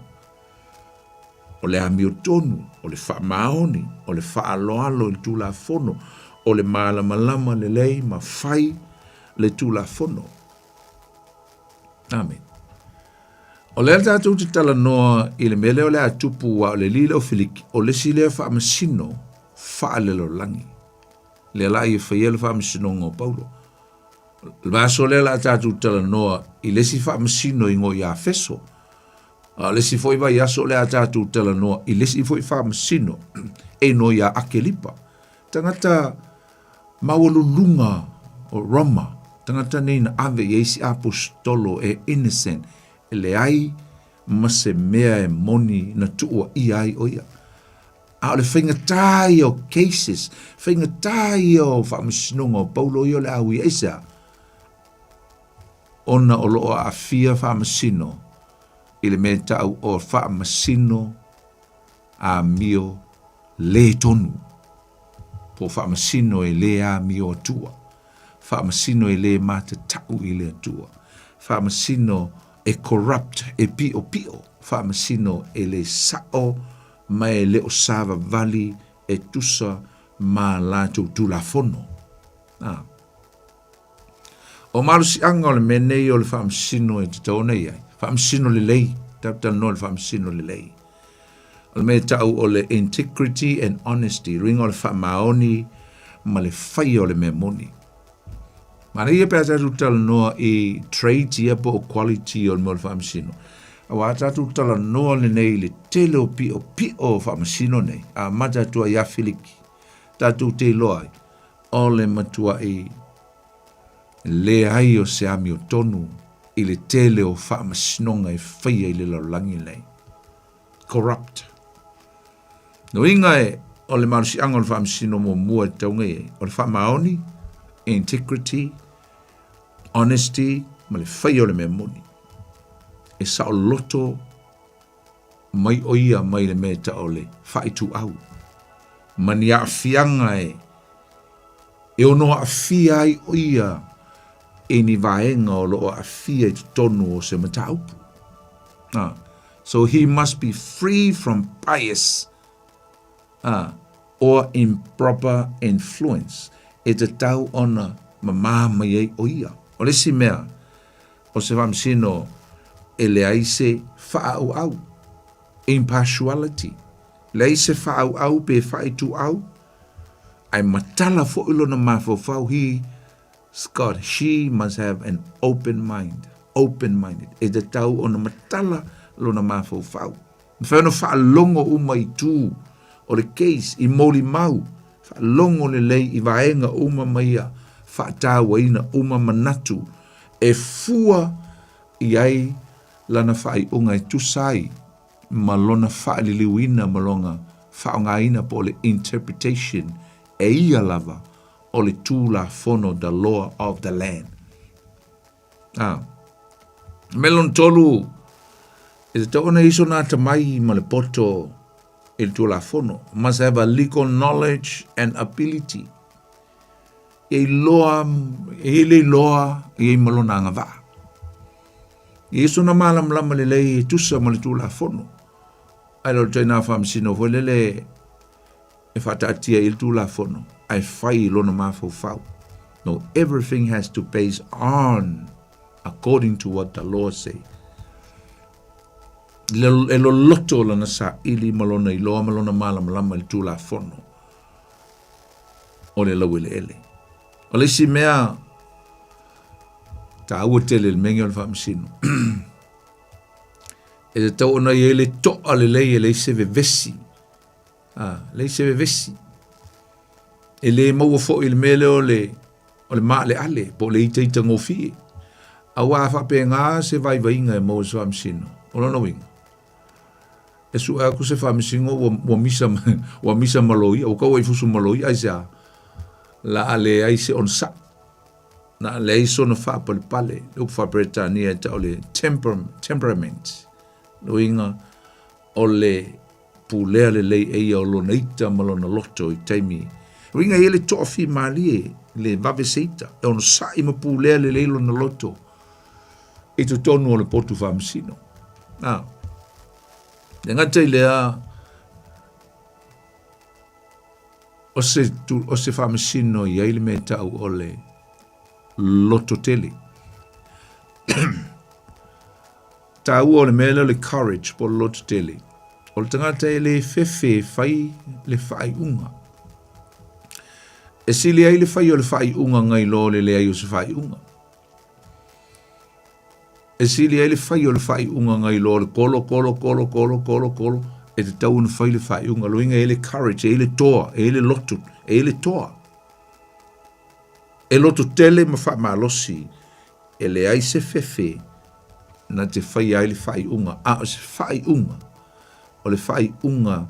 o le amiotonu, o le faamaoni, o le faaaloalo i le Tulafono, o le malamalama lelei ma fai le Tulafono. Amene. O lea tatou te talanoa i le mea lea o le a tupu aua o le alii lea o Filiki, o le isi lea faamasino faalelalolagi. Lea la ia faia le faamasinoga o Paulo. Le vaiaso lea la tatou talanoa i le isi faamasino i ngo ia Feso. A o le isi foi vaiaso lea tatou talanoa i le isi foi faamasino e igoa ia Akelipa. Tagata maualuluga o Roma, tagata nei na ave i ai isi aposetolo e innocent, e leai ma se mea e moni na tuuaia ai o ia. A o le faigata ia o cases, faigata ia o faamasinoga o Paulo ia o le a ui aisea? Ona o lo o aafia faamasino i le mea e tau o faamasino amio lē tonu, po o faamasino e lē amio atua, faamasino e lē matatau i le Atua, faamasino e corrupt, e piʻopiʻo, faamasino e lē saʻo ma e le o savavali e tusa ma latou Tulafono. A. O malosiaga o le mea nei o le faamasino e tatau ona i ai, faamasino lelei, talatalanoa i le faamasino lelei. O le mea e tau o le integrity and honesty, luiga o le faamaoni ma le faia o le mea moni. Manaia pe a tatou talanoa i traits ia po o quality o le mea o le faamasino. Aua a tatou talanoa lenei i le tele o piʻopiʻo o faamasino nei, amata atu ai ia Filiki, tatou te iloa ai, o le matuaʻi leai o se amiotonu i le tele o faamasinoga e faia i le lalolagi lenei. Corrupt. No uiga e, o le malosiaga o le faamasino muamua e tatau ona i ai, o le faamaoni, integrity, honesty, ma le faia o le mea moni. E saoloto mai ʻo ia mai le mea e tau o le faaituau, ma ni aafiaga e e ono aafia ai ʻo ia i ni vaega o lo o aafia i totonu o se mataupu. Ah, so he must be free from bias ah, or improper influence. E tatau ona mamā mai ai ʻo ia. O le isi mea, o se faamasino e leai se faaauau, impartiality, leai se faaauau pe faaituau, ae matala foi lona mafaufau, he, Scott, she must have an open mind, open minded, e tatau ona matala lona mafaufau. Mafai ona faalogo uma i itu o le case, i molimau, faalogo lelei i vaega uma ma ia faatauaina uma manatu e fua i ai lana faaiuga e tusa ai ma lona faaliliuina ma lona faaaogaina po o le interpretation e ia lava o le Tulafono, the law of the land. Ah. Mea lona tolu, e tatau ona i ai sona atamai ma le poto i le Tulafono. Must have a legal knowledge and ability. E iloa, e i le iloa, e i ma lona agavaa. E i ai sona malamalama lelei e tusa ma le Tulafono. Ae le o le ituaiga faamasino foi lele e faataatia i le Tulafono ae fai i lona mafaufau. No, everything has to base on according to what the law say. E loloto lana saili ma lona iloa ma lona malamalama i le Tulafono o le laueleele. O le isi mea taua tele i le mea lenei o le faamasino, e tatau ona i ai le toa lelei e leai se vevesi. A, leai se vevesi. E le maua foi i le mea lea o le, o le maaleale po o le itaita gofie. Aua a faapena se vaivaiga e maua i se faamasino, o lona uiga, e sue atu se faamasino ua, ua misa, ua misa ma loia, ua tau ai fusu ma loia, aisea? La a leai se onosai. Na a leai sona faapalepale, le upu faa-Peretania e tau o le temper, temperament. Lona uiga, o le pulea lelei e ia o lona ita ma lona loto i taimi. Uiga e i ai le toafimalie, le vave se ita, e onosai ma pulea lelei lona loto i totonu o le potu faamasino. A, e gata i lea, o se, o se faamasino i ai le mea e tau o le loto tele. Taua o le mea lea o le courage po o le loto tele. O le tagata e le fefe e fai le faaiuga. E sili ai le fai o le faaiuga ngai lo le leai o se faaiuga. E sili ai le fai o le faaiuga ngai lo le kolo kolo kolo kolo kolo kolo e tatau ona fai le faaiuga. Loiga e le courage, e le toa, e le loto, e le toa. E loto tele ma faamalosi E leai se fefe na te faia ai le faaiuga, a o se faaiuga, o le faaiuga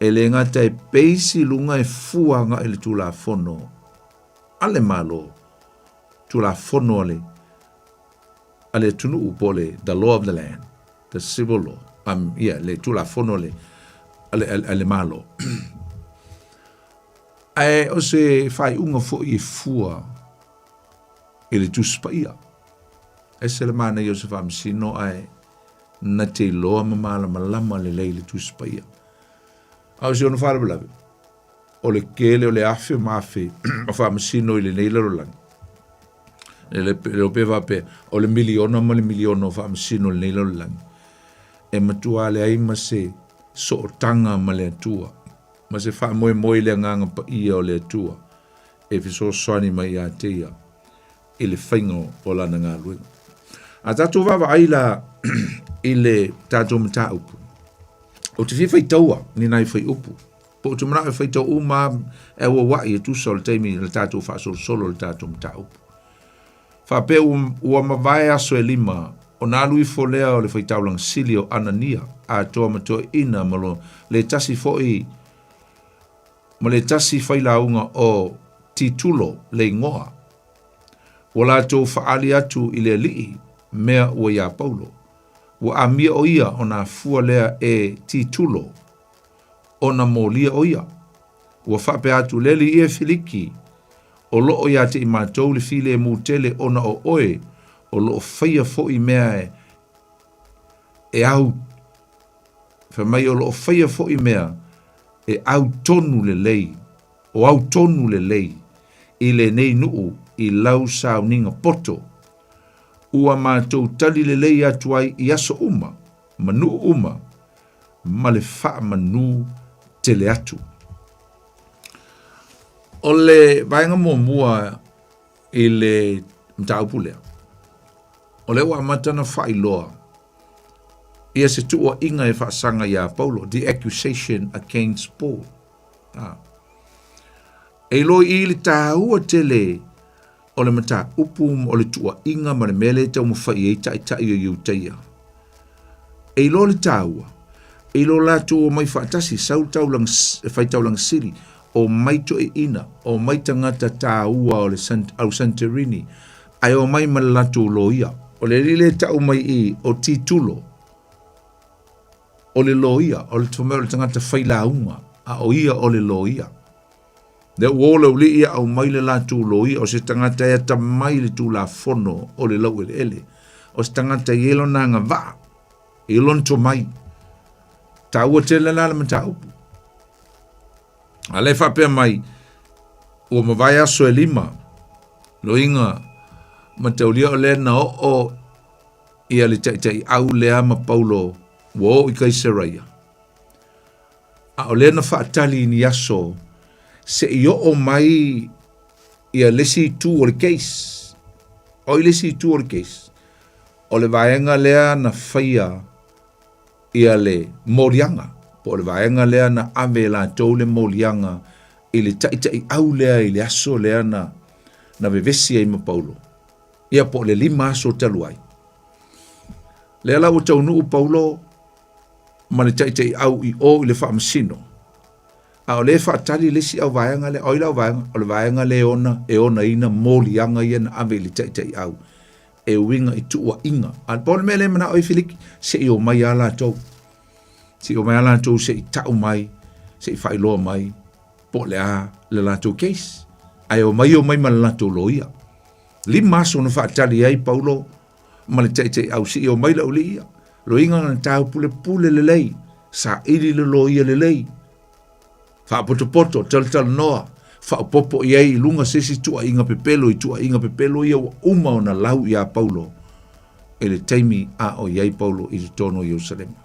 e le gata e peisi i luga e fua agai i le Tulafono a le Malo, Tulafono a le, a le atunuu po o le the law of the land, the civil law, um, yeah, le Tulafono a le, a le, a le Malo. Ae o se faaiuga foi e fua i le Tusi Paia. Ese le manaia o se faamasino ae na te iloa ma malamalama lelei le Tusi Paia. A o si ona faalavelave, o le kele o le afe ma afe o faamasino i lenei lalolagi. E le, le pe faapea, o le miliona ma le miliona o faamasino i lenei lalolagi. E matua leai ma se sootaga ma le Atua, ma se faamoemoe i le agaga paia o le Atua. e fesoasoani mai ia te ia i le faiga o lana galuega. A tatou vaavaai la i le tatou mataupu, ou te fia faitaua ni nai fuaiupu, po ou te manao e faitau uma e auauai e tusa o le taimi le tatou faasolosolo o le tatou mataupu. Faapea ua mavae aso e lima, ona alu ifo lea o le faitaulaga sili o Anania, atoa ma toeaiina ma lo le tasi foi ma le tasi failauga o Titulo le igoa. Ua latou faaali atu i le alii mea ua iā Paulo. Ua amia ʻo ia ona afua lea e Titulo, ona molia ʻo ia. Ua faapea atu le alii e Filiki, o loo iā te i matou le filemu tele ona o oe, o loo faia foʻi mea e au, fai mai o loo faia foʻi mea e au tonu lelei, o au tonu lelei i lenei nuu i lau sauniga poto, ua matou tali lelei atu ai i aso uma ma nuu uma ma le faamanu tele atu. O le vaega muamua i le mataupu lea, o lea ua amata ona faailoa ia se tuuaiga e faasaga iā Paulo, the accusation against Paul. Ah. E iloa i le tāua tele o le mataupu o le tuuaiga ma le mea lea e taumafai ai taitai o Iutaia. E iloa le tāua, e iloa latou omai faatasi, sau le taulaga, faitaulaga sili, Omai toeaiina, omai tagata tāua o le au Santorini, ae omai ma le latou loia. O le alii lea e tau mai i i, o Titulo, o le loia, o le fai mai o le tagata failauga, a o ia o le loia. Lea ua o le aualii ia aumai le latou loia, o se tagata e atamai i le tulafono o le laueleele, o se tagata e i ai lona agavaa, e i ai lona tomai. Taua tele la le mataupu. A lea e faapea mai, ua mavae aso e lima, loiga mataulia o lea na oo ia le taitaiau lea ma Paulo ua oo i Kaisaraia. A o lea na faatali i ni aso se i oo mai ia le isi itu o le case. O i le isi itu o le case? O le vaega lea na faia ia le moliaga, po o le vaega lea na ave e latou le moliaga i le taitaiau lea i le aso lea na, na vevesi ai ma Paulo, ia po o le lima aso talu ai. Lea la ua taunuu Paulo ma le taitaiau i o i le faamasino, a o lea e faatali le isi auvaega lea, o ai le auvaega? O le vaega lea e ona, e onaina moliaga ia na ave i le taitaiau e uiga i tuuaiga. A pau le mea lea e manao ai Filiki, se i omai lava latou. Se i omai lava latou se i tau mai, se i faailoa mai po o le a le latou case. Ae omai omai ma le latou loia. Lima aso na faatali ai Paulo ma le taitaiau se i omai le aualii ia. Loiga na taupulepule lelei, saili le loia lelei, faapotopoto, talatalanoa, faaopoopo i ai i luga se isi tuuaiga pepelo i tuuaiga pepelo ia ua uma ona lau iā Paulo i le taimi a o i ai Paulo i totonu o Ierusalema.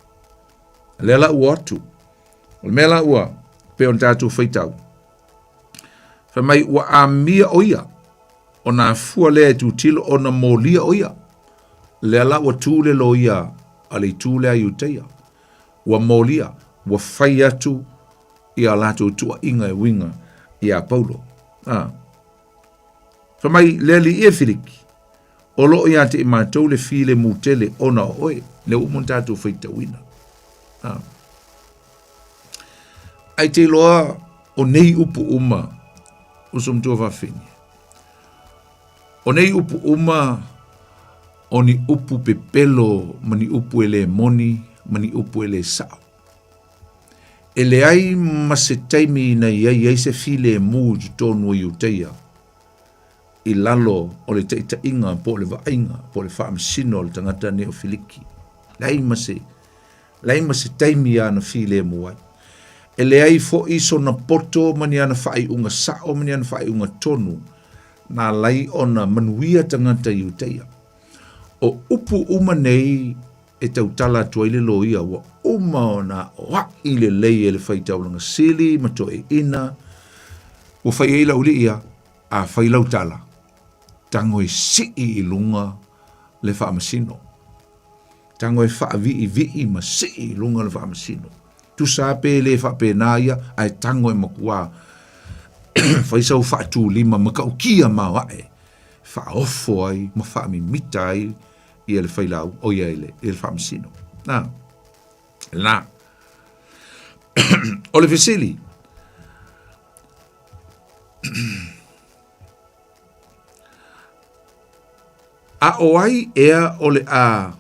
Lea la ua atu. O le mea la ua pei ona tatou faitau, fai mai ua amia o ia, ona afua lea e tutilo ona molia o ia. Lea la ua tu le loia a le itu lea Iutaia. Ua molia, ua fai atu ia latou tuuaiga e uiga iā Paulo. A. Fai mai, le alii e Filiki, o lo o ia te i matou le filemu tele ona o oe, lea ua uma ona tatou faitauina. A. Ai te iloa o nei upu uma, uso matua fafine, o nei upu uma, o ni upu pepelo ma ni upu e le moni ma ni upu e le sao. E leai ma se taimi na i ai ai se filemu i totonu o Iutaia i lalo o le taitaiga po o le vaaiga po o le faamasino a le tagata nei o Filiki. Leai ma se, leai ma se taimi ana filemu ai. E leai foi sona poto ma ni ana faaiuga sao ma ni ana faaiuga tonu na ala ai ona manuia tagata Iutaia. O upu uma nei e tautala atu ai le loia ua uma ona aoaʻi lelei e le faitaulaga sili ma toeaiina, ua fai ai lau alii ia, a fai lau tala, tago e sii i luga le faamasino. Tago e faaviivii ma sii i luga le faamasino. Tusa lava pe le faapena ia, ae tago e makuā fai sau faatulima matautia maoae, faaofo ai ma faamimita ai ia le failau, o ia i le, i le faamasino. Na, na. o le fesili, a o ai ea o le a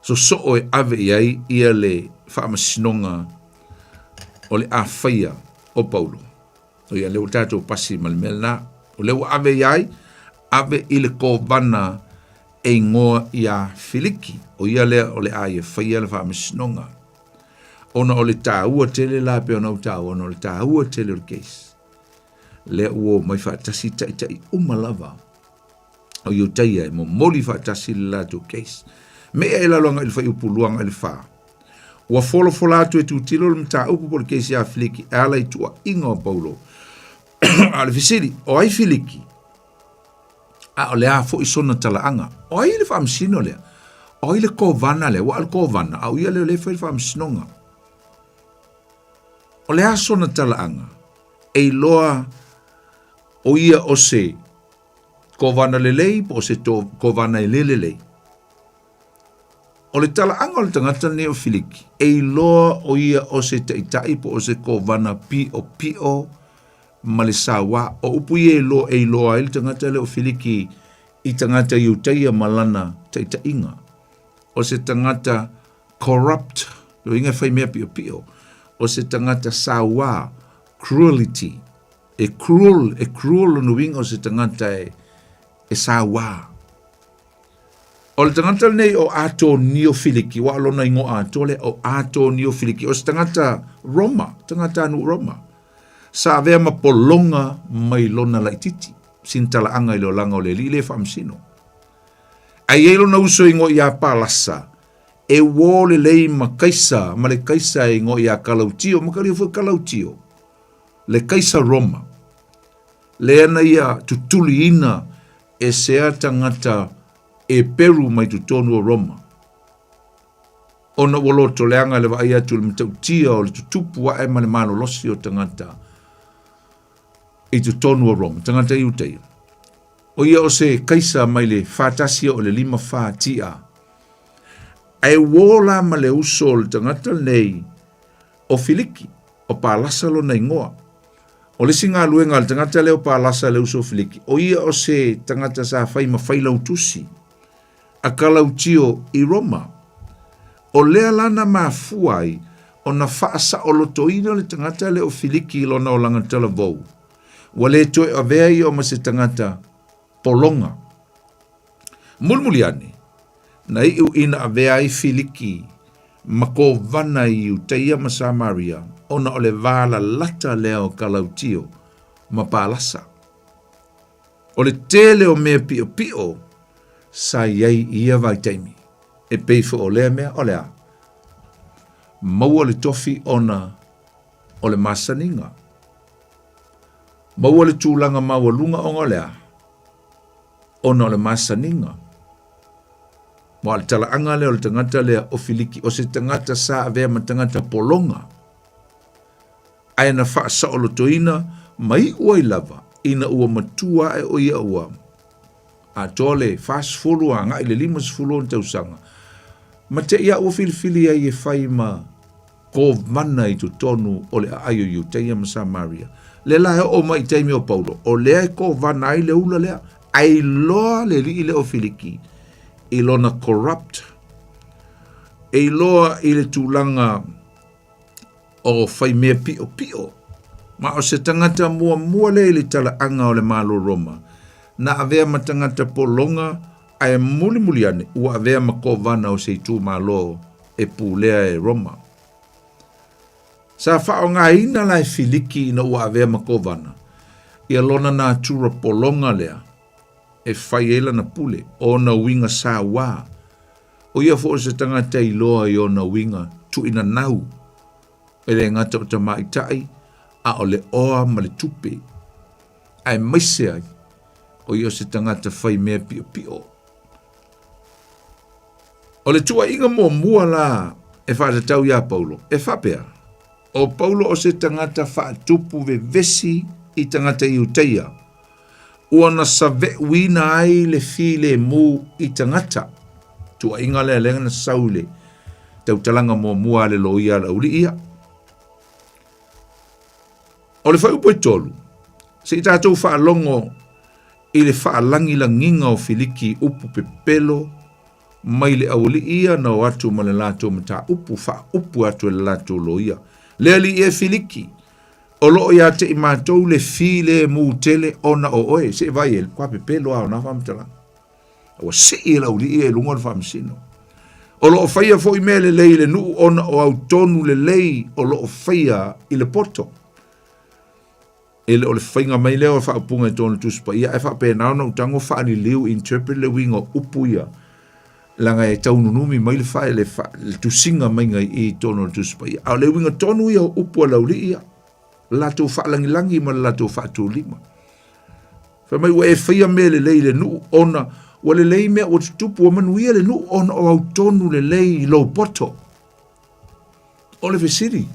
sosoo e ave i ai ia le faamasinoga o le a faia o Paulo? O ia lea ua tatou pasi ma le mea lena. O lea ua ave i ai, ave i le kovana e igoa iā Filiki. O ia lea o le a ia faia le faamasinoga. Ona o le taua tele la pei ona ou taua, ona o le taua tele o le case. Lea ua omai faatasi taitai uma lava o Iutaia e momoli faatasi le latou case. Me'e i lalo agai i le fuaiupu 2 agai i le 4. Ua folafola atu e tutilo le mataupu po o le case ia Filiki e ala i tuuaiga o Paulo. A o le fesili, o ai Filiki? A o le a foi sona talaaga? O ai le faamasino lea? O ai le kovana lea? Ua o le kovana, a o ia lea o lea e fai le faamasinoga. O le a sona talaaga? E iloa o ia o se kovana lelei po o se kovana e le lelei. O le talaaga o le tagata lenei o Filiki, e iloa o ia o se taitai po o se kovana piʻopiʻo ma le sauā. O upu ia e iloa, e iloa ai le tagata lea o Filiki i tagata Iutaia ma lana taitaiga. O se tagata corrupt, lona uiga e fai mea piʻopiʻo. O se tagata sauā, cruelty, e cruel, e cruel lona uiga o se tagata e, e sauā. O le tagata lenei o Atonio Filiki, ua o lona igoa atoa lea o Atonio Filiki, o se tagata Roma, tagata nuu Roma. Sa avea ma pologa mai lona laititi, sina talaaga i le olaga o le alii lea e faamasino. Ae i ai lona uso e igoa ia Palasa, e uō lelei ma Kaisa, ma le Kaisa e igoa ia Kalautio, ma kalia foi Kalautio, le Kaisa Roma. Lea na ia tutuliina e sea tagata Eperu mai totonu o Roma. Ona ua loto leaga le vaai atu i le matautia o le tutupu ae ma le malolosi o tagata i totonu o Roma, tagata Iutaia. O ia o se kaisa mai le 41 o le 54 TA. Ae uō la ma le uso o le tagata lenei o Filiki, o Palasa lona igoa. O le isi galuega a le tagata lea o Palasa le uso o Filiki, o ia o se tagata sa fai ma failautusi a Kalautio i Roma. O lea la na mafua ai ona faasaolotoina le tagata lea o Filiki i lona olaga talavou, ua le toe avea ia ma se tagata pologa. Mulimuli ane, na iu ina avea ai Filiki ma kovana i Iutaia ma Samaria ona o le va lalata lea o Kalautio ma Palasa. O le tele o mea piʻopiʻo sa i ai i ia vaitaimi, e pei foi o lea mea, o le a? Maua le tofi ona o le masaniga. Maua le tulaga maualuga ona o le a? Ona o le masaniga. Aua o le talaaga lea o le tagata lea o Filiki, o se tagata sa avea ma tagata pologa, ae na faasaolotoina ma iu ai lava ina ua matua ae o ia ua atoa le 40 agai le 50 ona tausaga, ma te i a ua filifili ai e fai ma kovana i totonu o le aai o Iutaia ma Samaria. Lea la e oo mai i taimi o Paulo, o lea e kovana ai le ula lea, ae iloa le alii lea o Filiki i lona corrupt, e iloa i le tulaga o fai mea piʻopiʻo. Ma o se tagata muamua lea i le talaaga o le Malo Roma, na avea ma tagata pologa ae mulimuli ane ua avea ma kovana o se itumalo e pulea e Roma. Sa faaaogaina la e Filiki ina ua avea ma kovana ia lona natura pologa lea e fai ai lana pule, o ona uiga sauā. O ia foi o se tagata iloa i ona uiga tuuinanau, e le gata o tamaitai, a o le oa ma le tupe, aemaise ai o ia o se tagata fai mea piʻopiʻo. O le tuuaiga muamua la e faatatau iā Paulo, e faapea, o Paulo o se tagata faatupu vevesi i tagata Iutaia, ua na saveʻuina ai le filemu i tagata. Tuuaiga lea lea na sau i le tautalaga muamua a le loia a le aualii ia. O le fuaiupu e tolu, se i tatou faalogo i le faalagilagiga o Filiki upu pepelo mai le aualii ia na o atu ma le latou mataupu faaupu atu e le latou loia. Le alii e Filiki, o loo ia te i matou le filemu tele ona o oe. Se i vaai e le kwa pepelo a o na faamatalaga. Ua sii e le aualii ia i luga o le faamasino. O loo faia foi mea lelei i le nuu ona o au tonu lelei o loo faia i le poto. E le o le faiga mai lea o le faaupuga i totonu o le Tusi Paia, ae faapena ona ou tago faaliliu, interpret le uiga o upu ia, leaga e taununumi mai le fa, le, fa, le tusiga maiga i i totonu o le Tusi Paia. A o le uiga tonu ia o upu a le aualii ia, le latou faalagilagi ma le latou faatulima. Fai mai ua e faia mea lelei i le nuu ona ua lelei mea ua tutupu, ua manuia le nuu ona o au tonu lelei i lou poto. O le fesili,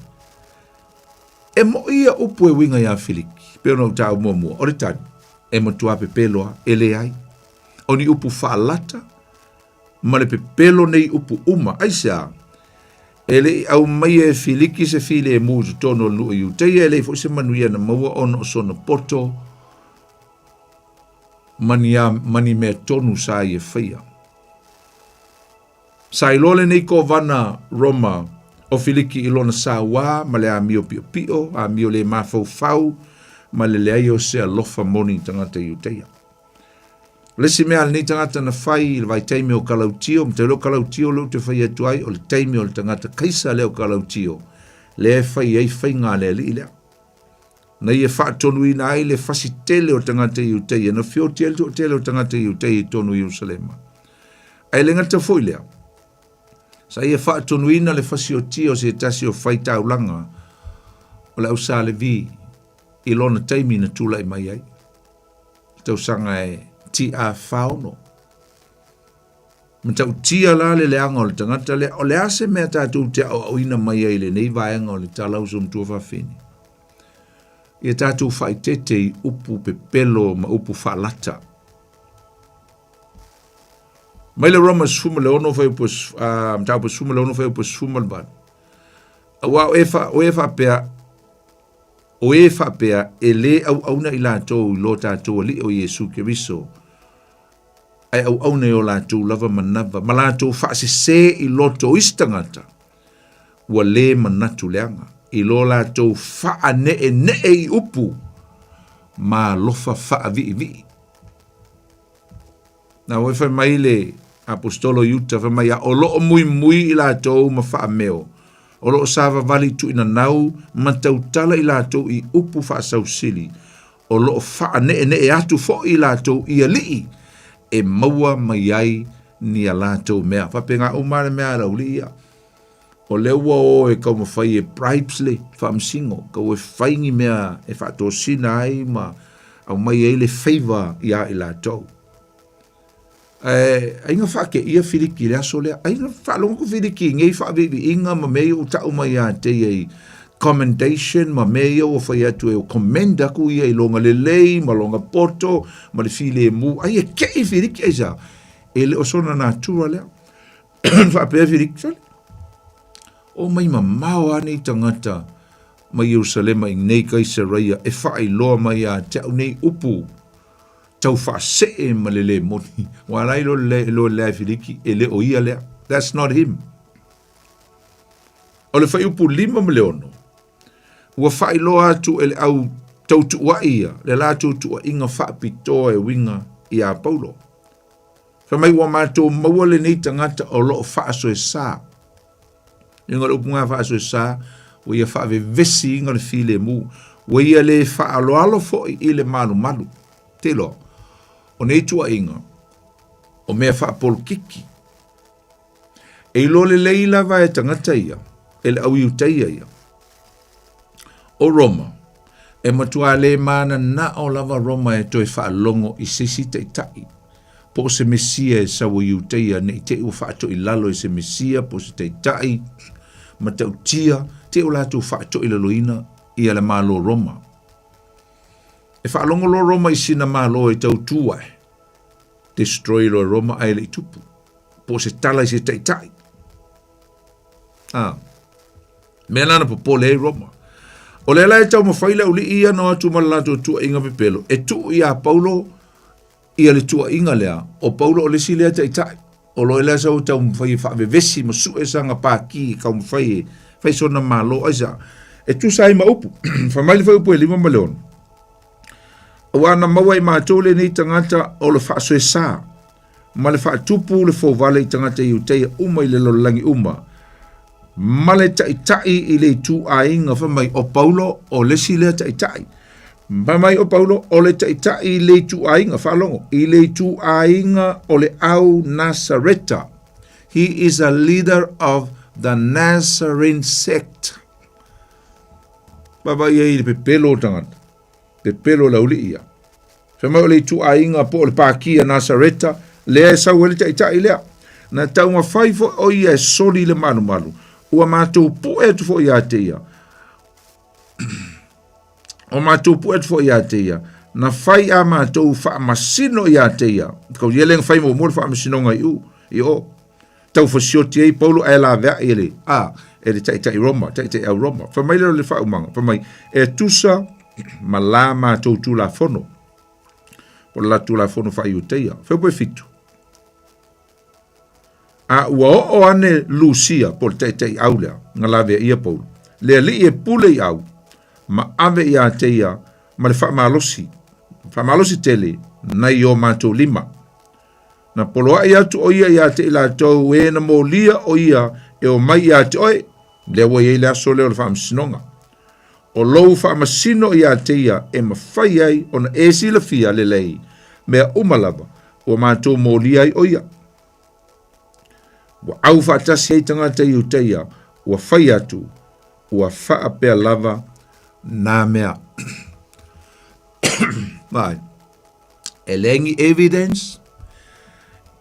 e moʻi ia upu e uiga iā Filiki, pei ona ou taua muamua, o le tali, e matua pepelo lava, e leai. O ni upu faalata, ma le pepelo nei upu uma. Aisea? E le i aumaia e Filiki se filemu i totonu o le nuu o Iuteia, e leai foi se manuia na maua ona o sona poto ma ni, a, ma ni mea tonu sa ia faia. Sa iloa lenei kovana Roma o Filiki i lona sauā ma le amio piʻopiʻo, amio le mafaufau ma le leai o se alofa moni i tagata Iuteia. O le isi mea a lenei tagata na fai i le vaitaimi o Kalautio, ma tailo Kalautio lea ou te fai atu ai, o le taimi o le tagata Kaisa lea o Kalautio, lea e fai ai faiga a le alii lea. Na ia faatonuina ai le fasi tele o tagata Iuteia, na feoti ai le toatele o tagata Iuteia i totonu o Ierusalema. Ae le gata foi lea, sa ia faatonuina le fasiotia o se tasi o faitaulaga o le au Sa Levi i lona taimi na tulai mai ai. Tausaga e TA 46. Matautia la le leaga o le tagata lea, o le a se mea tatou te aoaoina mai ai i lenei vaega o le Tala Uso Matua Fafine? Ia tatou faaeteete i upu pepelo ma upu faalata. Mai le Roma 16 fuaiupu, mataupu 16 fuaiupu 18. Aua o e, fa, o e faapea, o e faapea e lē auauna i latou i lo tatou Alii o Iesu Keriso, ae auauna i o latou lava manava ma latou faasesē i loto o isi tagata, ua lē manatu leaga i lo latou faaneʻeneʻe i upu ma alofa faaviʻiviʻi. Na oi fai mai le Aposetolo Iuta, fai mai, a o loo muimui i latou ma faameo, o loo savavali i tuuinanau ma tautala i latou i upu faasausili, o loo faaneenee atu foi i latou i alii e maua mai ai ni a latou mea. Faapena uma le mea a le aualii ia. O lea ua o e taumafai e bribes le faamasino, tau e fai ni mea e faatosina ai ma aumai ai le favour ia i latou. Ae ai na faateia Filiki i le aso lea. Ai na faalogo atu Filiki i nei faaviiviiga ma mea ia ua tau mai ia te ia i commendation ma mea ia ua fai atu e commend aku ia i lona lelei ma lona poto ma le filemu. Ai e kei Filiki aisea? E le o sona natura lea. Faapea Filiki, sole, o mai mamao lava nei tagata mai Ierusalema i nei Kaisaraia e faailoa mai ia te au nei upu tau faasee ma le le moni. Ua ala ai lo le lo le ai Filiki e le o ia lea. That's not him. O le fuaiupu 5 ma le 6, ua faailoa atu e le au tautuuaʻi ia le latou tuuaiga faapitoa e uiga iā Paulo. Fai mai ua matou maua lenei tagata o loo faasoesa. Inga le upu ngā faasoesa, ua ia faavevesi inga le filemu, ua ia le faaaloalo foi i le malumalu. Te iloa, o nei tuuaiga, o mea faapolokiki. E iloa lelei lava e tagata ia, e le au Iutaia ia. O Roma, e matua le mananao lava Roma e toe faalogo i se isi taitai, po o se Mesia e sau o Iutaia ne i te i ua faatoilalo e se Mesia po o se taitai matautia, te i ua latou faatoilaloina ia le Malo Roma. E faalogo loa Roma i sina Malo e tau tu ae, destroy loa e Roma ae le i tupu, po o se tala i se taitai. Ah. Mea la na popole ai Roma. O lea la e taumafai le aualii ia na o atu ma le latou tuuaiga pepelo, e tuu iā Paulo ia le tuuaiga lea, o Paulo o le isi lea taitai, o lo lea sau taumafai e faavevesi ma sue sana paki e taumafai e fai sona malo, aisea? E tusa ai ma upu. Fai mai le fuaiupu e 5 ma le 6. Aua na maua e matou lenei tagata o le faasoesa ma le faatupu le fouvale i tagata Iuteia uma i le lalolagi uma, ma le taitai i le ituaiga, fai mai o Paulo o le isi lea taitai. Fai mai o Paulo o le taitai i le ituaiga, faalogo, i le ituaiga o le au Nasareta. He is a leader of the Nazarene sect. Vaavaai ai i le pepelo o tagata. Pepelo le aualii ia. Fai mai o le ituaiga po o le pākī a Nasareta, lea e sau ai le taitai lea. Na taumafai foi o ia e soli i le malumalu, ua matou pue atu foi ia te ia. Ua matou pue atu foi ia te ia, na fai a matou faamasino ia te ia. Kau ia le na fai muamua le faamasinoga i u. i o. Taufasioti ai Paulo ae laveai e le, a, e le taitai Roma, taitai au Roma. Fai mai lea o le faaumaga, fai mai, e tusa ma la matou Tulafono, po o le la Tulafono faa-Iuteia. Fai pe fitu. A ua oo ane Lusia, po o le taitai au lea, na laveaia Paulo, le alii e pule i au, ma ave iā te ia ma le faamalosi, faamalosi tele nai o matou lima. Na poloaʻi atu ʻo ia iā te i latou e na molia ʻo ia e o mai iā te oe, lea ua i ai le aso lea o le faamasinoga. O lou faamasino iā te ia e mafai ai ona e silafia lelei mea uma lava ua matou molia ai ʻo ia. Ua au faatasi ai tagata Iutaia, ua fai atu, ua faapea lava nā mea. Vai. E leai ni evidence,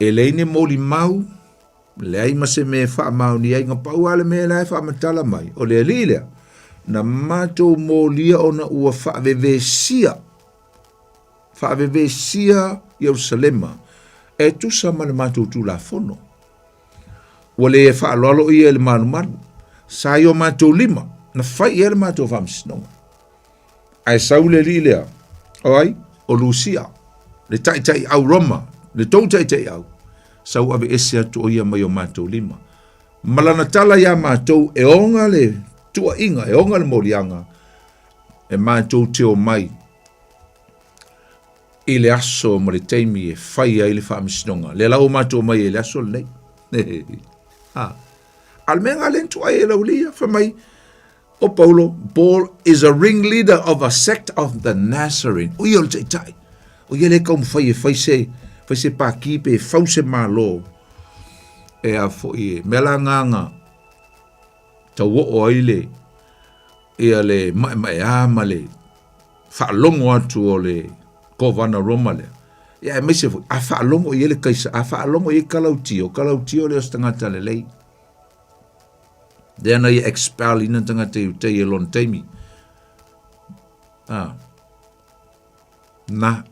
e leai ni molimau, leai ma se mea e faamaonia ai, na pau lava le mea la e faamatala mai, o le alii lea, na matou molia ona ua faavevesia, faavevesia Ierusalema e tusa ma le matou Tulafono. Ua le faaaloalo ia i le malumalu. Sa i o matou lima, na fai i ai le matou faamasinoga. Ae sau le alii lea, o ai? O Lusia, le taitai au Roma, le tou taitai au, sau aveese atu o ia mai o matou lima. Ma lana tala iā matou e oga le tuuaiga, e oga le moliaga, e matou te omai i le aso ma le taimi e fai ai le faamasinoga. Lea la ua matou omai ai i le aso lenei. Ha. A o le mea lena lea na tuuai e Laulia, fai mai, o Paulo, Paul is a ringleader of a sect of the Nazarene. O ia o le taitai. O ia lea e taumafai e fai se, fai se pākī pe e fau se Malo. E a foi e, mea la nganga, tauoo ai le, ia le maemaeā ma le faalogo atu o le Kovana Roma lea. Ia aemaise foi, a faalogo i ai le Kaisa, a faalogo i ai Kalautio, Kalautio lea o se tagata lelei. Lea na ia expel ina tagata Iutei e lona taimi. Ah. Na,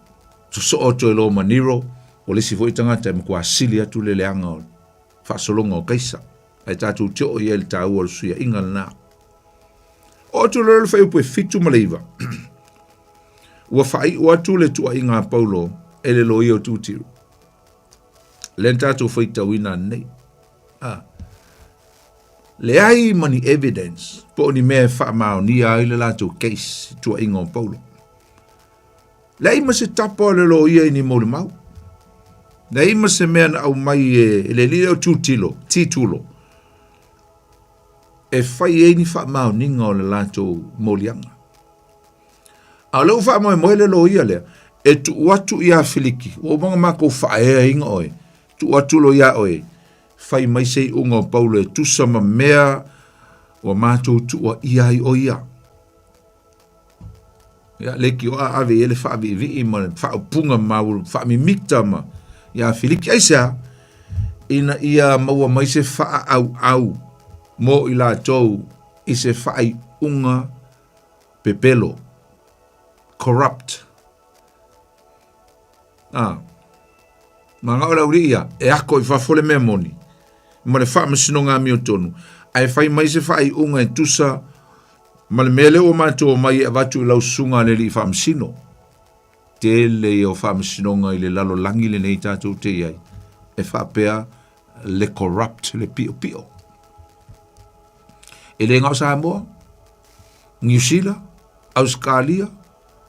sosoo atu e Roma Nero, o le isi foi tagata e matua sili atu le leaga o faasologa o Kaisa. Ae tatou te oo i ai i le taua o le suiaiga lena. Oo atu loa le fuaiupu e 79. Ua faaiu atu le tuuaiga a Paulo e le loia o Tutilu. Lea na tatou faitauina ananei. Ah. Leai ma ni evidence po o ni mea e faamaonia ai le latou case i tuuaiga o Paulo. Leai ma se tapa o le loia i ni molimau. Leai ma se mea na aumai e le alii lea o Tutilo, Titulo, e fai ai ni faamaoniga o le latou moliaga. A o lea ua faamoemoe le loia lea, e tuu atu ia Filiki, ua uma ona matou faaeaina oe, tuu atu loa ia oe, fai mai se iuga o Paulo e tusa ma mea ua matou tuuaia ai o ia. Ia, leitioa ave i ai le faaviivii ma le faaupuga ma faamimita ma ia Filiki. Aisea? Ina ia maua mai se faaauau mo i latou i se faaiuga pepelo, corrupt. Ah. Manao le auli'i ia, e ako i fafo le mea moni, ma le faamasinoga amiotonu, ae fai mai se faaiuga e tusa ma le mea lea ua matou omai e avatu i lau susuga a le alii faamasino. Tele ia o faamasinoga i le lalolagi lenei tatou te i ai, e faapea le corrupt, le piopio. E le na o Samoa, Niu Sila, Ausekalia,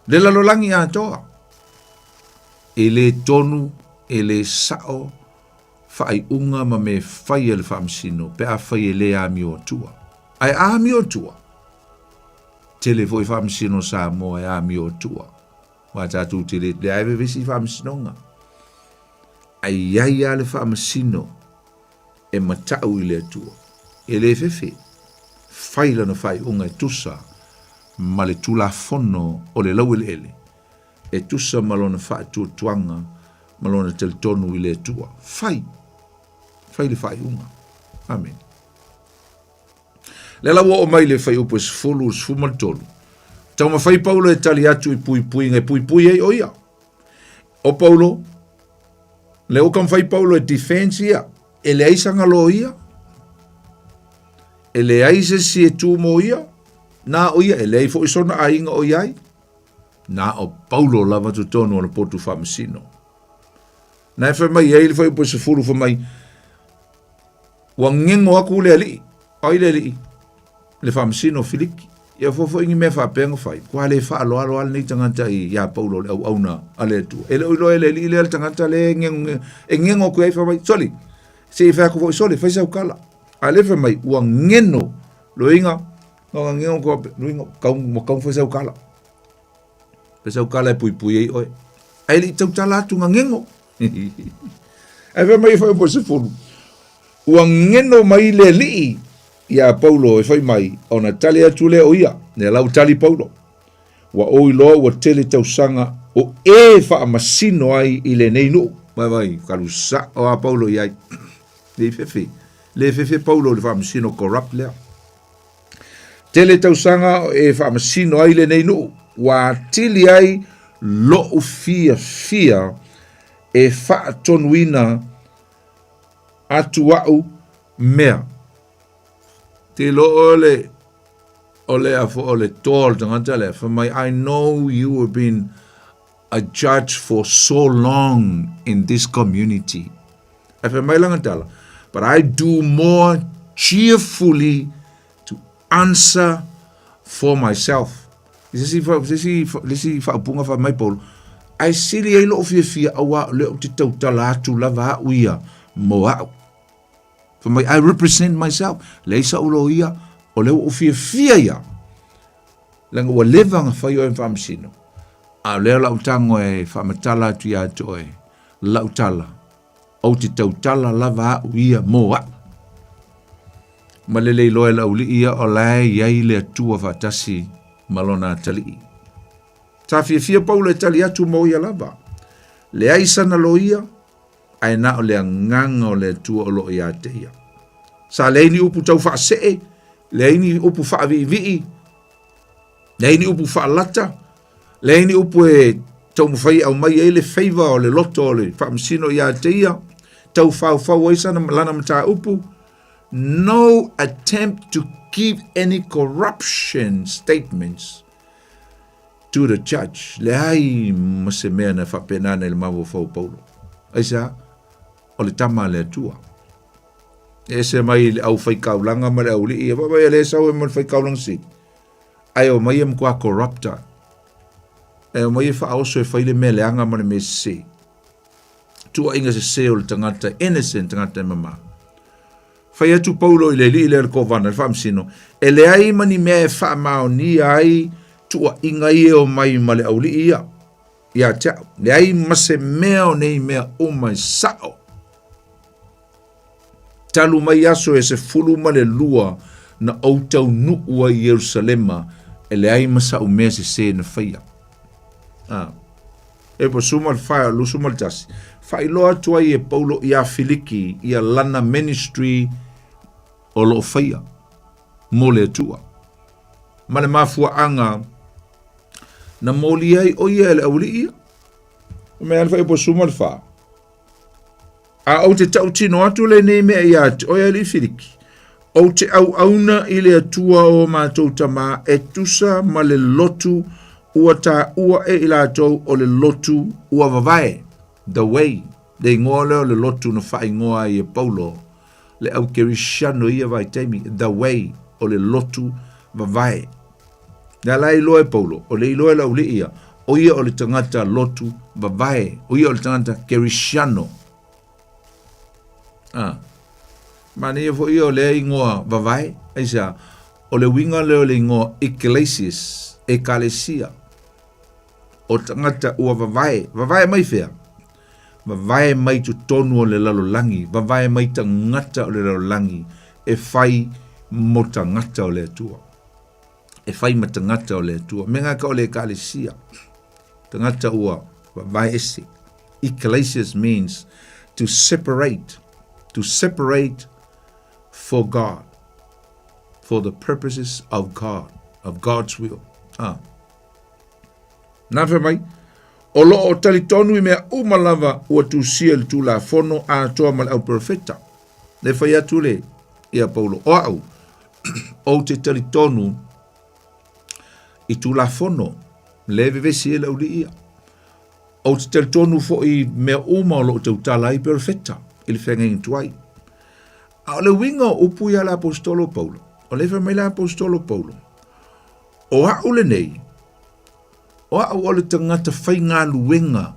le lalolagi atoa. E le tonu, e le sao faaiuga ma mea fai a le faamasino pe afai e le amio atua. Ae amio atua, tele foi faamasino Samoa e amio atua. Aua tatou te le leai vevesi i faamasinoga. Ae i ai lava le faamasino e matau i le Atua. E le fefe, fai lana faaiuga e tusa ma le Tulafono o le laueleele, e tusa ma lona faatuatuaga ma lona talitonu i le Atua. Fai! Fai le faaiuga. Amene. Lea la ua oo mai le fuaiupu e 10, 13. Taumafai Paulo e tali atu i puipuiga e puipui ai o ia. O Paulo, lea ua taumafai Paulo e defense ia. E leai sana loia, e leai se isi e tu mo ia, na o ia, e leai foi sona aiga o iai, na o Paulo lava totonu o le potu faamasino. Na e fai mai ai le fuaiupu e 10 fai mai, ua gego aku le alii, ai le alii, le faamasino o Filiki. Ia fofo'i ni mea faapea na fai, kua le faaaloalo a lenei tagata i iā Paulo le auauna a le Atua. E le o iloa e le alii lea le tagata lea e gego, e gego atu ai fai mai, soli, se i fai atu foi, soli, fai sau tala. A lea fai mai, ua geno, loiga, na gego ko, loiga, kau, ua kau fai sau tala. Fai sau tala e puipui ai oe. Ae le i tautala atu na gego. Ae fai mai fai po 10. Ua geno mai le alii iā Paulo e fai mai, ona tali atu lea o ia, lea la ua tali Paulo. Ua ou iloa ua tele tausaga o e faamasino ai i lenei nuu. Vai vai, kalu sa'o a Paulo i ai. Le fefe, le fefe Paulo i le faamasino corrupt lea. Tele tausaga o e faamasino ai lenei nuu, ua atili ai lo'u fiafia e faatonuina atu a'u mea. Te iloa o le o le a o le toa o le tagata lea, fai mai, I know you have been a judge for so long in this community. Ae fai mai lana tala, but I do more cheerfully to answer for myself. I se isi, se isi, le isi faaupuga fai mai Paulo, ae sili ai lou fiafia auā o lea ou te tautala atu lava au ia mo au. Fai mai, I represent myself. Leai sa'u loia, o lea ua ou fiafia ia. Leaga ua leva ona fai oe ma faamasino. A o lea lau tago e faamatala atu ia te oe, lau tala, ou te tautala lava au ia mo au. Ma le le iloa e le aualii ia o la e i ai le Atua faatasi ma lona atalii. Sa fiafia Paulo e tali atu mo ia lava. Leai sana loia, ae na o le agaga o le Atua o lo o ia te ia. Sa leai ni upu tau faasee, leai ni upu faaviivii, leai ni upu faalata, leai ni upu e taumafai e aumai ai le favour o le loto o le faamasino ia te ia, tau faufau ai sana lana mataupu. No attempt to give any corruption statements to the judge. Leai ma se mea na faapena nei le mafaufau o Paulo. Aisea? O le tama a le Atua. E ese mai le aufaikaulaga ma le aualii, e vaavaai e le sau e ma le faikaulaga sili. Ae omai e matua corrupta. E omai e faaoso e fai le mea leaga ma le mea sese. Tuuaiga sese o le tagata innocent, tagata e mama. Fai atu Paulo i le alii lea o le kovana, le faamasino, e leai ma ni mea e faamaonia ai tuuaiga ia e omai ma le aualii ia, ia te au. Leai ma se mea o nei mea uma e sa'o. Talu mai aso e 12 na ou taunuu ai i Ierusalema, e leai ma sa'u mea sesē na faia. A. E po suma le fae o 21. Faailoa atu ai e Paulo iā Filiki ia lana ministry o lo o faia mo le Atua. Ma le mafuaaga na molia ai o ia e le aualii ia. Mea le fae po suma le fa. A ou te tautino atu lenei mea iā te oe alii Filiki, ou te auauna i le Atua o matou tamā e tusa ma le lotu ua taua e i latou o le lotu ua vavae, the way, le igoa lea o le lotu na faaigoa ai e Paulo, le au Kerisiano i ia vaitaimi, the way, o le lotu vavae. Lea la e iloa e Paulo, o le iloa e le aualii ia, o ia o le tagata lotu vavae, o ia o le tagata Kerisiano. Ah. Manaia foi ia o lea igoa vavae, aisea, o le uiga lea o le igoa Ecclesias, Ekalesia, o tagata ua vavae, vavae mai fea? Vavae mai totonu o le lalolagi, vavae mai tagata o le lalolagi e fai mo tagata o le Atua. E fai ma tagata o le Atua. Me ngā ka o le ekalesia. Tagata ua vavae ese. Ecclesias means to separate, to separate for God, for the purposes of God, of God's will. Ah. Nā fai mai, o lo o talitonu i mea uma lava ua tusia i le Tulafono atoa ma le au perofeta. Le fai atu le ia Paulo, o au, ou te talitonu i Tulafono, le vevesi e le auli'i ia. Ou te talitonu foi i mea uma o lo o tautala ai perofeta i le feagaiga tuai. A o le uiga o upu ia a le aposetolo Paulo, o lea e fai mai le aposetolo Paulo, o au lenei, o au o le tagata faigaluega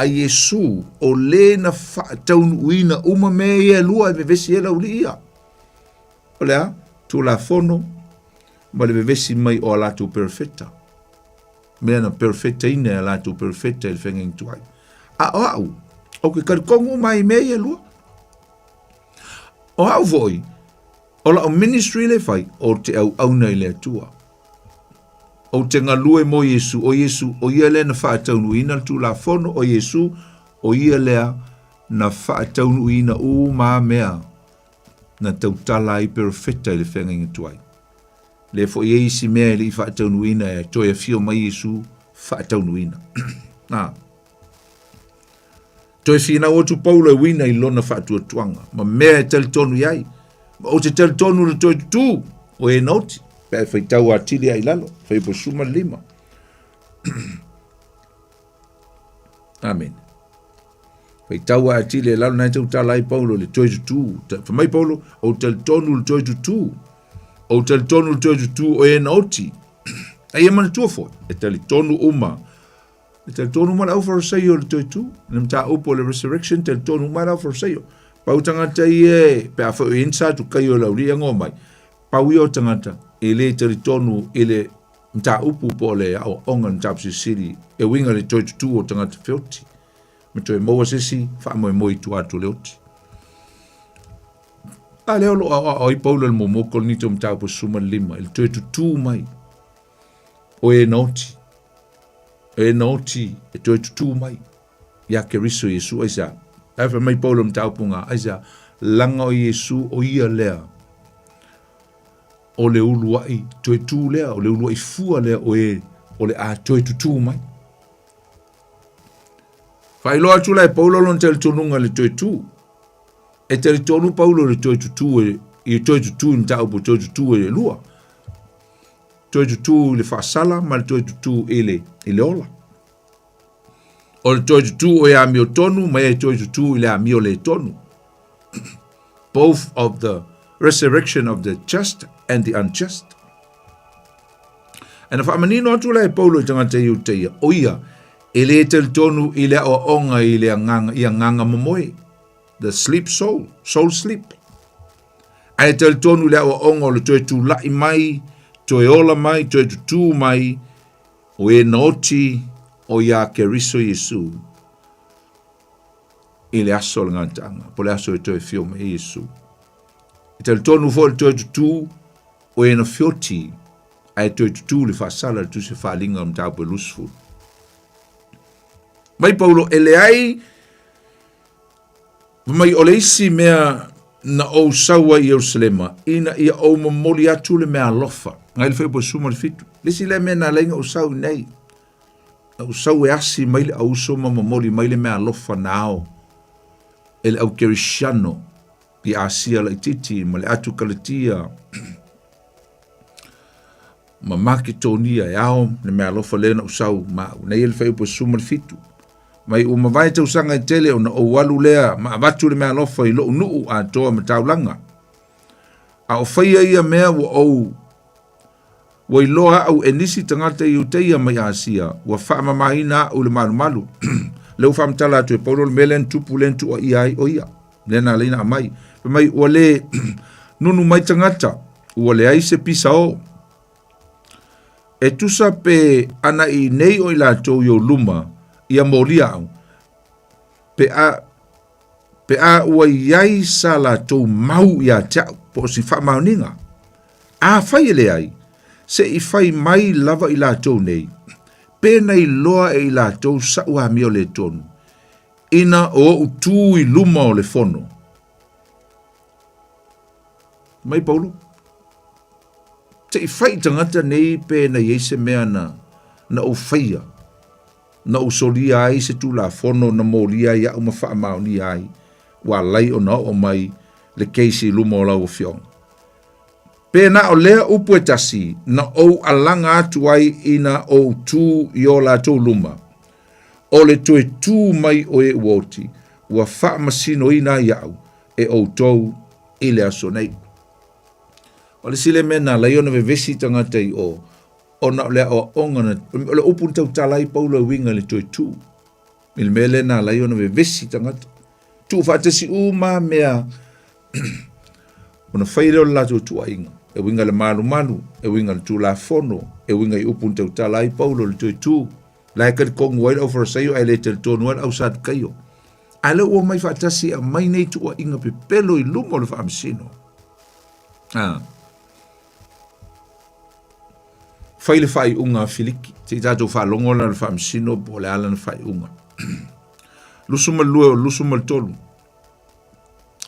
a Iesu o le na faataunuuina uma mea ia e lua e vevesi ai le aualii ia. O le a? Tulafono ma le vevesi mai o a latou perofeta. Mea na perofetaina e a latou perofeta i le feagaiga tuai. A o au, ou ke talitonu uma ai i mea ia e lua. O au foi, o lau ministry le fai, o te auauna i le Atua. Ou te galue mo Iesu, o Iesu, o ia lea na faataunuuina le Tulafono, o Iesu, o ia lea na faataunuuina uma mea na tautala ai perofeta i le feagaiga tuai. Lea foi e i ai isi mea e le i faataunuuina e toe afio mai Iesu faataunuuina. Na. Toe finau atu Paulo e uina i lona faatuatuaga ma mea e talitonu i ai. Ma ou te talitonu le toe tutū o e na oti, pe a e faitau atili ai i lalo, fai po suma le lima. Amen. Faitau atili e lalo na e tautala ai Paulo le toe tutū. Fai mai Paulo, ou talitonu le toe tutū. Ou talitonu le toe tutū o e na oti. A ia manatua foi, e talitonu uma E talitonu uma le au Fariseio i le toe tū. Le mataupu o le resurrection, talitonu uma le au Fariseio. Pau tagata ia e, pe a foi o i sa tu kai o le auli'i e ngoa mai, pau ia o tagata e le talitonu i le mataupu po o le aoaoga le mataupu silisili e uiga i le toe tutū o tagata feoti ma toe maua se isi faamoemoe i tua atu o le oti. A lea o lo o aoao ai Paulo i le muamua Korinito mataupu 15 i le toe tutū mai o e na oti, e na oti e toe tutū mai iā Keriso Iesu aisea? Ae fai mai Paulo mataupu ngā, aisea? Laga o Iesu o ia lea o le uluaʻi toe tū lea, o le uluaʻi fua lea o e o le a toe tutū mai. Faailoa atu la e Paulo lona talitonuga i le toe tū. E talitonu Paulo i le toe tutū e, i toe tutū i mataupu toe tutū e lua. Toe tutū i le faasala ma le toe tutū i le, i le ola. O le toe tutū o e amio tonu ma e toe tutū i le amio le tonu. Both of the resurrection of the just and the unjust. E na whaamanino atu la e Paulo i tagata i Iuteia, o ia, e le talitonu i le aoaoga i le agaga, i agaga momoe, the sleep soul, soul sleep. Ae talitonu i le aoaoga o le toe tulaʻi mai, toe ola mai, toe tutū mai, o e na oti o iā Keriso Iesu i le aso o le gataaga, po o le aso e toe afio mai ai Iesu. E talitonu foi le toe tutū o e na feoti ae toe tutū le faasala le tusi faaaliga o le mataupu e 20. Mai Paulo, e leai Fai mai, o le isi mea na ou sau ai i Ierusalema, ina ia ou momoli atu le meaalofa. Ngai le fuaiupu e 17. Le isi lea mea na ala ai ona ou sau i nei, na ou sau e asi mai le auuso ma momoli mai le meaalofa na ao e le au Kerisiano i Asia laitiiti ma le atu Kalatia ma Maketonia e ao le meaalofa lea na ou sau ma au. Nei e le fuaiupu e 17. Mai ua mavae tausaga e tele ona ou alu lea ma avatu le meaalofa i loʻu nuu atoa ma taulaga. A o faia ia mea ua ou ua iloa aʻu e nisi tagata i Iuteia mai Asia, ua faamamaina aʻu i le malumalu. Lea ua faamatala atu e Paulo le mea lea na tupu lea na tuuaia ai o ia, lea na ala ai ona aumai. Fai mai ua le nunu mai tagata, ua leai se pisa o. E tusa pe ana i nei o i latou i ou luma, ia molia au, pe a, pe a ua i ai sa latou mau iā te a'u, po o si faamaoniga. Afai e leai, se i fai mai lava i latou nei, pe na iloa e i latou sa'u amio le tonu, ina o o'u tū i luma o le fono. Mai Paulo, Te i fai i tagata nei pe na i ai se mea na, na ou faia, na ou solia ai se tulafono na molia ai aʻu ma faamaonia ai, ua alai ona oo mai le case i luma o lau afioga. Pe na o lea upu e tasi na ou alaga atu ai ina ou tu i o latou luma, o le toe tu mai o e ua oti, ua faamasinoina ai au e outou i le aso nei. O le isi lea mea na ala ai ona vevesi tagata i o, ona o le aoaoga na, o le upu na tautala ai Paulo e uiga i le toe tu. I le mea lea na ala ai ona vevesi tagata. Tuufaatasi uma mea ona fai lea o le latou tuuaiga, e uiga i le malumalu, e uiga i le Tulafono, e uiga i upu na tautala ai Paulo i le toe tu. La e talitonu ai le aufarasaio ae le talitonu ai le ausadukaio. A lea ua omai faatasi e aumai nei tuuaiga pepelo i luma o le faamasino. Ah. Fai le faaiuga a Filiki. Se i tatou faalogo la le faamasino po o le a lana faaiuga. 22 o 23.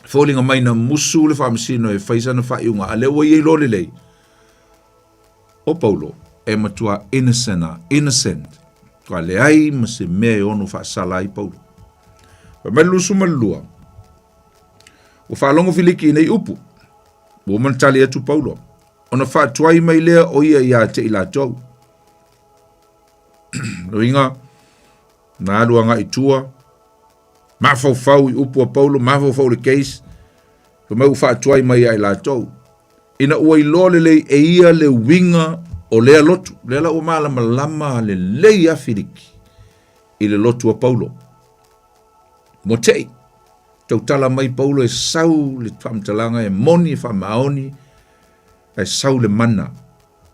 Foliga mai na musu le faamasino e fai sana faaiuga, a lea ua ia iloa lelei. O Paulo, e matua innocent a, innocent. Ua leai ma se mea e ono faasala ai Paulo. Fai mai le 22, ua faalogo Filiki i nei upu, ua uma ona tali atu Paulo, ona faatuai mai lea o ia ia te i latou. Loiga, na alu agai i tua, mafaufau i upu a Paulo, mafaufau i le case, fai mai ua faatuai mai ia i latou. Ina ua iloa lelei e ia le uiga o lea lotu, lea la ua malamalama lelei a Filiki i le lotu a Paulo. Mo tei, tautala mai Paulo e sau le faamatalaga e moni e faamaoni, ae sau le mana.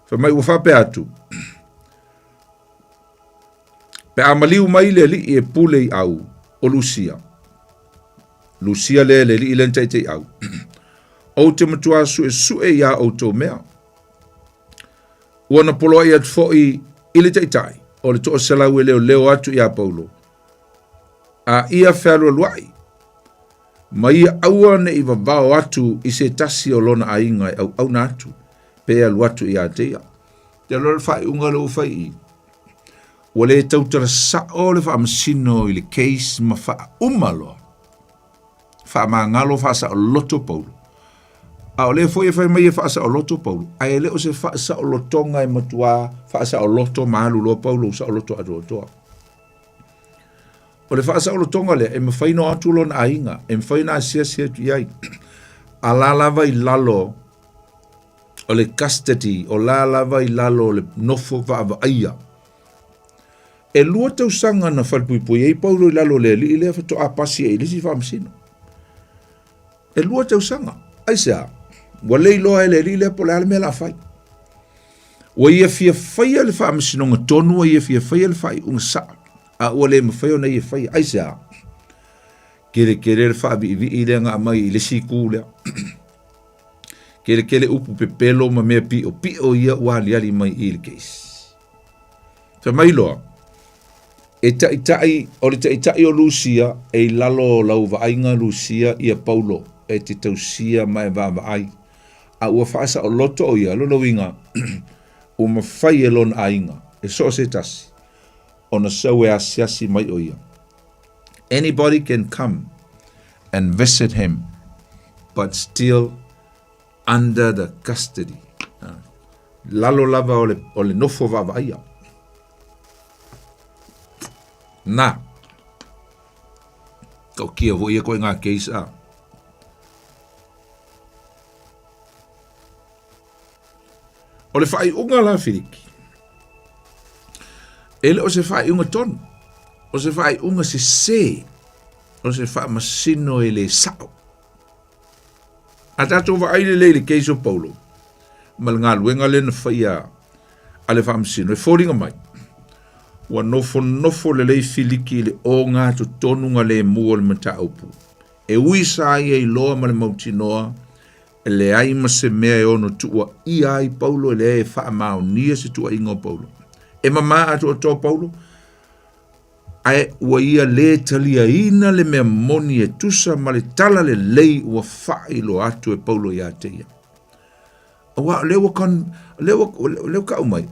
Fai mai ua faapea atu, Pe a maliu mai le alii e pule i au o Lusia, Lusia lea le alii lea na taitaiau, ou te matua suesue iā outou mea. Ua na poloai atu foi i le taitai o le 100 e leoleo atu iā Paulo, a ia fealualuai, ma ia aua ne i vavao atu i se tasi o lona aiga e auauna atu, pe alu atu iā te ia. Te aloa le faaiuga lea ua fai i. Ua le tautala sao le faamasino i le case ma faauma loa. Faamagalo faasaoloto Paulo. A o lea foi e fai mai e faasaoloto Paulo, ae le o se faasaolotoga e matuā faasaoloto ma alu loa Paulo ua saoloto atoatoa. O le faasaolotoga lea e mafai ona o atu lona aiga, e mafai ona asiasi atu i ai. A la lava i lalo o le custody, o la lava i lalo o le nofo vaavaaia. E lua tausaga na falepuipui ai Paulo i lalo o le alii lea faatoa pasi ai i le isi faamasino. E lua tausaga. Aisea? Ua le iloa e le alii lea po o le a le mea o le a fai. Ua ia fia faia le faamasinoga tonu, ua ia fia faia le faaiuga sao, a ua le mafai ona ia faia. Aisea? Kerekere le faaviivii lea na aumai i le isi itu lea. Kerekere upu pepelo ma mea piʻopiʻo ia ua aliali mai i le case. Fai mai loa, e taʻitaʻi, o le taʻitaʻi o Lusia e i lalo o lau vaaiga Lusia ia Paulo e te tausia ma e vaavaai, a ua faasaoloto o ia, lona uiga, ua mafai e lona aiga, e so o se tasi, ona sau e asiasi mai o ia. Anybody can come and visit him, but still under the custody. Lalo lava o le, o le nofo vaavaaia. Na. Taukia foi ia koe ngā case a. O le faaiuga la Filiki, e le o se faaiuga tonu, o se faaiuga sesē, o se faamasino e le sao. A tatou vaai lelei i le case o Paulo ma le galuega lea na faia a le faamasino, e foliga mai, ua nofonofo lelei Filiki i le ogatotonuga lemu o le mataupu, e ui sa ia iloa ma le mautinoa e leai ma se mea e ono tuuaia ai Paulo, e leai e faamaonia se tuuaiga o Paulo. E mamā atoatoa Paulo, ae ua ia lē taliaina le mea moni e tusa ma le tala lelei ua faailoa atu e Paulo iā te ia. Aua o lea ua con, lea ua, lea ua kau mai,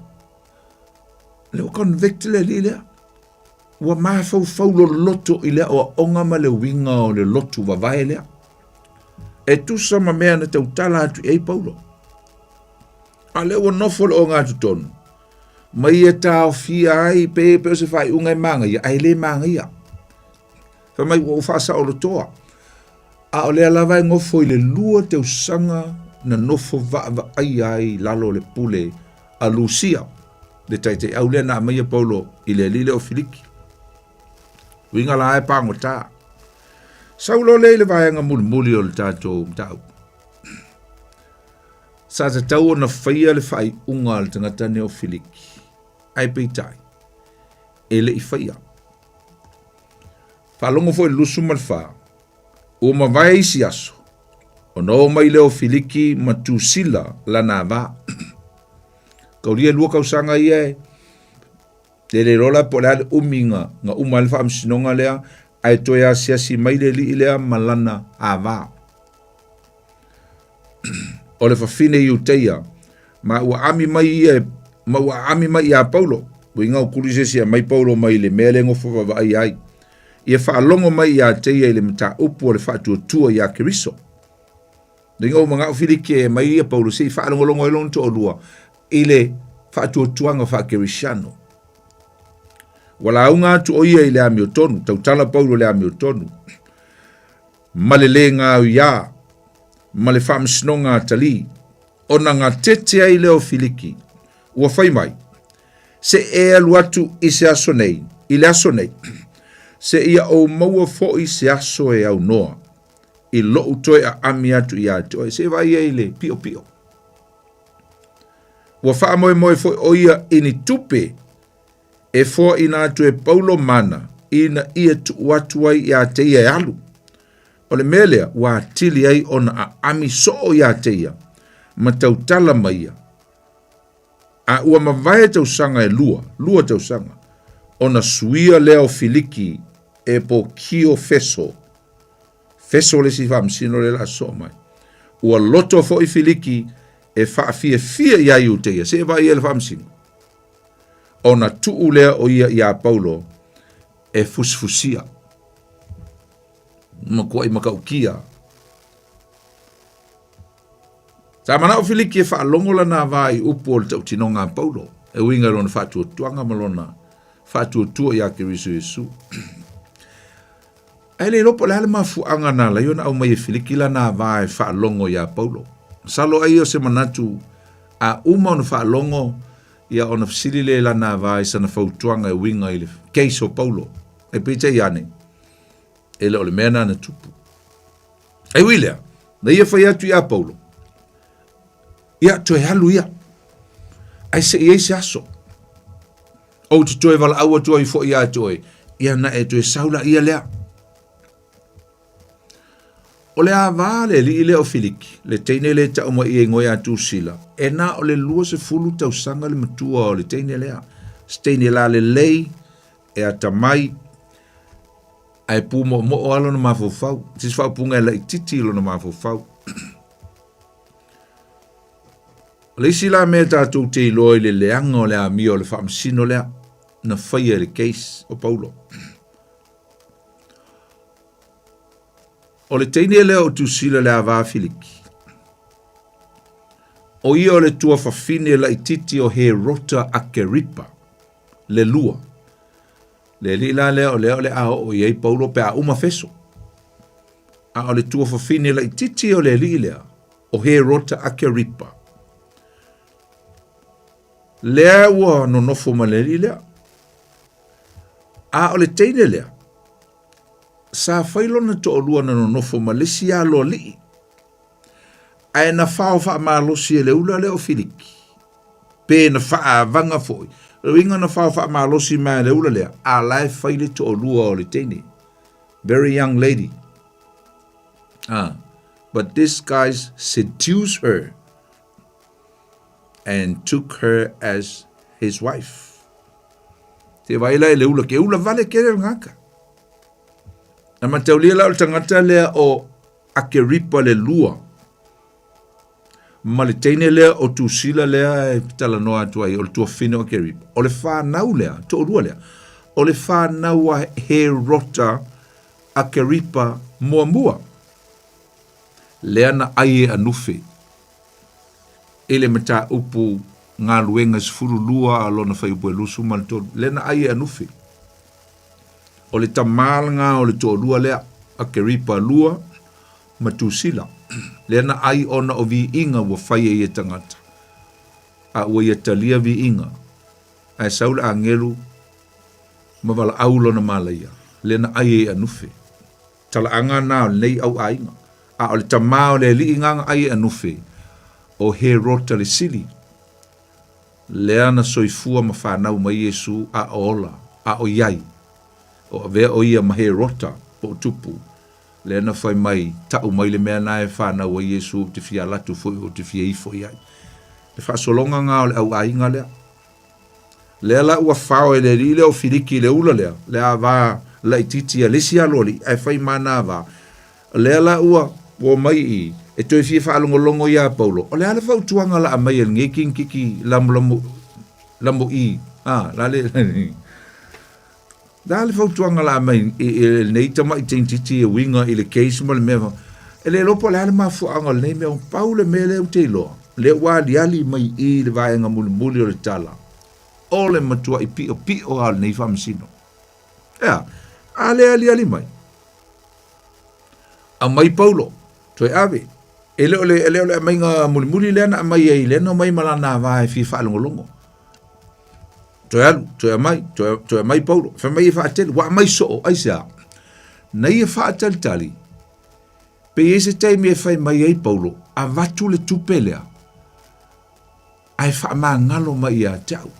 lea ua convict le alii lea. Ua mafaufau loloto i le aoaoga ma le uiga o le lotu vavae lea. E tusa ma mea na tautala atu i ai Paulo. A lea ua nofo le ogatotonu, ma ia taofia ai pe pe o se faaiuga e magaia, ae le magaia. Fai mai ua ou faasaolotoa. A o lea lava e nofo i le lua tausaga na nofo vaavaaia ai i lalo o le pule a Lusia, le taitaiau lea na aumaia Paulo i le alii lea o Filiki. Uiga la e pagota. Sau loa lea i le vaega mulimuli o le tatou mataupu. Sa tatau ona faia le faaiuga a le tagata nei o Filiki, ae peitai, e le i faia. Faalogo foi i le 24, ua mavae isi aso, ona oo mai lea o Filiki ma Tusila lana ava. Kaulia lua kausaga ia e le le iloa la po o le a le umi na, na uma ai le faamasinoga lea, ae toe asiasi mai le alii lea ma lana ava. O le fafine Iuteia, ma ua ami mai ia ma ua ami mai iā Paulo, uiga o kuli se isi e aumai Paulo mai le mea lea e nofo vaavaai ai, ia faalogo mai iā te ia i le mataupu o le faatuatua iā Keriso. Uiga ua manao Filiki e aumai ia Paulo se i faalogologo ai lona toalua i le faatuatuaga faakerisiano. Ua lauga atu o ia i le amiotonu, tautala Paulo i le amiotonu, ma le lē gaoiā, ma le faamasinoga a Talī, ona gatete ai lea o Filiki, ua fai mai, Se e alu atu i se aso nei, i le aso nei, seia ou maua foi se aso e aunoa, i loʻu toe aami atu iā te oe, se i vaai ai i le piʻopiʻo. Ua faamoemoe foi ʻo ia i ni tupe e foaina atu e Paulo mana ina ia tuu atu ai iā te ia e alu. O le mea lea ua atili ai ona aami soo iā te ia ma tautala ma ia, a ua mavae tausaga e lua, lua tausaga, ona suia lea o Filiki e Pokio Feso. Feso le isi faamasino lea o le a sosoo mai. Ua loto foi Filiki e faafiafia iā Iuteia, se i vaai ai le faamasino. Ona tuu lea o ia iā Paulo e fusifusia. Matuai matautia. Sa manao Filiki e faalogo lana va i upu o le tautinoga a Paulo, e uiga i lona faatuatuaga ma lona faatuatua iā Keriso Iesu. Ae le iloa po o le a le mafuaaga na ala ai ona aumai e Filiki lana va e faalogo iā Paulo. Masalo ai o se manatu a uma ona faalogo ia ona fesili lea i lana va i sana fautuaga e uiga i le case o Paulo. Ae peitai ane, e le o le mea lena na tupu. Ae ui lea, na ia fai atu iā Paulo, ia toe alu ia, ae se i ai se aso. Ou te toe valaau atu ai foi iā te oe, ia na e toe sau laia lea. O le ava a le alii lea o Filiki, le teine lea e tau mai ia igoa ia Tusila, e na o le 20 tausaga le matua o le teine lea. Se teine lalelei, e atamai, ae pūmoomoo lava lona mafaufau. Se isi faaupuga e laitiiti lona mafaufau. O le isi la mea tatou te iloa i le leaga o le amio o le faamasino lea na faia i le case o Paulo. O le teine lea o Tusila le ava Filiki, o ia o le tuafafine laitiiti o Herota Akeripa, le lua. Le alii la lea o lea o le a oo i ai Paulo pe a uma Feso. A o le tuafafine laitiiti o le alii lea, o Herota Akeripa. Lea ua nonofo ma le alii lea. A o le teine lea, sa fai lona toalua na nonofo ma le isi aloalii. Ae na fao faamalosi e le ula lea o Filiki, pe na faaavaga foi. O le uiga na fao faamalosi mai e le ula lea, a la e fai le toalua o le teine. Very young lady. Ah, but this guy seduced her and took her as his wife. Te vai la e le ula, ke ula vale ke le ngaka. Na mataulia la o le tagata lea o Akeripa le lua, ma le teine lea o Tusila lea e talanoa atu ai, o le tuafafine o Akeripa. O le fanau lea, toalua lea, o le fanau a Herota Akeripa muamua. Lea na ai e anufe i le mataupu galuega 12 a lona fuaiupu e 23. Lea na ai e anufe. O le tamā lagā o le toalua lea, Akeripa 2 ma Tusila. Lea na ai ona o viiga ua fai e ia tagata, a ua ia talia viiga, ae sau le agelu ma valaau lona malaia, lea na ai e anufe. Talaaga na o lenei auaiga. A o le tamā o le alii gaga ai e anufe, o Herota le sili, lea na soifua ma fanau mai Iesu a o ola, a o iai, o avea o ia ma Herota po o tupu, lea na fai mai, Tau mai le mea na e fanau ai Iesu ou te fia alu atu foi ou te fia ifo i ai. Le faasologa ga o le auaiga lea. Lea la ua fao e le alii lea o Filiki i le ula lea, le ava laitiiti a le isi aloalii, ae fai ma ana ava. Lea la ua omai i, e toe fia faalogologo iā Paulo, o le a le fautuaga la aumai e lenei kinititi lamolamo, lamoʻī, a, la le, le a le fautuaga la aumai e lenei tamaʻi teinititi e uiga i le case ma le mea, e le iloa po o le a le mafuaaga o lenei mea, pau le mea lea ou te iloa, lea ua aliali mai i i le vaega mulimuli o le tala, o le matuaʻi piʻopiʻo lava o lenei faamasino. E a? A le aliali mai. Aumai Paulo, toe ave. E le o le, e le o le aumaiga mulimuli lea na aumai ai, lea na omai ma lana ava e fia faalogologo. Toe alu, toe aumai, toe, toe aumai Paulo. Fai mai e faatele, ua aumai soo, aisea? Na ia faatalitali, pe i ai se taimi e fai mai ai Paulo, avatu le tupe lea, ae faamagalo mai ia te au.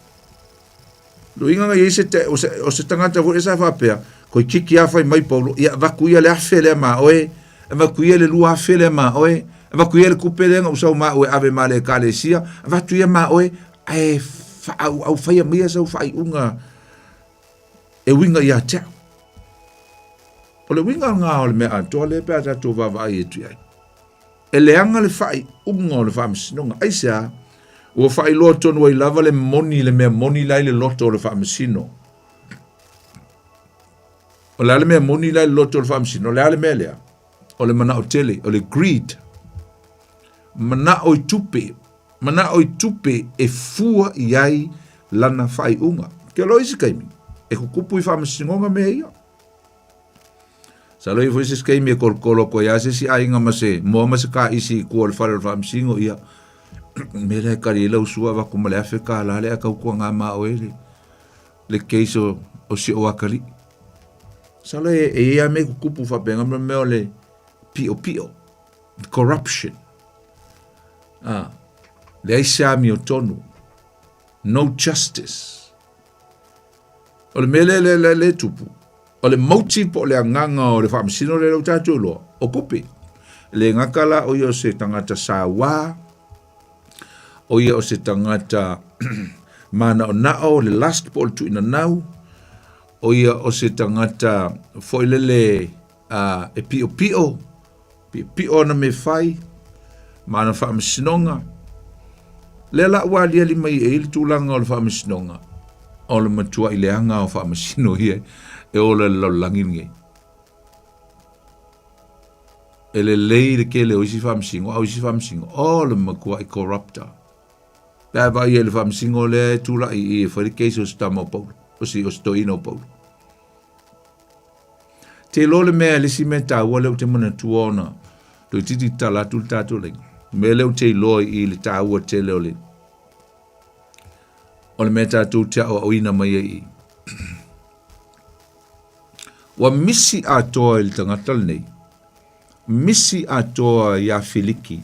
Loiga na i ai se te, o se, o se tagata foi sa faapea, toeitiiti lava fai mai Paulo, ia avatu ia le 1000 lea ma oe, avatu ia le 2000 lea ma oe, avatu ia le tupe lea na ou sau ma au e ave ma le ekalesia, avatu ia ma oe, ae faaauau faia maia sau faaiuga e uiga ia te au. O le uiga lena o le mea atoa lea pe a tatou vaavaai atu i ai. E leaga le faaiuga o le faamasinoga. Aisea? Ua faailoa tonu ai lava le moni, le mea moni la i le loto o le faamasino. O le a le mea moni la i le loto o le faamasino? O le a le mea lea? O le manao tele, o le greed. Manao i tupe, manao i tupe e fua i ai lana faaiuga. Ke loa isi taimi, e kukupu i faamasinoga mea ia. Masalo e i ai foi se isi taimi e kolokolo atu ai lava se isi aiga ma se moa ma se kaisi i tua o le fale o le faamasino, ia, o le mea lea e tali ai lau sua avatu ma le $1000 lea a tautuana ma oe le, le case o, o si ou atalii. Masalo e, e i ai lava mea e tutupu faapena ma le mea o le piʻopiʻo, corruption. Ah, leai se amiotonu, no justice. O le mea lea, lea, lea, lea e tupu, o le motive po o le agaga o le faamasino lea lea ua tatou iloa, o tupe. E le gata la o ia o se tagata sauā, o ia o se tagata manaonao, le lust po o le tuuinanau, o ia o se tagata foi lele uh, e piʻopiʻo, piʻopiʻo ana mea fai, ma ana faamasinoga. Lea la ua aliali mai ai le tulaga o le faamasinoga, o le matuaʻi leaga o faamasino ia e ola i le lalolagi lenei. E lelei le tele o isi faamasino, a o isi faamasino, o le matuaʻi corrupta. Pe a vaai ai le faamasino lea e tulai i e fai le case o se tama o Paulo, o si, o se toeaina o Paulo. Te iloa le mea, le isi mea taua lea ou te manatua ona toeitiiti tatala atu le tatou laina. Le mea lea ou te iloa i le taua tele o le o le mea tatou te aoaoina mai ai i. Ua misi atoa i le tagata lenei, misi atoa iā Filiki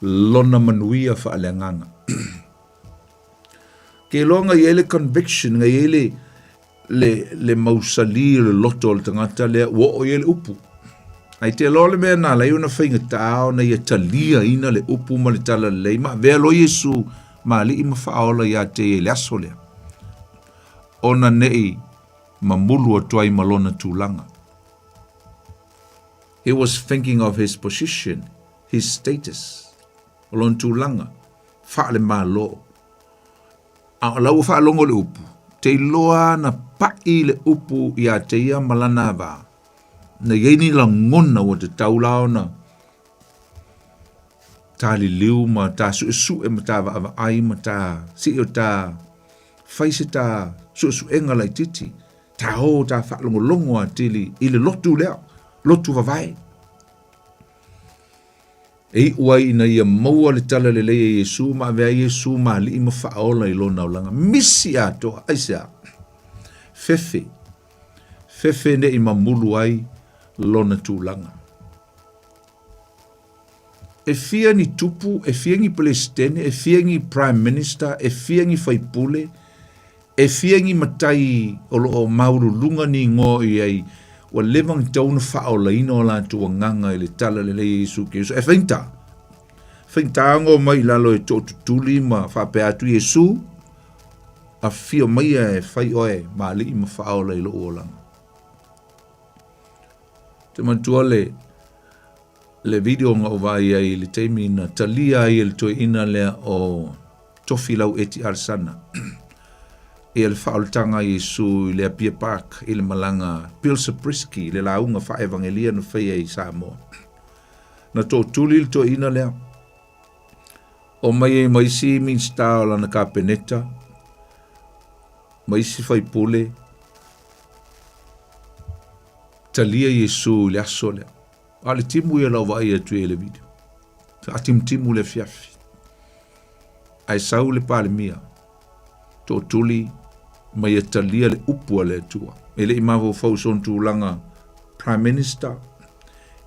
lona manuia faaleagaga. Ke iloa na i ai le conviction, na i ai le, le, le mausali o le loto o le tagata lea ua oo i ai le upu. Ae te loa le mea na ala ai ona faigata ona ia taliaina le upu ma le talalelei ma avea loa Iesu ma Alii ma Faaola ia te ia i le aso lea, ona nei mamulu atu ai ma lona tulaga. He was thinking of his position, his status, o lona tulaga faale-Malo. A o la ua faalogo le upu, te iloa na paʻi le upu iā te ia ma lana va. Na i ai ni lagona ua tatau la ona Ta liliu ma ta suʻesuʻe ma ta vaavaai ma ta siʻi o ta fai se ta suʻesuʻega laitiiti, ta o ta faalogologo atili i le lotu lea, lotu vavae. E iʻu ai ina ia maua le tala lelei a Iesu ma avea ai Iesu ma alii ma faaola i lona olaga. Misi atoa, aisea? Fefe. Fefe neʻi mamulu ai lona tulaga. E fia ni tupu, e fia ni Pelesitene, e fia ni Prime Minister, e fia ni faipule, e fia ni matai o loo maualuluga ni igoa i ai, ua leva ona tatau ona faaolaina o latou agaga i le tala lelei a Iesu Keriso. E faigata, faigata ona omai i lalo e tootutuli ma faapea atu, Iesu, afio maia e fai oe ma alii ma faaola i lou olaga. Te manatua le le video na ou vaai ai i le taimi na talia ai e le toeaina lea o Tofilau Eti Alesana ia le faaolataga a Iesu i le Apia Park i le malaga Bill Subritzky le lauga faaevagelia na faia i Samoa. Na tootuli le toeaina lea. O mai ai ma isi Minisita o lana Kapeneta ma isi faipule talia Iesu i le aso lea. A o le timu ia lau vaai atu i le video. Faatimutimu le afiafi. Ae sau le Palemia, tootuli ma ia talia le upu a le Atua. E le i mafaufau i sona tulaga Prime Minister,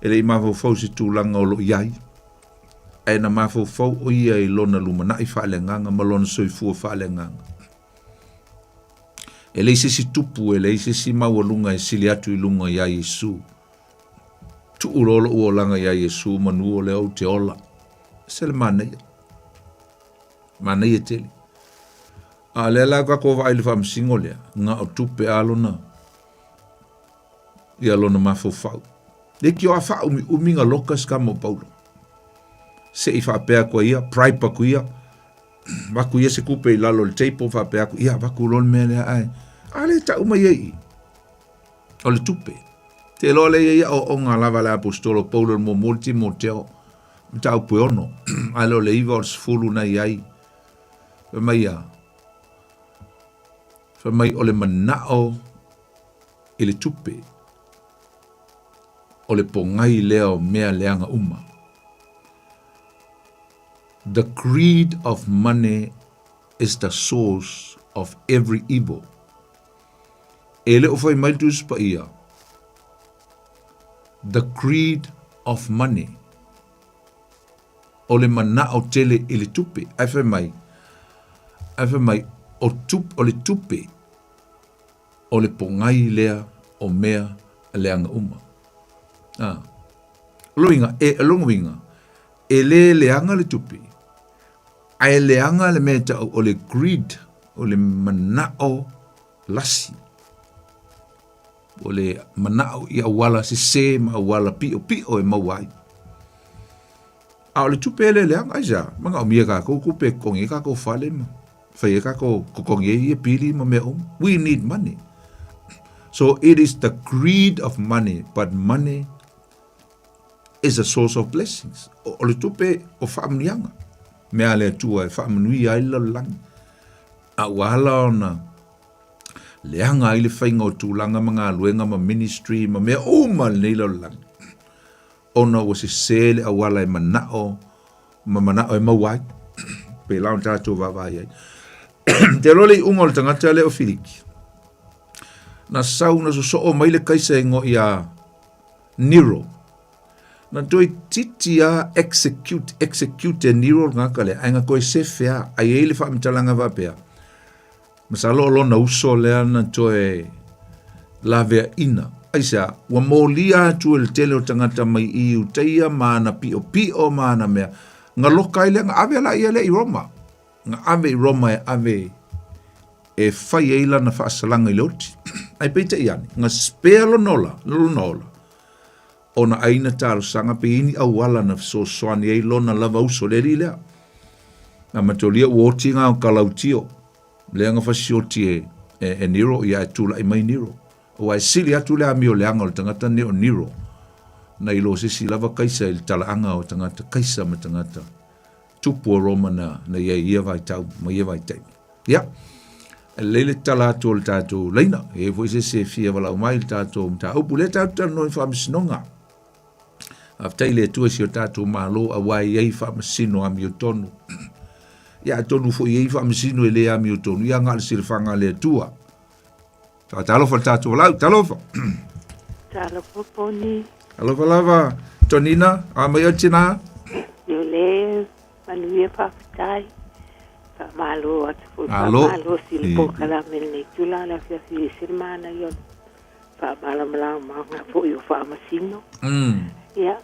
e le i mafaufau i se tulaga o lo o i ai, ae na mafaufau o ia i lona lumanai faaleagaga ma lona soifua faaleagaga. E leai se isi tupu, e leai se isi maualuga e sili atu i luga iā Iesu. Tuu loa lou olaga iā Iesu manu o lea ou te ola. Ese le manaia. Manaia tele. A lea la tatou vaai i le faamasino lea, na o tupe a lona, ia lona mafaufau. Le tio a faaumiumi na loka se tama o Paulo. Se i faapea atu ai ia, bribe atu ia, avatu ia se tupe i lalo o le table faapea atu, ia avatu loa le mea lea ae, a lea e tau mai ai i i. O le tupe. Te iloa lea i ai aoaoga lava a le Aposetolo Paulo i le muamua le Timoteo, mataupu e 6, ae le o le 9 o le 10 na i ai. Fai mai ia, fai mai o le manao i le tupe, o le pogai lea o mea leaga uma. The greed of money is the source of every evil. E le o fai mai le Tusi Paia, The greed of money, o le manao tele i le tupe. Ae fai mai, ae fai mai, o, tup, o le tupe, o le pogai lea o mea leaga uma. Ah. O lona uiga, e, o lona uiga, e le leaga le tupe, ae leaga le mea e tau o le greed, o le manao lasi, o le manao i auala sese ma auala piʻopiʻo e maua ai. A o le tupe e le leaga, aisea, manaomia e kākou tupe e totogi ai kākou fale ma fai ai kākou totogi ai ia pili ma mea uma. We need money. So it is the greed of money, but money is a source of blessings. O, o le tupe o faamanuiaga. Mea a le Atua e faamanuia ai le lalolagi. A ua ala ona leaga ai le faiga o tulaga ma galuega ma ministry ma mea uma lenei lalolagi. Ona ua sese le auala e manao ma manao e maua ai. Pēlā ona tatou vaavaai ai. Te iloa le iuga o le tagata lea o Filiki. Na sau na sosoo mai le kaisa e igoa ia Nero. Na toeitiiti a execute, execute e Nero le tagata lea, ae na toe sefe a, a i ai le faamatalaga faapea, masalo o lona uso lea na toe laveaina. Aisea? Ua molia atu e le tele o tagata mai i Iutaia ma ana piʻopiʻo ma ana mea, na loka ai lea, na ave la ia lea i Roma. Na ave i Roma e ave e fai ai lana faasalaga i le oti. Ae peitai ane, na spare lona ola, lona ola, ona ai na talosaga pe i ai ni auala na fesoasoani ai lona lava uso le alii lea. Na matolia ua oti ngā o Kalautio, lea na fasioti e, e, e Nero, ia e tula'i mai Nero. Aua e sili atu le amio leaga o le tagata nei o Nero, nai lo se isi lava kaisa i le talaaga o tagata kaisa ma tagata. tupu o Roma na, na i ai i ia vaitau ma ia vaitaimi. Ia, e lelei le tatala atu o le tatou laina, e i ai foi se isi e fia valaau mai i le tatou mataupu. Lea tatou te talanoa i faamasinoga. Faafetai i le Atua i si o tatou Malo aua e i ai faamasino amiotonu. Ia atonu foi e i ai faamasino e le amiotonu, ia na o le silafaga a le Atua. Talofa le tatou valaau, talofa. Talofa Poni. Alofa lava, Tonina, a mai o tina. Io le manuia faafetai. Faamalo atu foi faamalo si le polokalame lenei tula le afiafi e se le manaia o le faamalamalamaga foi o faamasino. Ia,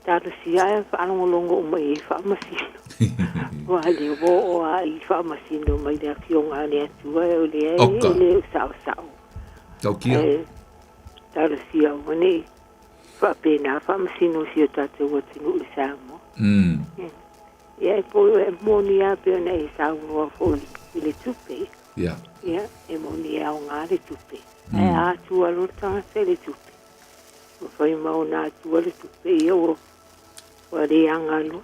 talosia ae faalogologo uma i ai faamasino. Aua le ua oo lava i faamasino mai le Afioga a le Atua o lea e le o saosao. Taukia. Ae talosia aua ne i faapena faamasino o si o tatou atunuu i Samoa. Ia e po e moni lava pei ona e saunoa foi i le tupe. Ia, e moni e aoga le tupe. Ae a atua loa le tagata i le tupe, ua fai ma ona atua le tupe, ia ua ua leaga loa.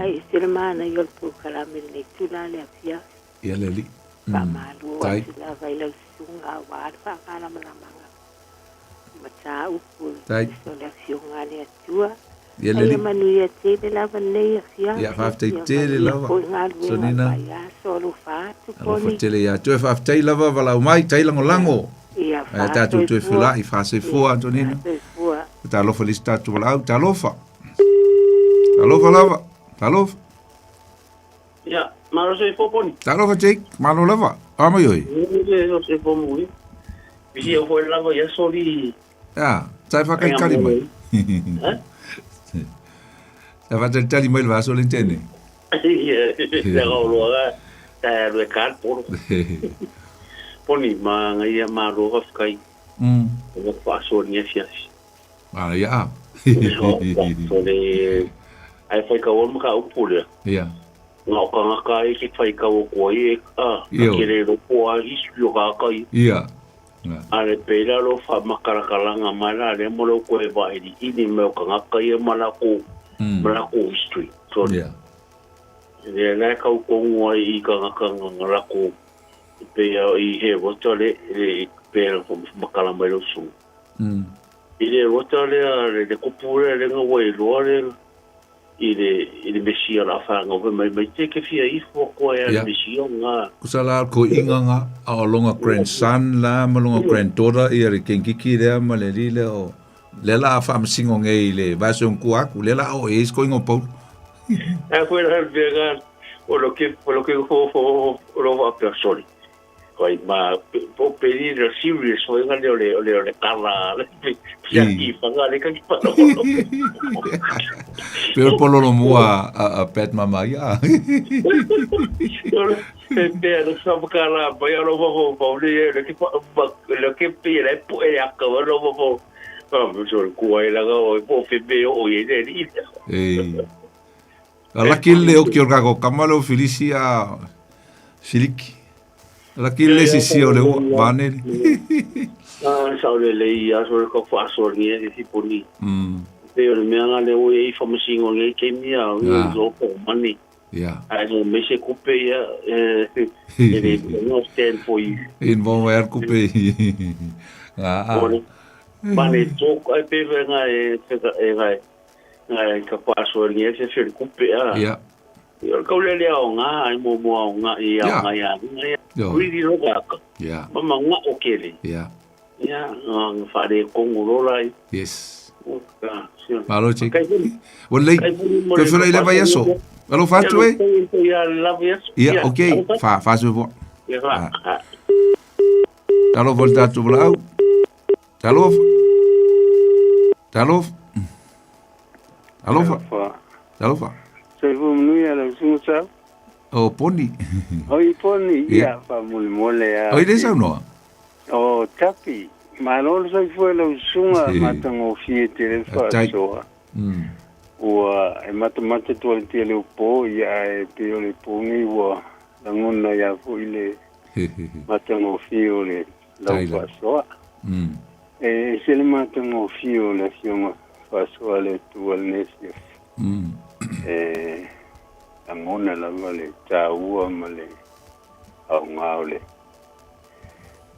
Ae ese le manaia o le polokalame i lenei itula le afiafi. Ia le alii. Faamalo atu lava i lau susuga aua le faamalamalamaga o mataupu e tusa o le Afioga a le Atua. Ia le Aia alii. manuia tele lava lenei afiafi. Ia faafetai Ia tele manuia lava. foi galuega Sonina. vaiaso alofa atu Alofa Poni. tele ia te oe. Faafetai lava valaau mai, tai lagolago. Ia Ae tatou toe faasoifua. feulai, faasoifua Ia Antonina. faasoifua. Talofa i le isi tatou valaau, talofa. Talofa lava, talofa. Ia, malo soifua Poni. Talofa Jake, malo lava. A mai oe. Ua o soifua mui. Bisi au foi lava ia soli. Ia, sai whakaitali mai. Eh? Sai whakatalitali mai le vaso le tene. Ia, te rauloa ga, ta alu e kal poro. Poni, ma ngai malo whawhikai. O whaasoa ni afiafi. Ah, ia. So le ai whai kau o maka upu lea. Ia. Ngā o kangaka e ke whai kau o koa i e a, Io. ka kere ropo a history o kaka i. Ia. A le pēlā lo wha makarakalanga mai la le mo lo koe vaeri ini me o kangaka i e mana ko, mana ko history. So, Ia. le la kau kongu ai i kangaka ngā lako i pēia i he rota le, le i pēia ko makala mai lo sunga. I le rota lea, le, le kupu lea, le ngā wai loa le, i le, i le mesia la whanga mai mai te ke fia ifo koa e a le mesia ngā. Kusa la ko inga nga a o longa grandson la ma longa granddaughter ia le kenkiki lea ma le li lea o le la a whaamasingo ngei le vaso ku aku le la o e is ko ingo paulu. A koe la pega o lo ke o lo ke fo fo o lo wa personi. Koi ma po peri le serious o nga le le le le kala le pia ki fanga le ka ki pa. Pe pololo mua a pet mama ia. E pe le sa kala ba ya lo fo fo le le ke pa le ke pe le po e a ka lo fo fo. Ah, so ku ai la ga o po fe be o ye le ni. E. Ala ki le o ki o kako kama le o Felicia Filiki. Ala ki le sisi o le ua vane le. Ah, sa o le le ia so le ka fa so ni e si poni. Pe o le mea nga le o e i whamasingo ngai ke mea o Ah. zo po mani. Ia. Ai no me se kupe ia e e le no stand for you. In mo er kupe. Ah. Ore. Mane tōku ai pe fe ngai e e ngai ngai ka fa so ni e se se kupe a. Ia. Ia kau le le o ngā ai mo mo o ngā i a Ia. ngā ia ngā ia. Yo. Kuiri ro ka. Ia. Mama ngā o kele. Ia. Ia ngā whare kongo rola i. Yes. Ka, sure. Malo Jake. Kai puni. O lei. Kai puni mo Koe le whira i le vai aso. Alo whatu e? Ia lava aso. Ia, okei. Wha, wha fo. Ia wha. Talofa le tatou valaau. Talofa. Talofa. Talofa. Talofa. Soifua manuia lau susuga sau. O Poni. Oi Poni, Ia. ia faamolemole a. O i le saunoa. O Tapi, malo le soifua lau susuga Si. matagofie tele Tai. faasoa. Ua e matamata tua le tele o po, ia ae pei o le pogi ua lagona ia foʻi le matagofie o le lau Tai la. faasoa. E ese le matagofie o le afioga faasoa le Atua lenei afiafi. E lagona lava le taua ma le aoga o le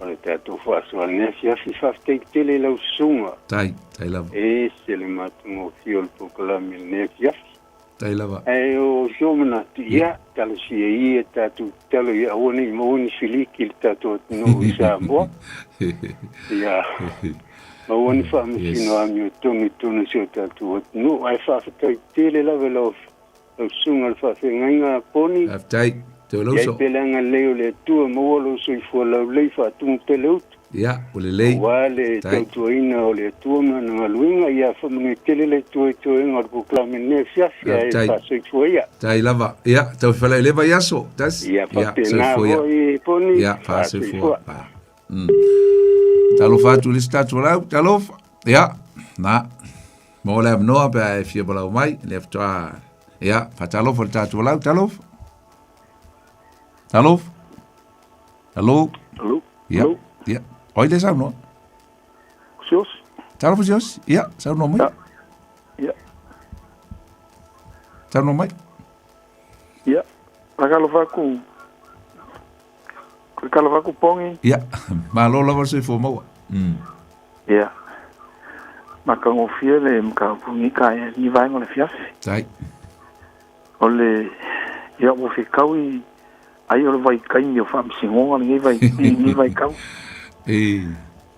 o le tatou faasoa i lenei afiafi. Faafetai tele i lau susuga. Tai, tai lava. E ese le matagofie o le polokalame i lenei afiafi. Tai lava. Ae o si ou manatu, ia, talosia ia tatou tatalo ia aua ne i maua ni filiki i le tatou atunuu i Samoa. Ia, maua ni faamasino amiotonu i totonu o si o tatou atunuu. Ae faafetai tele lava i lau lau susuga i le faafeagaiga Poni. Faafetai. Toe Iai lauso. pea le agalelei o le Atua, maua lou soifua laulelei faatumu pea le utu. Ia, ua lelei. Aua le Faafetai. tautuaina o le Atua ma Lana galuega, ia faamanuia tele le Atua i toega o le polokalame i lenei afiafi, ae Faafetai. faasoifua ia. Tai lava. Ia, tau falai le vaiaso. Tasi. Ia, Ia, faapena soifua ia. foi Poni, Ia, faasoifua. faasoifua. Pa. Talofa atu i le isi tatou lau. Talofa. Ia, na. Mo le avanoa pe a e fia palau mai, le faatoa. Ia, faatalofa i le tatou lau. Talofa. Talofa. Hello. Hello. Ia. Hello. Ia. Oi le saunoa. Sios. Talofa Sios. Ia, saunoa mai. Ia. Saunoa mai. Ia. Fakalofa atu. Fakalofa atu Pongi. Ia, malo lava le soifua maua. Ia. Matagofie le mataupu i taeao i vaega o le afiafi. Tai. O le ia ua fetaui ai o le vaitaimi o faamasinoga lenei vai lenei vaitau. E.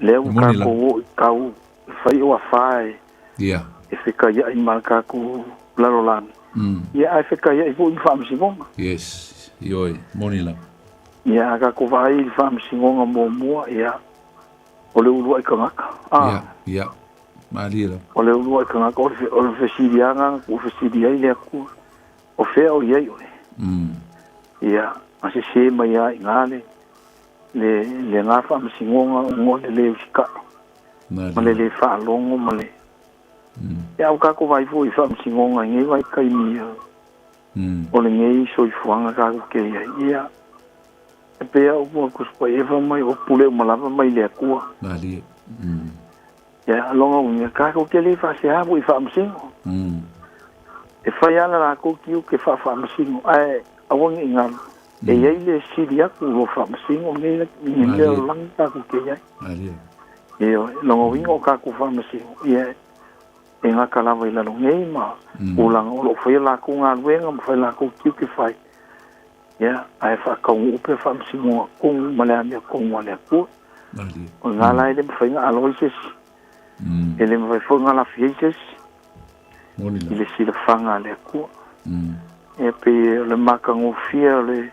Lea ua Moni la. tatou oo i tau e fai o afa e Ia. e fetaiai ma le tatou lalolagi. Ia ae fetaiai foi ma faamasinoga. Yes. Ioe, moni la. Ia a tatou vaai i le faamasinoga muamua, ia o le uluai tagata. Ah. Ia, ia. Malie la. O le uluai tagata o le o le fesiliaga na tuufesili ai le Atua, o fea o i ai oe? Ia, na sesē mai lava i ina le, le, lena faamasinoga ona o le lē usitaʻi ma le lē faalogo ma le. Ia, a ua tatou vaai foi i faamasinoga i nei vaitaimi o lenei soifuaga tatou te i ai. Ia, e pei lava upu a Tusi Paia fai mai, o pule uma lava mai le Atua. Malie. Ia, lona uiga, tatou te le faaseā foi i faamasino. E fai lava le latou tiute faafaamasino, ae aua ne i galo, e i ai le sili atu i lo faamasino nei i mea o le lagi tatou te i ai. Malie. Ioe, lona uiga o tatou faamasino, ia, e gata lava i lalo nei ma tulaga o lo o faia latou galuega ma fai latou tiute fai, ia, ae faataunuu pea faamasinoga tonu ma le amiotonu a le Atua. O lena la e le mafai ona alo ai se isi, e le mafai foi ona lafi ai se isi i le silafaga a le Atua. Ia pei o le matagofie o le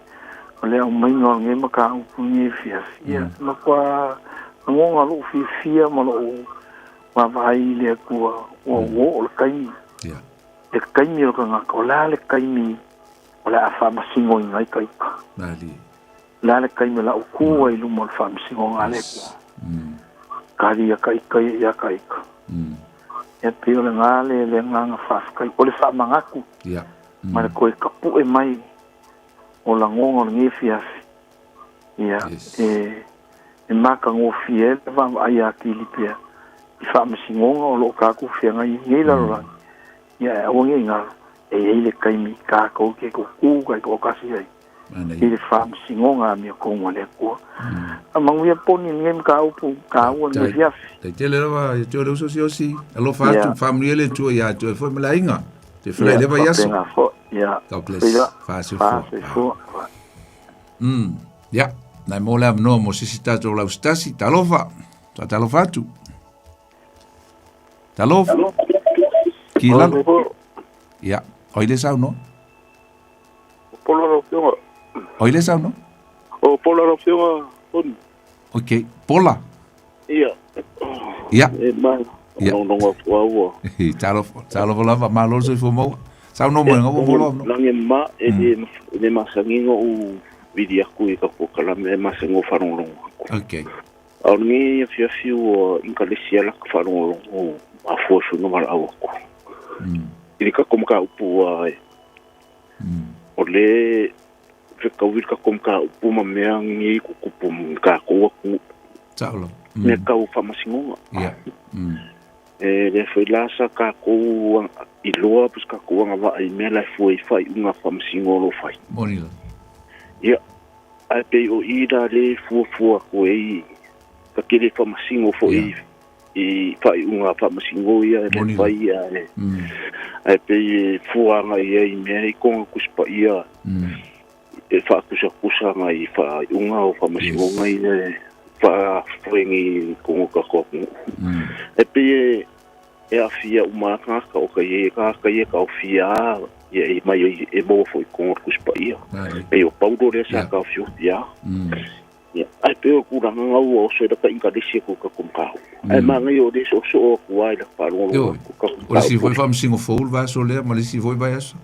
o le aumaiga o lenei mataupu lenei afiafi, ia matua lagona lou fiafia ma lou vaavaai i le Atua ua oo le taimi. Le taimi o le tagata, o le a le taimi o le a faamasinoina ai ta ita? O le a le taimi o le a ou tu ai i luma o le faamasinoga a le Atua? Kali ia ta ita ia ia ta ita. Ia pei o lena le le agaga faafetai, o le faamanatu ma le toe tapue mai o lagona o lenei afiafi. Ia, e e matagofie ai le vaavaai atili pea i faamasinoga o lo o tatou feagai i lenei lalolagi. Ia e aua ne i galo, e i ai le taimi tatou te tutu taitoatasi ai i le faamasinoga amiotonu a le Atua. A manuia poni lenei mataupu taua lenei afiafi. Tai tele lava ia te oe le uso Siaosi. Alofa atu, faamanuia le Atua ia te oe foi ma le aiga. Te felai Ia, le vaiaso. faapena foi. Ia, God bless. feila. Faasoifua. Faasoifua. Ia, nai mo le avanoa mo se isi tatou lausitasi. Talofa. Faatalofa atu. Talofa. Ki lalo. Ia, oi le saunoa. Pola lau Afioga. Oi le saunoa. O Pola lau Afioga, Tony. Ok, Pola. Ia. Ia. E mai. Ia. Nonongo atu au ua. Talofa, talofa lava, malo le soifua maua. Saunoa mai, ngau polo avanoa. Lagi ma, e le, e le masani noʻu vili aku i ka polokalame, e masani o faalogologo aku. Ok. A o lenei afiafi ua inkalesi a laka faalogologo mafua i suiga valaau aku. I le tatou mataupu ua e, o le fetaui le tatou mataupu ma mea nei tutupu ma tatou atunuu. Sao lava. Mea tau faamasinoga. Ia. E lea foi la sa tatou iloa po o se tatou agavaa i mea la e fua i faaiuga a faamasino o lo o fai. Moni la. Ia, ae pei o i la lea e fuafua atu ai ka tele faamasino foi i faaiuga a faamasino ia e le fai ae ae pei e fua agai ai i mea i kona Tusi Paia e faatusatusa agai i faaiuga o faamasinoga ia e faafoegi i totonu o tatou atunuu. E pei e e aafia uma lava tagata o ka i ai tagata ia e taofia lava ia e mai ai e maua foi i totonu o le Tusi Paia. Pei o Paulo lea sa taofiofia lava. Ia, ae pei o le tulaga na ua oso ai lata Ingalesi atu i tatou mataupu. Ae manaia o lea e soosoo atu lava i lata faalogologo atu i tatou O le isi foi faamasino fou le vaiaso lea ma le isi foi vaiaso.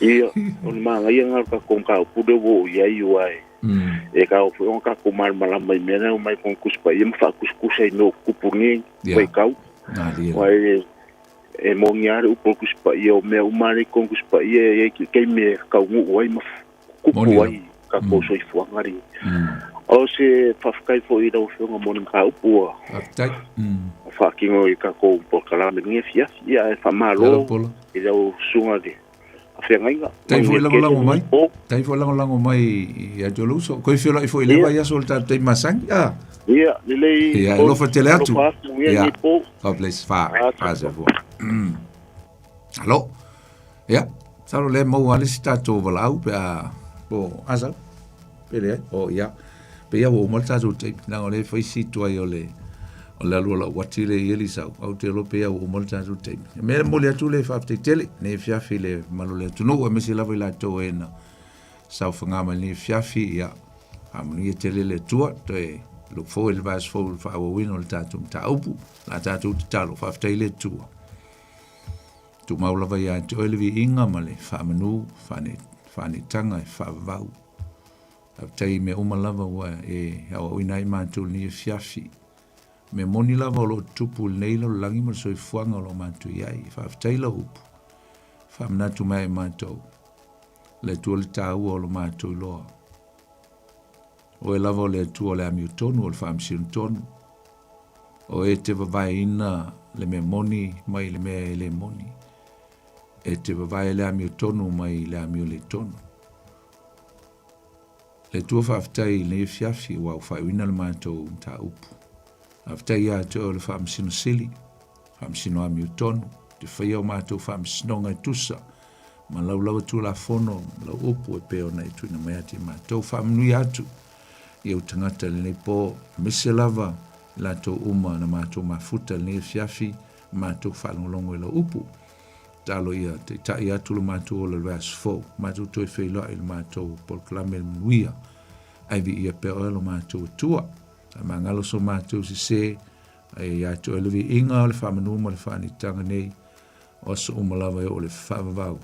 Ia, o le manaia lena o le tatou mataupu lea ua oo i ai aua e taua foi ona tatou malamalama i mea na e omai i totonu o Tusi Paia ma faatusatusa i mea o tutupu i lenei vaitau. Aua e moni lava le upu o le Tusi Paia, o mea uma lava lea i totonu o le Tusi Paia e i ai taimi e taunuu ai ma tutupu ai tatou soifuaga lenei. O se faafetai foi i lau Afioga mo le mataupu ua faatino i tatou polokalame i lenei afiafi. Ia ae faamalo i lau susuga i le feagaiga. Tai foi lagolago mai. Tai foi lagolago mai ia te lou uso. Koe feiloai foi i le vaiaso o le tatou taimi masani. Ah. Ia, lelei. Ia, alofa tele atu. Ia, God bless. Fa, fa se fua. Alo. Ia, salo le maua le si tatou valaau pe a po asa. Pe leai. O ia. Pe ia ua uma le tatou taimi. Leaga o lea e fai si tuai o le o le alu o lau uati lea i Elisau. Ae ou te iloa pe ia ua uma le tatou taimi. O le mea e momoli atu le faafetai tele lenei afiafi i le mamalu o le atunuu aemaise lava i latou e na saofaga mai lenei afiafi. Ia, faamanuia tele le Atua. Toe look forward i le vaiaso fou i le faaauauina o le tatou mataupu. O la tatou tatalo, faafetai i le Atua. Tumau lava ia te oe le viiga ma le faamanu, faanetaga e faavavau. Faafetai i mea uma lava ua e aoaoina ai matou i lenei afiafi. O mea moni lava o lo o tutupu i lenei lalolagi ma le soifuaga o lo o matou i ai. Faafetai lau upu, faamanatu mai ai matou. Le Atua le taua o lo matou iloa. Oe lava o le Atua o le amiotonu, o le faamasino tonu. O e te vavaeina le mea moni mai le mea e le moni. E te vavae le amiotonu mai le amio le tonu. Le Atua faafetai i lenei afiafi ua faaiuina le matou mataupu. Faafetai ia te oe o le Faamasino Sili, Faamasino amiotonu, te faia o matou faamasinoga e tusa ma lau lava Tulafono ma lau upu e pei ona e tuuina mai atu i matou. Faamanuia atu i ou tagata i lenei po, aemaise lava i latou uma na matou mafuta i lenei afiafi, matou faalogologo i lau upu. Tatalo ia taitai atu lo matou ola i le vaiaso fou, matou toe feiloai i le matou polokalame i le manuia. Ae viia pea oe lo matou Atua. Faamagalo so matou sese, ae ia te oe le viiga o le faamanu ma le faanitaga nei, o aso uma lava e oo i le faavavau,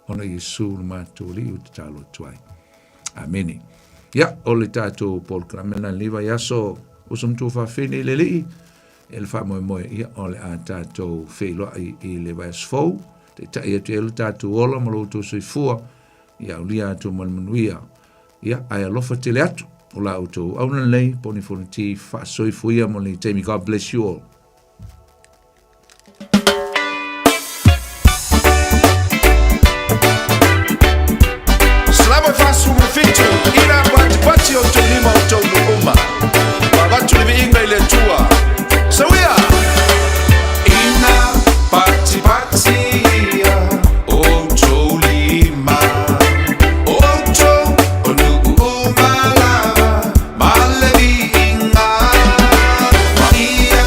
ona Iesu lo matou Alii ua tatalo atu ai. Amene. Ia, o le tatou polokalame lena i lenei vaiaso, uso matua faafine i le Alii, e le faamoemoe, ia, o le a tatou feiloai i le vaiaso fou, taitai atu ai lo tatou ola ma lo outou soifua, ia aulia atu ma le manuia, ia, ae alofa tele atu, o la outou auauna lenei, Poni Fonoti, faasoifua ia mo lenei taimi. God bless you all. Salama 47 ina patipati o tou lima o tou uma. Avatu le viiga i le Atua. Sauia! Ina patipati ia o tou lima. O tou o nuu uma lava ma le viiga. Ma ia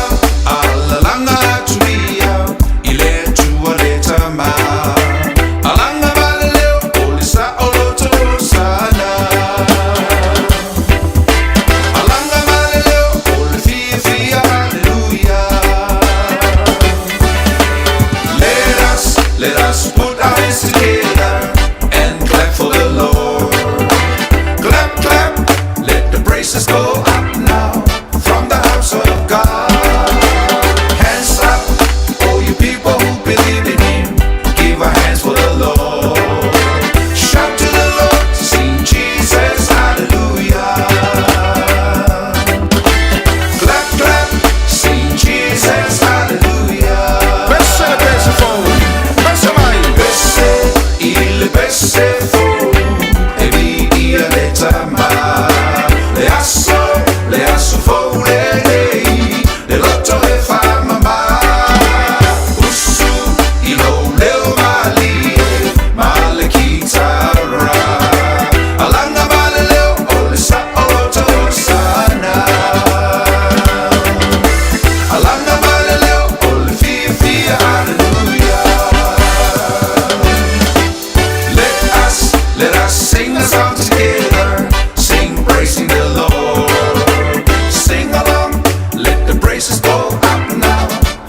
Let us sing a song together, sing praising the Lord. Sing along, let the praises go up now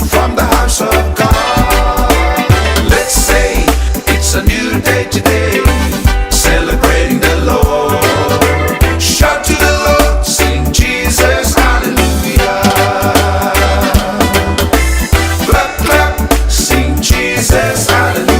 from the house of God. Let's say it's a new day today, celebrating the Lord. Shout to the Lord, sing Jesus, hallelujah. Clap, clap, sing Jesus, hallelujah.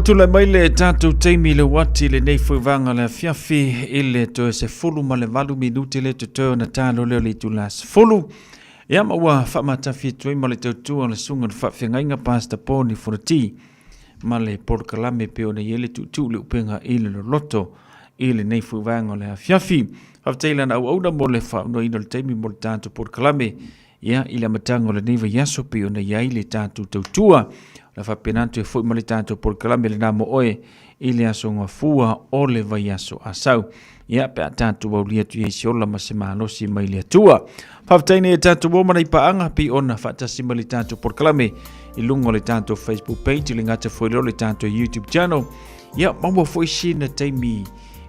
tulai mai le tatou taimi le uati lenei foi vaega le afiafi i le toe 18 minute le totoe ona talo lea o le itula 10. Ia ma ua faamatafi atu ai ma le tautua o le susuga i le faafeagaiga Pastor Paul Nifonati ma le polokalame pei ona i ai le tuutuu le upega i le loloto i lenei foi vaega o le afiafi. Faafetai i lana auauna mo le faaaunoaina o le taimi mo le tatou polokalame ia i le amataga o lenei vaiaso pei ona i ai le tatou tautua. O le faapena atu e foi ma le tatou polokalame lena mo oe i le aso gafua o le vaiaso asau. Ia, pe a tatou aulia atu i ai se ola ma se malosi mai le Atua. Faafetai nei e tatou o mana i paaga pei ona faatasi mai le tatou polokalame i luga o le tatou Facebook page, i le gata foi lea o le tatou YouTube channel. Ia, maua foi sina taimi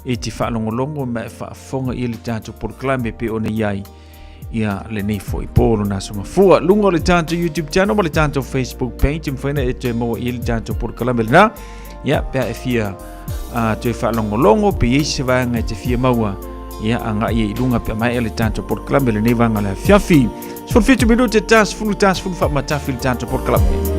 e te faalogologo ma e faafofoga i le tatou polokalame pei ona i ai ia lenei foi po lona aso mafua. Luga o le tatou YouTube channel ma le tatou Facebook page, e mafai ona e toe maua i le tatou polokalame lena. Ia, pe a e fia toe faalogologo, pe i ai se vaega e te fia maua, ia, agai ai i luga pe a maea le tatou polokalame lenei vaega o le afiafi. 17 minute ta 10 ta 10 faamatafi le tatou polokalame.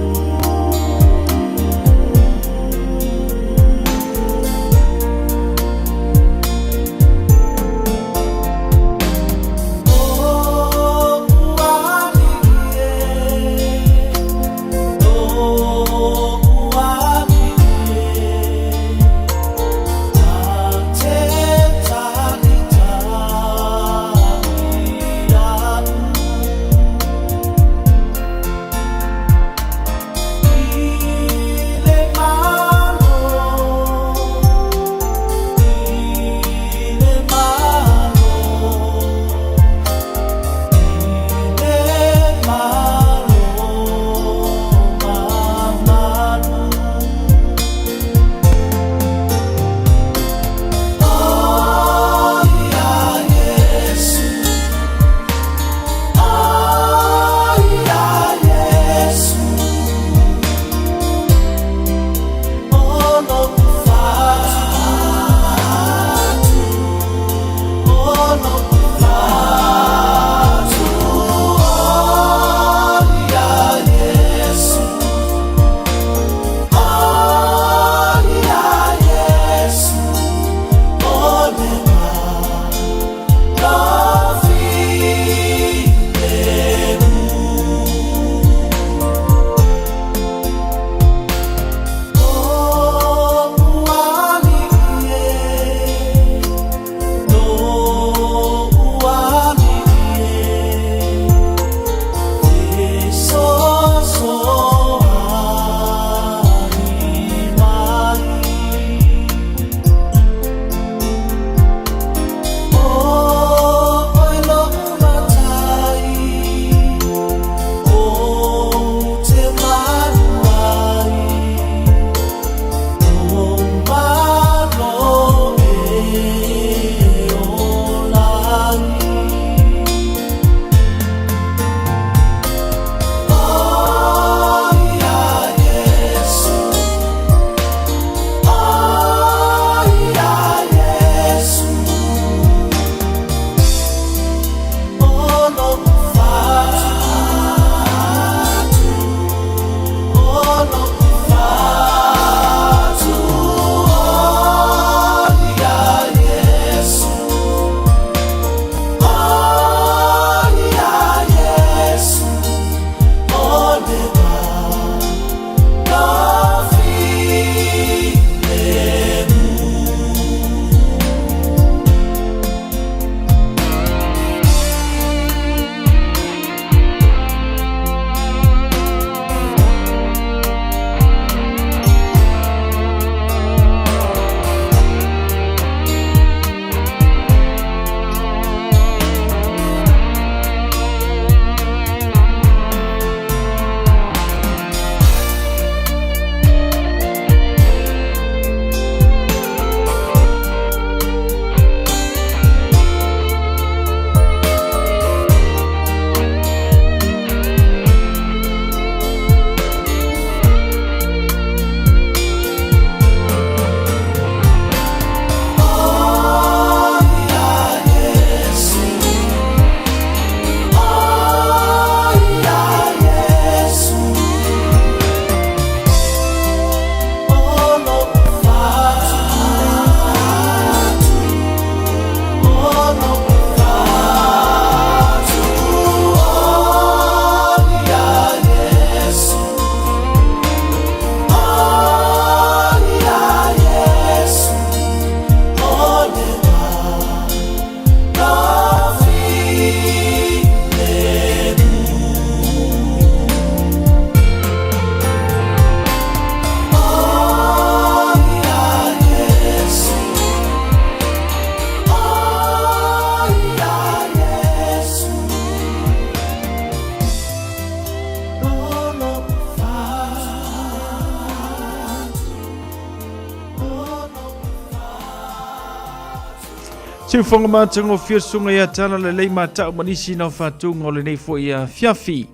Siufoga matagofie susuga ia Tala Lelei Mata'u ma nisi nao faatuga o lenei foi afiafi.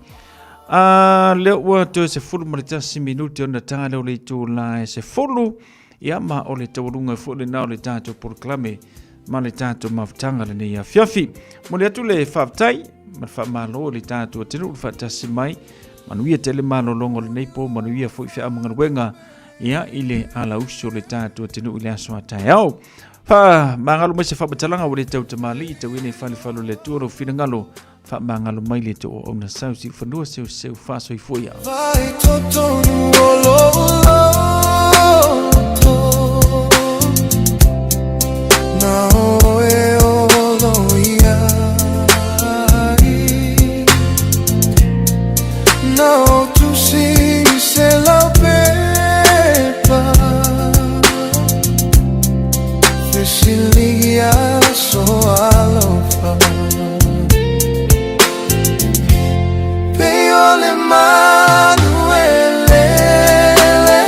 A lea ua toe 11 minute ona ta lea o le itula e 10, ia ma o le taualuga foi lena o le tatou polokalame ma le tatou mafutaga lenei afiafi. Momoli atu le faafetai ma le faamalo i le tatou atunuu le faatasi mai. Manuia tele malologa o lenei po, manuia foi feau ma galuega ia i le alausu o le tatou atunuu i le aso a taeao. Faamagalo mai se faamatalaga ua le tautamalii tauina i falefale o le Atua lou finagalo. Faamagalo mai le too auauna sau siufanua seuseu faasoifua ia. Vai totonu o lou loto, Na oe o lo iai, Na o tusi i se laupepa, Fesiligi aso alofa. Pei o le manu e lele,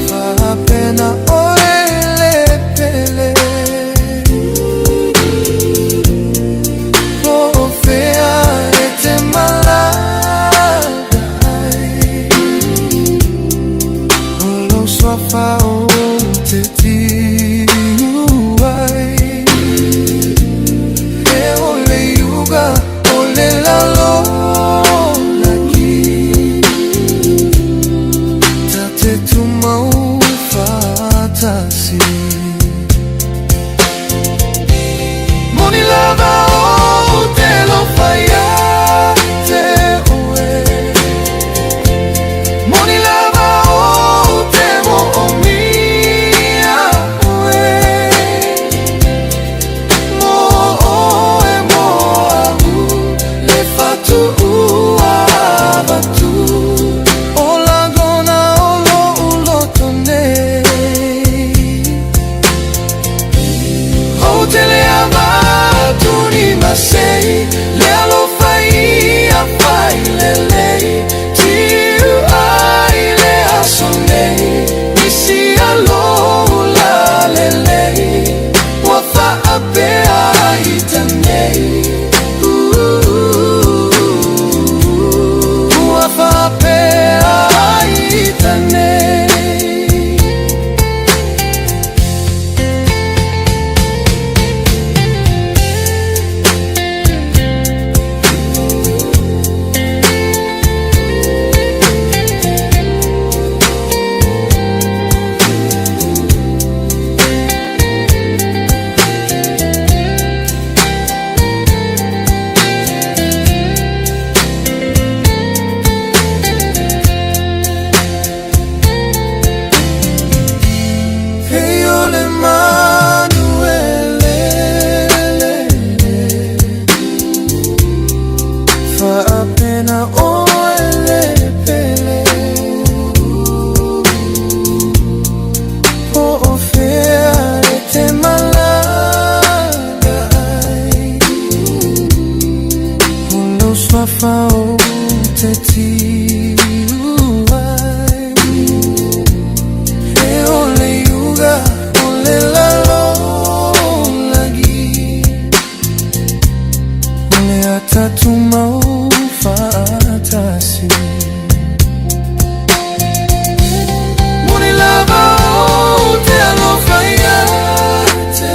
Faapena oe le pele. Po o fea e te malaga ai, O lou suafa ou te tiu ai. E o le iuga o le lalolagi, Ta te tumau faatasi. Moni lava ou te alofa ia te oe, Moni lava ou te moomia oe, Mo oe mo a'u le fatuuavatu, O lagona o lo'u loto nei. Ou te le avatu ni masei, Le alofa ia fai lelei, Tiu ai le aso nei, Nisi a lou lalelei, Ua faapea i ta nei. Ua faapea i ta nei. Pei o le manu e lele, Faapena oe le pele. Po o fea e te malaga ai, O lou suafa ou te tiu ai. E o le iuga o le lalolagi, O le ata tumau faatasi. Moni lava ou te alofa ia te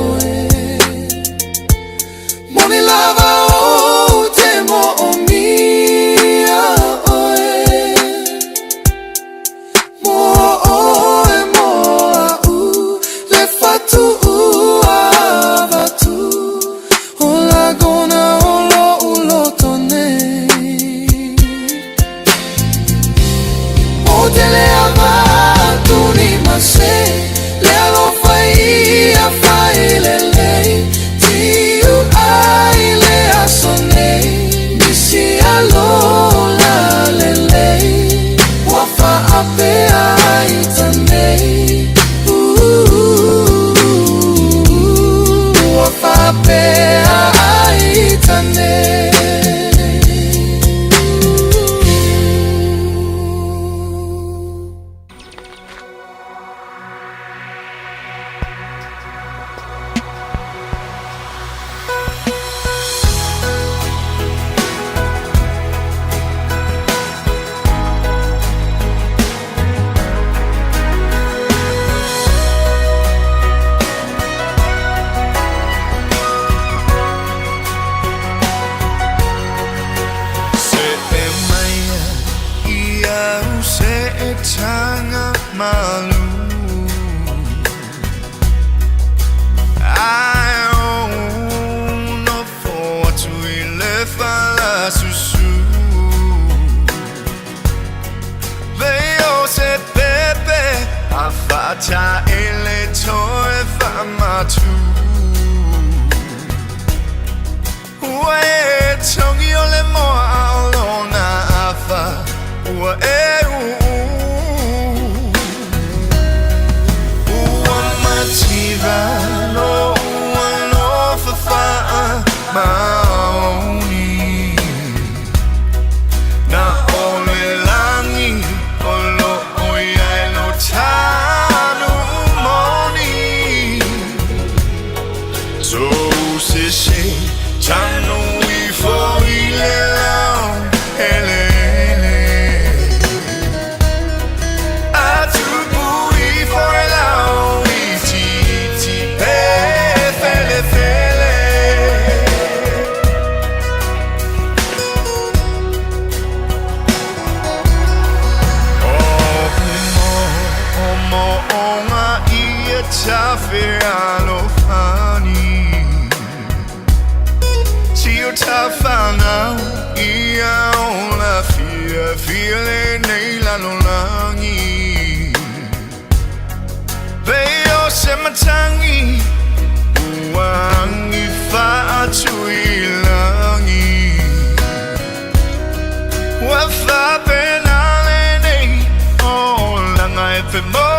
oe, Moni lava ou te moomia oe, Mo oe mo a'u le fatuuavatu, O lagona o lo'u loto. Fa'ataele toe fa'amatu Ua e tongi o le moa a o lona afa Ua e uu Ua mativa lo ua lofa fa'a maoni Na o le lagi o lo o iai lo tanu moni So se se tanu ifo i le lao ele ele Atupu ifo e lao i titi pe fele fele. O mo o ngā ia tawhe alofani Si o ta whanau ia o la fia fia le nei lalolangi Pe o se matangi Uangi whaatu i langi Ua whapena le nei O langa e pe mo.